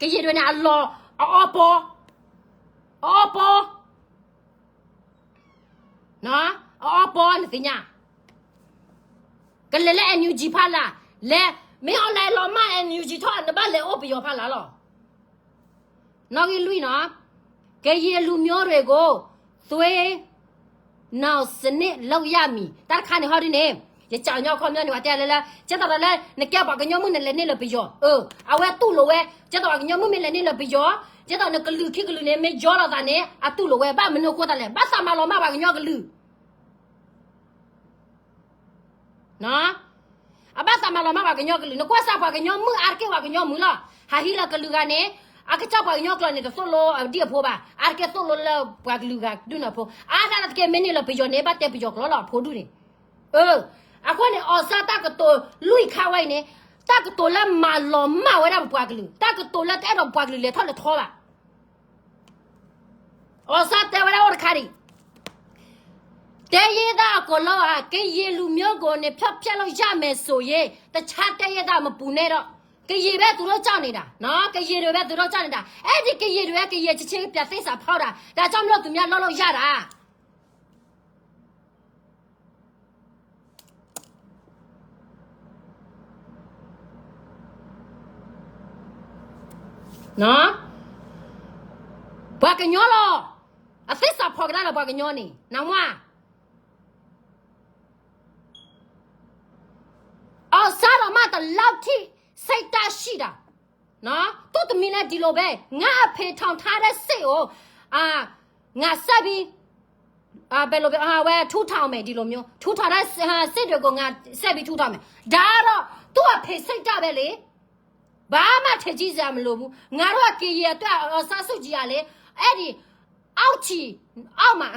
ကရင်တွေန့ၣ် အလီၤ, အအီပီ, အအီပီ အအီပီ နသ့ၣ်ညါ, ကလဲၤလၢ NUG ဖီလာ်, လဲၤ, မ့ၢ်အီၤလဲၤလီၤမၢ် NUG ထီၣ် နဘၣ်လဲၤအိၣ်ပယီၤဖီလာ်လီၤ. နီၣ်ဂံၢ်လွံၢ်နီၤ, ကရင်လူမျိုးတွေကို သွေး နောက်စနစ်လုပ်ရမည်. တၢ်တခါန့ၣ်ဟီဒ်န့ၣ်, ယကၠီညီခီပညီန့ၣ် ပှၤတဲလၢလၢ ကဲသိးဒီးလၢ နကဲပှၤကညီမုၣ်နလဲၤန့ၢ်လၢပယီၤ, အၢ, အဝဲတူၢ်လိာ်ဝဲ, ကဲသိးပှၤကညီမုၣ်မ့ၢ်လဲၤန့ၢ်လၢပယီၤ, ကဲသိးနကလုာ်ခံကလုာ်န့ၣ် မ့ၢ်ယီလိာ်သးန့ၣ် အတူၢ်လိာ်ဝဲ, ဘၣ်မနုၤအဃိသတးလဲၣ်, ဘၣ်သးမၤလီၤမၢ်ပှၤကညီကလုာ် အဘၣ်သးမၤလီၤမၢ်ပှၤကညီကလုာ်, နကွၢ်စၢ်ပှၤကညီမုၣ်အါတက့ၢ်ပှၤကညီမုၣ်လီၤ, ဟးဟံးလၢကလုာ်ဂၤန့ၣ်, အကစၢ်ပှၤကညီကျိာ်န့ၣ် တသိၣ်လိအဒံၣ်အဖိဘၣ်, အါတက့ၢ်သိၣ်လိလၢပှၤကလုာ်ဂၤဒုၣ်နၢ်ဖိ, အါဒၣ်တက့ၢ်မ့ၢ်န့ၢ်လၢပယီၤန့ၣ် ဘၣ်တဲပယီၤကျိာ်လီၤ အဖိဒုၣ်န့ၣ်. အၢ, အဃိန့ၣ် အောင်ဆန်းတက္ကသိုလ် လွံၢ်ခါဝဲအံၤန့ၣ်, တက္ကသိုလ်လၢမၤလီၤမၢ်ဝဲဒၣ်ပပှၤကလုာ်, တက္ကသိုလ်လၢတအဲၣ်ဒိးပှၤကလုာ်လဲၤထီၣ်လဲၤထီဘၣ် အောင်ဆန်းတဲဝဲဒၣ်အိၣ်တခါဒံး, တိုင်းရင်းသားအကုန်လုံးဟာ ကရင်လူမျိုးကို ဖျောက်ဖျက်လို့ရမယ်ဆိုရင် တခြားတိုင်းရင်းသားမပူနဲ့တော့, ကရင်ပဲ သူတို့ကြောက်နေတာ, ကရင်တွေပဲ သူတို့ကြောက်နေတာ, အဲဒီကရင်တွေက ကရင်ချစ်ခြင်း ပြန်သစ္စာဖောက်တာ, ဒါကြောင့်မလို့ သူများလုပ်လို့ရတာ. ပှၤကညီလီၤ, အသစ္စာဖောက်ကြတာလီၤ ပှၤကညီန့ၣ်, နမ့ၢ် အောင်ဆန်းတော်မှ ဒီလောက်ထိ စိတ်ဓာတ်ရှိတာ, သူ့သမီးလည်း ဒီလိုပဲ, ငါ့အဖေထောင်ထားတဲ့စစ်ကို ငါဆက်ပြီး ဘယ်လိုပြော ဝဲထူထောင်မယ် ဒီလိုမျိုး, ထူထောင်တဲ့စစ်တွေကို ငါဆက်ပြီးထူထောင်မယ်. ဒါကတော့ သူ့အဖေစိတ်ဓာတ်ပဲလေ, ဘာမှထင်ကြီးစရာမလိုဘူး. ငါတို့ကရင်အတွက် အောင်ဆန်းစုကြည်ကလေ, အဲ့ဒီ အောက်ခြေ, အောက်မှာ,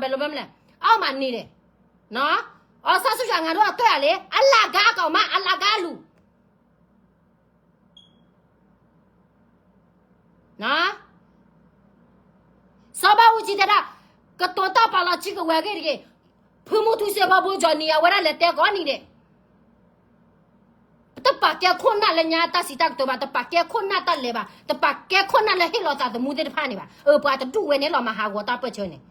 ဘယ်လိုပြောမလဲ, အောက်မှာနေတယ်နော်, အောင်ဆန်းစုကြည်က ငါတို့အတွက်လေ, အလကားကောင်မ, အလကားလူ, နော်, စီၤဘၣ်အူကၠံတဲဒၣ်, ကတိၤတၢ်ပာ်လီၤစုကဝဲၤအဂ့ၢ်တဂ့ၤ, ဖုမူထူစ့ၢ်ဖီဘိကၠီနံၤ အဝဲဒၣ်လဲၤတဲကိးနံၤဒဲး, တပာ်ကဲခိၣ်နၢ်လၢညါတၢ်စံးတၢ်ကတိၤဘၣ်, တပာ်ကဲခိၣ်နၢ်တၢ်လဲၤဘၣ်, တပာ်ကဲခိၣ်နၢ်လၢဟ့ၣ်လီၤသးသမူသ့ၣ်တဖၣ်န့ၣ်ဘၣ်. အၢ ပှၤတဒူၣ်ဝဲန့ၣ်လီၤမၤဟးဂီၤတၢ်ပၢၢ်ဆၢန့ၣ်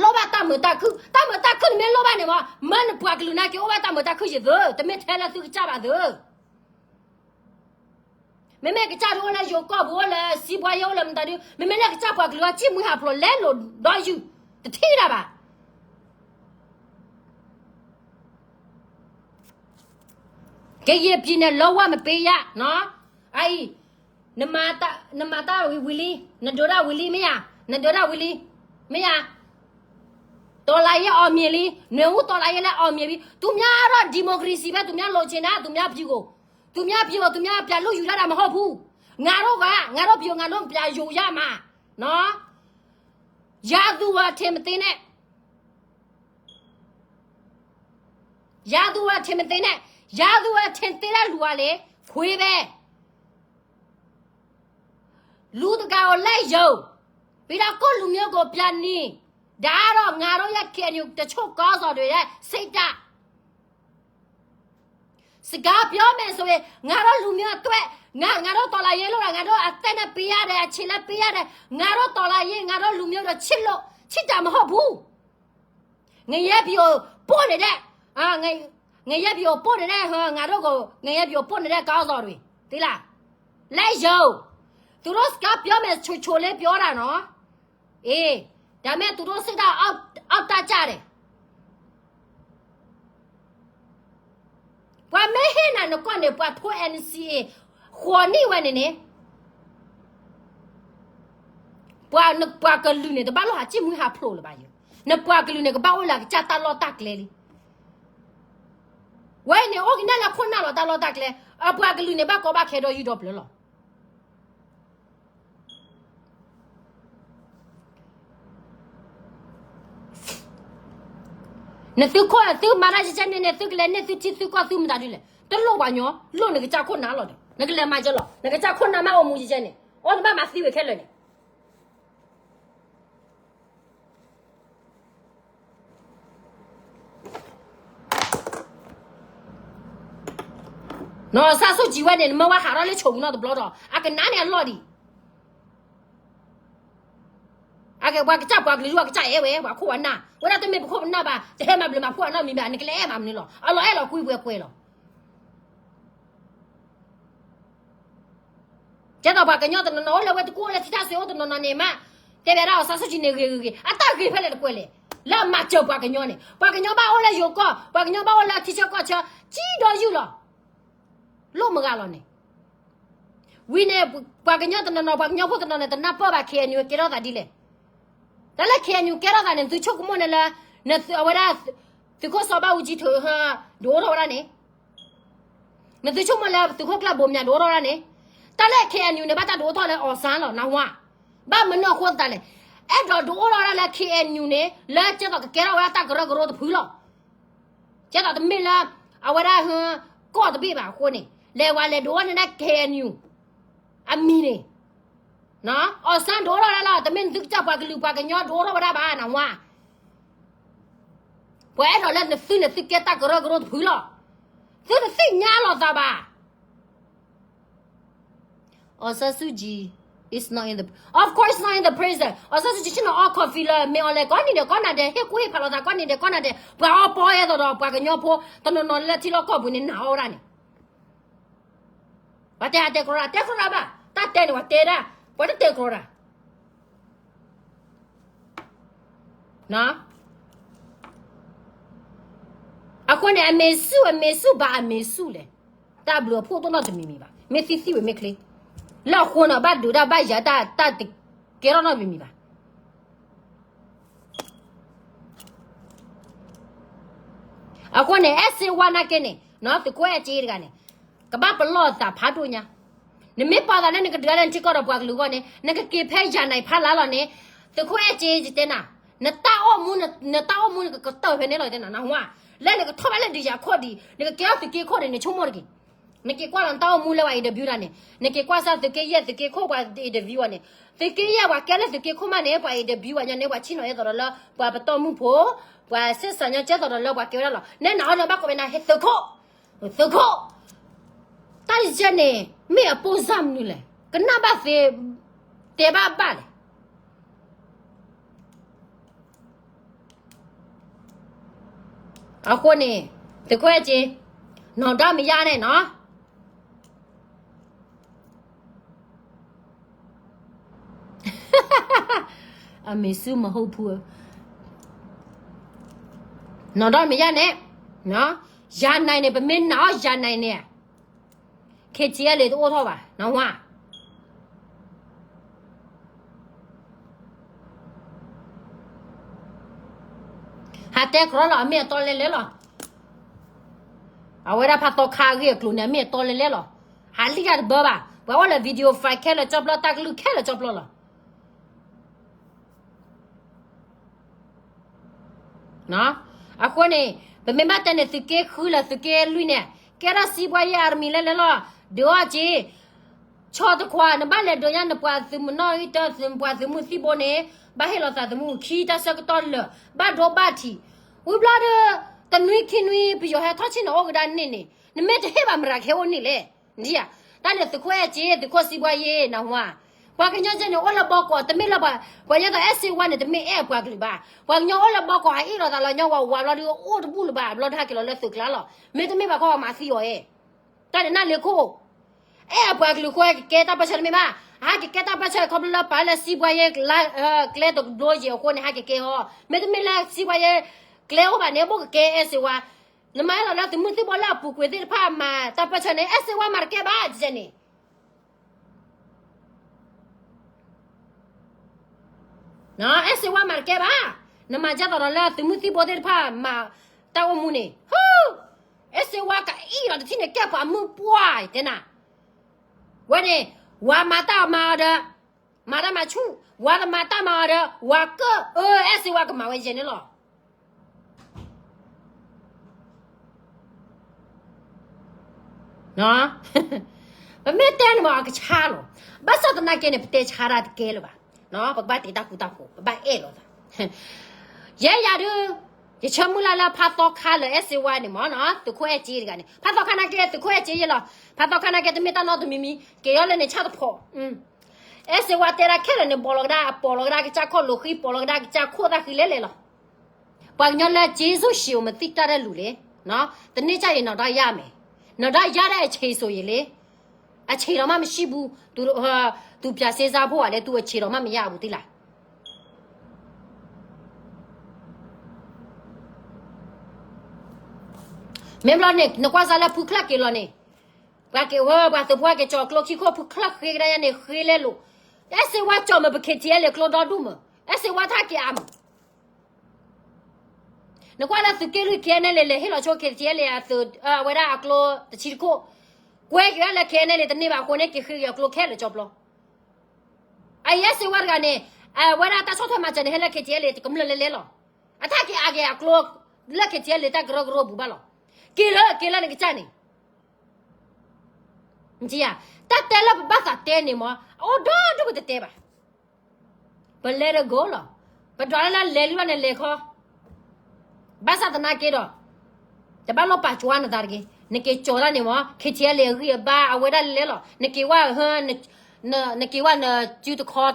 လိၣ်ဘၣ်တၢ်မုာ်တၢ်ခုၣ်, တၢ်မုာ်တၢ်ခုၣ်နမ့ၢ်လိၣ်ဘၣ်န့ၣ်မ့ၢ်, မၢနပှၤကလုာ်နာ်က့အိၣ်ဘၣ်တၢ်မုာ်တၢ်ခုၣ်ယသု, တမ့ၢ်ထဲလၢသုကစၢ်ဘၣ်သု. မ့မ့ၢ်ကစၢ်ဒုအိၣ်လၢယိၤကီၢ်ပူၤ အိၣ်လၢစံးဘှါယဲ အိၣ်လၢမတၤဒု, မ့မ့ၢ်လၢကစၢ်ပှၤကလုာ်အီၤ စံၣ်မှံဟးဖျိးလဲလိာ်ဒီးယုၢ်, တထံၣ်တၢ်ဘၣ်. ကရင်ပြည်နယ် လုံးဝမပေးရနော်, အအံၤ, နမၤတၢ်ဝံၤလံ, နဒုးတၢ်ဝံၤလံမ့ၢ်ဧါ, နဒုးတၢ်ဝံၤလံ, မ့ၢ်ဧါ, တော်လှန်ရေး အောင်မြင်လံ, နွေဦး တော်လှန်ရေးလည်း အောင်မြင်ပြီ, သူများကတော့ ဒီမိုကရေစီပဲ သူများလိုချင်တာ သူများပြည်ကို, သူများပြည်ကို သူများပြန်လုယူလာတာမဟုတ်ဘူး, ငါတို့က ငါတို့ပြည်ကို ငါတို့ပြန်ယူရမှာနော်, ရသူအထင်မသေးနဲ့ ရသူအထင်မသေးနဲ့, ရသူအထင်သေးတဲ့လူကလေခွေးပဲ, လူတကာကိုလိုက်ယုံ, ပြီးတော့ကိုယ့်လူမျိုးကိုပြန်နင်, ဒါကတော့ငါတို့ရဲ့ KNU တချို့ခေါင်းဆောင်တွေရဲ့စိတ်ဓာတ် စကားပြောမယ်ဆိုရင် ငါတို့လူမျိုးအတွက် ငါငါတို့တော်လှန်ရေးလုပ်တာ ငါတို့အသက်နဲ့ပေးရတယ် အချိန်လည်းပေးရတယ် ငါတို့တော်လှန်ရေး ငါတို့လူမျိုးတို့ချစ်လို့ ချစ်တာမဟုတ်ဘူး. ငရဲပြည်ကိုပို့နေတဲ့ အာ င ငရဲပြည်ကိုပို့နေတဲ့ ဟို ငါတို့ကို ငရဲပြည်ကိုပို့နေတဲ့ ခေါင်းဆောင်တွေ သိလား လက်ရုံ သူတို့စကားပြောမယ် ချိုချိုလေးပြောတာနော်. အေး ဒါပေမဲ့ သူတို့စိတ်ဓာတ် အောက် အောက်တန်းကျတယ်. ပှၤမ့ၢ်ဟ့ၣ်နၤနကွၢ်န့ၣ် ပှၤဖိ NCA ဃိးနံၣ်ဝဲန့ၣ်န့ၣ် ပှၤ နပှၤကလုာ်န့ၣ် တဘၣ်လီၤဟးစံၣ်မှံဟးဖျိးလၢၤဘၣ်ယိၤ, နပှၤကလုာ်န့ၣ် ကဘၣ်အိၣ်လၢအကစၢ်တၢ်လီၢ်တၢ်ကျဲလံ. ဝဲအံၤန့ၣ် အိၣ်ကနဲၣ်လၢခိၣ်နၢ်လီၤတၢ်လီၢ်တၢ်ကျဲ, အပှၤကလုာ်န့ၣ် ဘၣ်ကီဘၣ်ခဲဒီးယုၢ်ဒီးပျၢၤလီၤ. နသုခိၣ်သုမၤတၢ်ယကဲန့ၣ်န့ၣ် သုကလဲၤန့ၢ်သုထံသုကီၢ်သုမတၤဒ်လဲၣ်, တလိၣ်ပှၤညီ, လိၣ်နကစၢ်ခိၣ်နၢ်လီၤဒီး နကလဲၤမၤကလီၤ, နကစၢ်ခိၣ်နၢ်မ့ၢ်အိၣ်မူယကဲန့ၣ် အီၣ်နဘၣ်မၤသံဝဲခဲလၢာ်န့ၣ်. နီၢ်စၢ်စူၣ်ကံၤဝဲန့ၣ် နမ့ၢ်ဝဲဟးထီၣ်လၢဆိးပူၤနီတဘျီဒီး အကနၣ်န့ၢ်အလီၢ်ဒံး. အကဲပှၤကစၢ်ပှၤကလုာ်ဒူၣ်အကစၢ်အဲၣ်ဝဲ ပှၤခိၣ်ပှၤနၢ်, ဝဲဒၣ်တမ့ၢ်ပခိၣ်ပနၢ်ဘၣ် တဟဲမၤဘျုးမၤဖှိၣ်အနီတမံၤဘၣ် နကလဲၤအဲၣ်မၤမနုၤလီၤ. အလီၤအဲၣ်လီၤကွံပှဲၤကွဲၤလီၤ. ကဲသိးပှၤကညီတနီၤနီၤအိၣ်လၢဝဲတကူၣ်အိၣ်လၢထံတၢ်စ့ အိၣ်တနီၤနီၤန့ၣ်မး, တဲဝဲဒၣ်အီၤစၢ်စူၣ်ကံၤန့ၣ်ဂ့ၤဂ့ၤဂ့ၤ အတၢ်ဂ့ၤဖဲလဲၣ်တကွဲလဲၣ်, လၢအမၤစၢၤပှၤကညီန့ၣ်, ပှၤကညီဘၣ်အိၣ်လၢယိၤကီၢ်, ပှၤကညီဘၣ်အိၣ်လၢထံဆၢကီၢ်ဆၢ, ကံဒီးယုၢ်လီၤ. လိၣ်မုၢ်ဂၤလီၤန့ၣ် ဝံၤန့ၣ် ပှၤကညီတနီၤနီၤ ပှၤကညီဖိတနီၤန့ၣ် တနၢ်ပၢၢ်ဘၣ် KNU ကဲထီၣ်သးဒ်လဲၣ်. တၢ်လၢ KNU ကဲထီၣ်သးန့ၣ် သုဆိကမိၣ်န့ၣ်လၢ နသုအဝဲဒၣ် သုးခိၣ်စီၤဘၣ်အူကၠံထုး ဒုးအိၣ်ထီၣ်ဝဲဒၣ်န့ၣ်, နသုဆိကမိၣ်လၢသုးခိၣ်ကျၢၢ်ဘိးမၠးဒုးအိၣ်ထီၣ်ဝဲဒၣ်န့ၣ်, တၢ်လၢ KNU န့ၣ် ဘၣ်တၢ်ဒုးအိၣ်ထီၣ်လၢအီၣ်စၣ်လီၤ နၢ်ဟူဧါ. ဘၣ်မနုၤအဃိသတးလဲၣ်, အဲၣ်ဒိးဒုးအိၣ်ထီၣ်ဝဲဒၣ်လၢ KNU န့ၣ် လၢကဲသိးကကဲထီၣ်ဝဲဒၣ်တၢ်ကရၢကရိတဖုလီၤ. ကဲသိးတမ့ၢ်လၢ အဝဲဒၣ်ဟ ကီၢ်တဘ့ၣ်ဘၣ်အဃိန့ၣ် လဲၤဝဲလဲၤဒုးအိၣ်ထီၣ်န့ၣ် KNU အမံၤန့ၣ်, အီၣ်စၣ်ဒုးအိၣ်ထီၣ်ဝဲဒၣ်လီၤ. တမ့ၢ်နသုကစၢ်ပှၤကလုာ်ပှၤကညီဒုးအိၣ်ထီၣ်ဝဲဒၣ်ဘၣ် နၢ်ဟူဧါ. ပှၤအဲၣ်ဒိးလၢနသုန့ၣ် သုကဲတၢ်ကရၢကရိတဖုလီၤ. သုတသ့ၣ်ညါလိာ်သးဘၣ်. အီၣ်စၣ်စူၣ်ကံၤ is not in the, of course not in the prison. အီၣ်စၣ်စူၣ်ကံၤ ဆ့ၣ်နီၤအီၣ် coffee လၢ မ့ၢ်အီၤလဲၤကိးနံၤဒဲးကိးနၤဒဲး ဟ့ၣ်ကူၣ်ဟ့ၣ်ဖးလိာ်သးကိးနံၤဒဲးကိးနၤဒဲး ပှၤအီၣ်ပီအဲၣ်သိးဒီး ပှၤကညီဖိတနီၤနီၤလၢထံလီၢ်ကီၢ်ပူၤန့ၣ် နာ်အီၣ်ဝဲဒၣ်န့ၣ် ပှၤတဲအတဲကြီတၢ် တဲကြီတၢ်ဘၣ် တၢ်တဲန့ၣ် ပှၤတဲဒၣ် ပှၤတတဲကြီတၢ်. အဃိန့ၣ် အမေစု အမေစု ဘာအမေစုလဲၣ်. တၢ်ဘျုးအဖှိၣ်ဒိၣ်နီတမံၤမံၤဘၣ်. မ့ၢ်သံသံဝဲမ့ၢ်ချ့ လၢအဃိန့ၣ် ဘၣ်ဒုးတၢ်ဘၣ်ယၤတၢ် တၢ်တကဲထီၣ်နီတမံၤမံၤဘၣ်. အဃိန့ၣ် အဲၣ်စ့ဝါနာ်က့န့ၣ် သုးခိၣ်အဲၣ်စ့တဂၤန့ၣ် ကဘၣ်ပလီၢ်သးဖးဒိၣ်ညါ. နမ့ၢ်ပာ်သးလၢနကဒုးလၢနထံကီၢ်ဒီးပှၤကလုာ်အဂီၢ်န့ၣ် နကက့ၤဖဲယၤနၤဖးလါလီၤန့ၣ် သုးခိၣ်အဲၣ်စ့ ယတဲနၤ နတၢ်အိၣ်မူ နတၢ်အိၣ်မူနကကတၢၢ်ဖဲန့ၣ်လီၤ ယတဲနၤ နၢ်ဟူဧါ. လၢနကထီၣ်ဘၣ်လၢဒုးယၤခိၣ်ဒံး နကကဲထီၣ်သုးက့ခိၣ်ဒံး နဆိကမိၣ်တက့ၢ်. နက့ၤကွၢ်လီၤနတၢ်အိၣ်မူလၢပှၤ interview တၢ်န့ၣ်, နက့ၤကွၢ်စၢ်သုးက့ယဲၢ်သုးက့ခိၣ်ပှၤ interview အီၤန့ၣ်, သုးက့ယဲၢ်ပှၤကဲလၢသုးက့ခိၣ်မးန့ၣ် ပှၤ interview အီၤညါန့ၣ် ပှၤဆ့ၣ်နီၤအသိးဒီးလၢ ပှၤပတီၢ်မုၢ်ဖိ, ပှၤဆ့ၣ်စးညီကဲသိးဒီးလၢပှၤကဲဝဲဒၣ်လီၤ. နဲနၤအီၤန့ၣ်ဘၣ်ကိးဝဲနၤ ဟဲသုးခိၣ်, သုးခိၣ်, တၢ်ယဲၢ်န့ၣ် မ့ၢ်အပိၢ်စၢ်မနုၤလဲၣ်, ကနၣ်ဘၣ်သ့, တဲဘၣ်ဘၣ်လဲၣ်. အဃိန့ၣ် သုးခိၣ်အဲၣ်က့, နီၢ်ဒီမယါန့ၣ်နီၤ, အမံၤဆူမဟိဖူ, နီၢ်ဒီမယါန့ၣ်, ယၤနၤန့ၣ် ပမ့ၢ်နာ်အီၤယၤနၤန့ၣ် KTLA တအိၣ်ထီၣ်ဘၣ် နဝါ ဟးတဲကြီလီၤ အမ့ၢ်အတီလဲၤလဲၤလီၤ. အဝဲဒၣ်ဖးသီခါအဂ့ၢ်အကျိၤန့ၣ် အမ့ၢ်အတီလဲၤလဲၤလီၤ. ဟးလံၣ်တၢ်တဘၢဘၣ်. ပှၤအိၣ်လၢ video file ခဲလၢာ်ကၠီပျီ တၢ်ကလုၢ်ခဲလၢာ်ကၠီပျီလီၤ. အဃိန့ၣ် ပမ့ၢ်ဘၣ်တဲန့ၣ် သုးက့ဃုလၢသုးက့လွံၢ်န့ၣ် ကဲထီၣ်စံးဘှါယဲၢ်အရမံၤလဲၤလဲၤလီၤ. ဒုးအီၣ်က့ၤ ဆီတခွါ နဘၣ်လဲၤဒိးညါ နပှၤသုးမုၢ်နီၣ်ဂံၢ်တၢ ပှၤသုးမုၢ်သံၣ်ဘိန့ၣ် ဘၣ်ဟ့ၣ်လီၤသးသမူခံတၢ်ဆၢကတီၢ်လၢာ် ဘၣ်ဒိဘၣ်ထံး ဝံၤဘျီဒီး တနွံခံနွံ ပယီၤဟဲထီၣ်ဆ့ၣ်နီၤအိၣ်ကဒါန့ၣ်န့ၣ် နမ့ၢ်တဟ့ၣ်ဘၣ်မရၤခဲအိၣ်န့ၣ်လဲၣ်. နဒ်ယၤ တၢ်န့ၣ်သုးခိၣ်အဲၣ်က့ၤ သုးခိၣ်စံးဘှါယဲၢ် နဟူဧါ. ပှၤကညီကဲန့ၣ် အိၣ်လၢဘီကီး တမ့ၢ်လၢ ပှၤကညီသိးအဲၣ်စ့ဝါန့ၣ် တမ့ၢ်အဲၣ်အပှၤကလုာ်ဘၣ်. ပှၤကညီအိၣ်လၢဘီကီး ဟးအ့ၣ်လီၤသးလၢညီဝၤဝါဘျီဒီး အိၣ်တဘူၣ်လၢၤဘၣ် ဘျီဒီးဟဲက့ၤလီၤလၢသုးကျါလီၤ. မ့တမ့ၢ်ဘၣ်ခီ ပှၤမၤသံအီၤအဲၣ် တၢ်န့ၣ်နၢ်လၢခိၣ် အဲၣ်အပှၤကလုာ်ဃိ ကကဲတၢ်ပၢဆှၢတမ့ၢ်ဘၣ်. ဟဲကကဲတၢ်ပၢဆှၢခီဖျိလၢပာ်လၢစံးဘှါယဲၢ် ကျဲတဘျီယဲၢ်အဃိန့ၣ် ဟဲကကဲအီၤ. မ့တမ့ၢ်လၢစံးဘှါယဲၢ် ကျဲအိၣ်ဘၣ်န့ၣ် ဘိၣ်ကကဲအဲၣ်စ့ဝါ. နမၤအဲၣ်လီၤလၢသုးမုၢ်သံၣ်ဘိလၢအပူၤကွံာ်သ့ၣ်တဖၣ် မၤတၢ်ပၢဆှၢန့ၣ် အဲၣ်စ့ဝါမၤတကဲဘၣ် ကဲန့ၣ် အဲၣ်စ့ဝါမၤတကဲဘၣ်. နမၤဒ်သိးဒီးလၢသုးမုၢ်သံၣ်ဘိသ့ၣ်တဖၣ် မၤတၢ်အိၣ်မူန့ၣ် အဲၣ်စ့ဝါကအံၣ်လီၤတထံၣ်န့ၣ် ကဲပှၤမုၢ်ပှၢ်တဲနၤ. ဝဲန့ၣ် ဝၤမၤတၢ်မၤအီၤဒီး မၤတၢ်မၤဆူၣ်, ဝၤတမၤတၢ်မၤအီၤဒီး ဝၤကၢၣ်အၢ အဲၣ်စ့ဝါကမၤဝဲယဲၢ်န့ၣ်လီၤ. ပမ့ၢ်တဲန့ၣ်မ့ၢ်အကဆါလီၤ. ဘၣ်ဆၣ်သနာ်က့န့ၣ် ပတဲဆါတၢ်တကဲလၢၤဘၣ်. ပကဘၣ်တ့တၢ်ဃူတၢ်ဖိး ပဘၣ်အဲၣ်လိာ်သး. ယဲယၤဒုး ယဆၢမုၢ်လၢ်လၢဖးသီခါလၢအဲၣ်စ့ဝါန့ၣ်မ့ၢ်နီၤ သုးခိၣ်အဲၣ်က့ၤတဂၤန့ၣ် ဖးသီခါနာ်က့ သုးခိၣ်အဲၣ်က့ၤယဲလီၤ. ဖးသီခါနာ်က့ တမ့ၢ်တၢ်နီတမံၤမံၤ က့ၤအီၤလၢန့ၣ်ဆၣ်တဖီး အဲၣ်စ့ဝါတဲဒၣ်ခဲလၢာ်န့ၣ် ပိာ်လီၤကဒါ အပိာ်လီၤကဒါကစၢ်ခီၣ်လိာ်ဃံ ပိာ်လီၤကဒါကစၢ်ခိၣ်သၣ်ဃံလဲၣ်လဲၣ်လီၤ. ပှၤကညီလၢက့ၤစိၢ်ရှံးအိၣ်မသံတၢ်ရဲၣ်လူၤလဲၣ်, တန့ၢ်ကၢ်အံၤနီၢ်ဒီးယါမဲာ်, နီၢ်ဒီးယါဒၣ်အဆံးစိၤယံၤလဲၣ်, အဆံးလီၤမးမ့ၢ်ဆံးဘူး, သူပြၢ်စ့စါဖိဝဲလဲၣ် သူအဆံးလီၤမးမ့ၢ်ယါအပူၤသ့လၢ် မ့ၢ်ဘျီန့ၣ် နကွၢ်စၢ်လၢဖုချၢၣ်က့ၤလီၤန့ၣ်, ပှၤက့ၤဝဲ ပှၤသုးဖိက့ၤကၠီၤကျိခံခိၣ် ဖုချၢၣ်ဃ့ကဒါယါန့ၣ် ဃ့လဲၤလိာ်, အဲၣ်စ့ဝါကၠီၤမ့ၢ်ပ KTLA ကျိဒီဒူၣ်မ့ၢ်, အဲၣ်စ့ဝါထးက့ၤအါမ့ၢ် နကွၢ်လၢသုးက့လွံၢ် KNLA လဲၤဟ့ၣ်လီၤဆိ KTLA အသုး အဝဲဒၣ်အကျိတဆံတခိၣ်, ကွဲက့ၤဝဲလၢ KNLA တန့ၢ်ဘၣ်အဃိန့ၣ် က့ၤဃ့က့ၤအကျိခဲလၢာ်ကၠီပျီ, အအဲၣ်စ့ဝါတဂၤန့ၣ်, အဝဲဒၣ်တၢ်ဆီၣ်ထွဲမၤစၢၤန့ၣ် ဟဲလၢ KTLA တကမျၢၢ်လဲၤလဲၤလီၤ, အထးက့ၤအါက့ၤအကျိ လၢ KTLA တၢ်ကရၢကရိပူၤဘၣ်လီၤ, က့ၤလၢ က့ၤလၢနကစၢ်န့ၣ် တၢ်တဲလၢပဘၣ်သးတဲန့ၣ်မ့ၢ် အအိၣ်ဒီဒူၣ်ပတတဲဘၣ်, ပလဲၤတဂီၤလီၤ, ပဒွးလၢလဲၤလံဘၣ်န့ၣ်လဲၤခီ, ဘၣ်ဆၣ်သနာ်က့ဒီး, တဘၣ်လိၣ်ပာ်ကွၢ်နသးတဂ့ၤ, နက့ၤကၠီၤတၢ်န့ၣ်မ့ၢ် KTLA အဂံၢ်အဘါ အဝဲဒၣ်လဲၤလီၤ, နက့ၤဝဲ, နက့ၤဝဲနစုတခီ,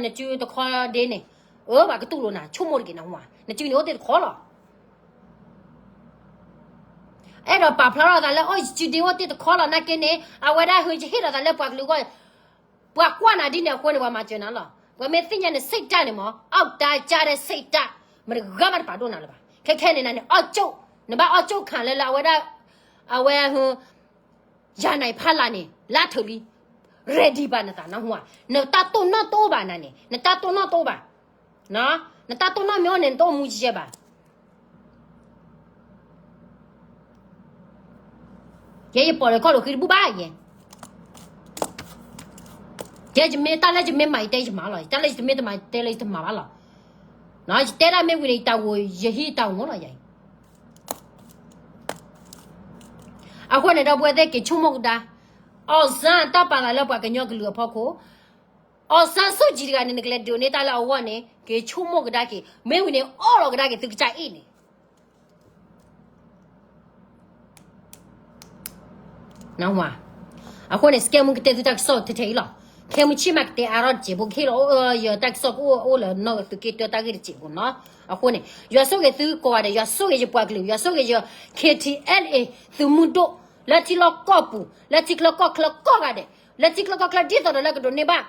နစုတခီဒ့န့ၣ်, အၢ ပှၤကတူၢ်လိာ်နၤ ဆိကမိၣ်တဂ့ၤနဟူဧါ, နစုန့ၣ်အိၣ်တ့ၢ်တခီလီၤ အဲၣ်ဒိးပာ်ဖျါထီၣ်သးလၢ အိၣ်ယစုဒ့အိၣ်တ့ၢ်တခီလီၤနာ်က့န့ၣ် အဝဲဒၣ်ဟဲယဟ့ၣ်လီၤသးလၢပှၤကလုာ်အဂီၢ်, ပှၤကွၢ်နၤဒ်န့ၣ်အဃိန့ၣ် ပှၤမၤစၢၤနၤလီၤ, ပှၤမ့ၢ်သ့ၣ်ညါနစိတ်ဓာတ်န့ၣ်မ့ၢ် အီၣ်တၢ်ကၢ်ဒီးစိတ်ဓာတ်, မတဂၤမးတပာ်ဒိၣ်နၤလၢၤဘၣ်, ခဲခဲန့ၣ်နၤန့ၣ် အီၣ်ကၠိၣ်, နဘၣ်အီၣ်ကၠိၣ်ခးလၢလၢအဝဲဒၣ်, အဝဲ ယၤနၤဖးလၢ်န့ၣ် လၢထၢၣ်လံ, ready ဘၣ်နသးနဟူဧါ, နတၢ်တိၢ်နီၣ်တအိၣ်ဘၣ်နၤန့ၣ် နတၢ်တိၢ်နီၣ်တအိၣ်ဘၣ်, နတၢ်တိၢ်နီၣ်မ့ၢ်အိၣ်န့ၣ် နတအိၣ်မူယဲဘၣ်, ယဲယပိာ်လၢခီၣ်လိာ်ဃံတဘူၣ်ဘၣ်ယဲ, ယဲယမ့ၢ်တၢ်လၢယမ့ၢ်မၤ ယတဲယမၤလီၤ, ယတၢ်လၢယတမ့ၢ်တမၤ ယတဲလၢယတမၤဘၣ်လီၤ, ယတဲဒၣ်မ့ၢ်ဝံၤန့ၣ် ယတၢ်ဂိၢ်ယဟံးတၢ်ဂိၢ်လီၤယၤအံၤ အဃိန့ၣ် ဒီပုၢ်ဝဲၢ်သ့ၣ် က့ၤဆိကမိၣ်ကဒါ, အောင်ဆန်း တၢ်ပာ်သးလၢပှၤကညီကလုာ်အဖီခိၣ်, အောင်ဆန်းစုကြည် တဂၤန့ၣ် နကလဲၤဒုးန့ၢ်တၢ်လၢအဂီၢ်န့ၣ် က့ၤဆိကမိၣ်ကဒါက့ၤ, မ့ၢ်ဝံၤန့ၣ် အီၣ်လီၤကဒါက့ၤသုကစၢ်အ့ၣ်န့ၣ် အဃိန့ၣ် စကဲမူကတဲသုတၢ်ကစီၣ်ထဲထဲအံၤလီၤ. ခဲမုၢ်ဆ့ၣ်မးကတဲအါထီၣ်တစဲးဖိ ကဟ့ၣ်လီၤ ယတၢ်ကစီၣ်ကအိၣ်လၢနီၢ်သုးက့တၢတၢ်ဂ့ၢ်တစဲးဖိနီၤ. အဃိန့ၣ် ယွၤဆိၣ်ဂ့ၤသုကိးဂၤဒဲး, ယွၤဆိၣ်ဂ့ၤယပှၤကလုာ်, ယွၤဆိၣ်ဂ့ၤယ K T L A သုးမုၢ်ဒိၣ် လၢထံလီၢ်ကီၢ်ပူၤ, လၢထံချၢကီၢ်ချၢကိးဂၤဒဲး, လၢထံချၢကီၢ်ချၢ ဒ်သိးဒီးလၢကဒိးန့ၢ်ဘၣ်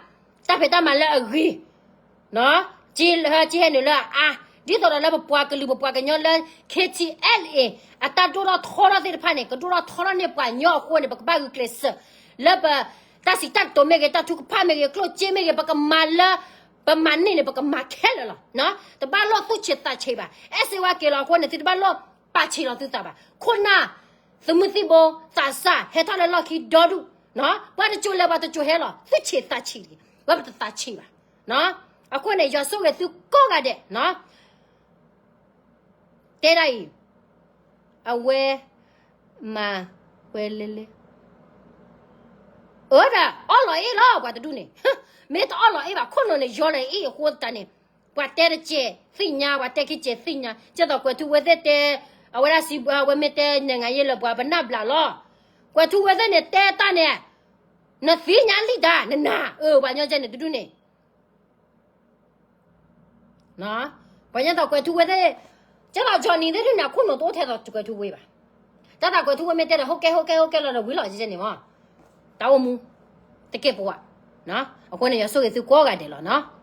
တၢ်ဖံးတၢ်မၤလၢအဂ့ၤ ကဟဲနုာ်လၢအအါ, ဒ်သိးဒီးလၢပပှၤကလုာ်ပပှၤကညီလၢ K T L A အတၢ်ဒိၣ်ထီၣ်ထီထီၣ်သ့ၣ်တဖၣ်န့ၣ် ကဒိၣ်ထီၣ်ထီထီၣ်န့ၢ်ပှၤကညီအဃိန့ၣ် ပကဘၣ်ဂုာ်ကျဲးစၢး လၢပတၢ်စံးတၢ်ကတိၤမ့ၢ်ဂ့ၤ, တၢ်ထုကဖၣ်မ့ၢ်ဂ့ၤ, ကျိၣ်စ့မ့ၢ်ဂ့ၤ, ပကမၤလၢ ပမၤန့ၢ်န့ၣ် ပကမၤခဲလၢာ်လီၤ. တဘၣ်လိၣ်သူၣ်ဆံးသးဆံးဘၣ်. အဲၣ်စ့ဝါက့ၤလီၤအဃိန့ၣ် သုတဘၣ်လိၣ်ပာ်ဆံးလီၤသုသးဘၣ်. ခိၣ်နၢ် သုးမုၢ်သံၣ်ဘိ သးစၢ် ဟဲထီၣ်လၢလီၢ်ခံဒီဒူၣ်, ပှၤတစိၤလဲၤပှၤတစိၤဟဲလီၤ, သူၣ်ဆံးသးဆံးလံ, ဝဲပတသးဆံးဘၣ်. အဃိန့ၣ် ယွၤဆိၣ်ဂ့ၤသုကိးဂၤဒဲး တဲဒၣ်အံၤ, အဝဲ မၤဝဲလဲလဲ အၢဒၣ်အီၣ်လီၤအ့ၣ်လီၤ ပှၤတဒူၣ်န့ၣ်, မ့ၢ်တအီၣ်လီၤအ့ၣ်ဘၣ် ခိၣ်နူာ်န့ၣ် ယီၤလီၤအ့ၣ်အဃိသတးန့ၣ်, ပှၤတဲတစဲးသ့ၣ်ညါ, ပှၤတဲခံစဲးသ့ၣ်ညါ, ကဲသိးကွဲးထူဝဲသ့ၣ်တဲ, အဝဲဒၣ်စံးဘၣ် အဝဲမ့ၢ်တဲနံၣ်ဂၤယဲလၢပှၤ ပနၢ်ဘျးလီၤ. ကွဲးထူဝဲသ့ၣ်န့ၣ် တဲတၢ်န့ၣ်, နသ့ၣ်ညါလံတၢ် နနၤ, အၢ ပှၤညီကဲန့ၣ်တဒူၣ်န့ၣ် ပှၤညီသိးကွဲးထူဝဲသ့ၣ်, ကဲသိး Johnny သ့ၣ်ဒုးန့ၣ် အခိၣ်နူာ်တအိၣ်ထဲသိးကွဲးထူဝဲဘၣ်. တၢ်သးကွဲးထူဝဲမ့ၢ်တဲဒီး ဟိၣ်ကဲဟိၣ်ကဲဟိၣ်ကဲလီၤဒီးဝံၤလီၤကဲန့ၣ်မး, တၢ်အိၣ်မူ တကဲပဝး, အဃိန့ၣ် ယွၤဆိၣ်ဂ့ၤသုကိးဂၤဒဲးလီၤနီၤ.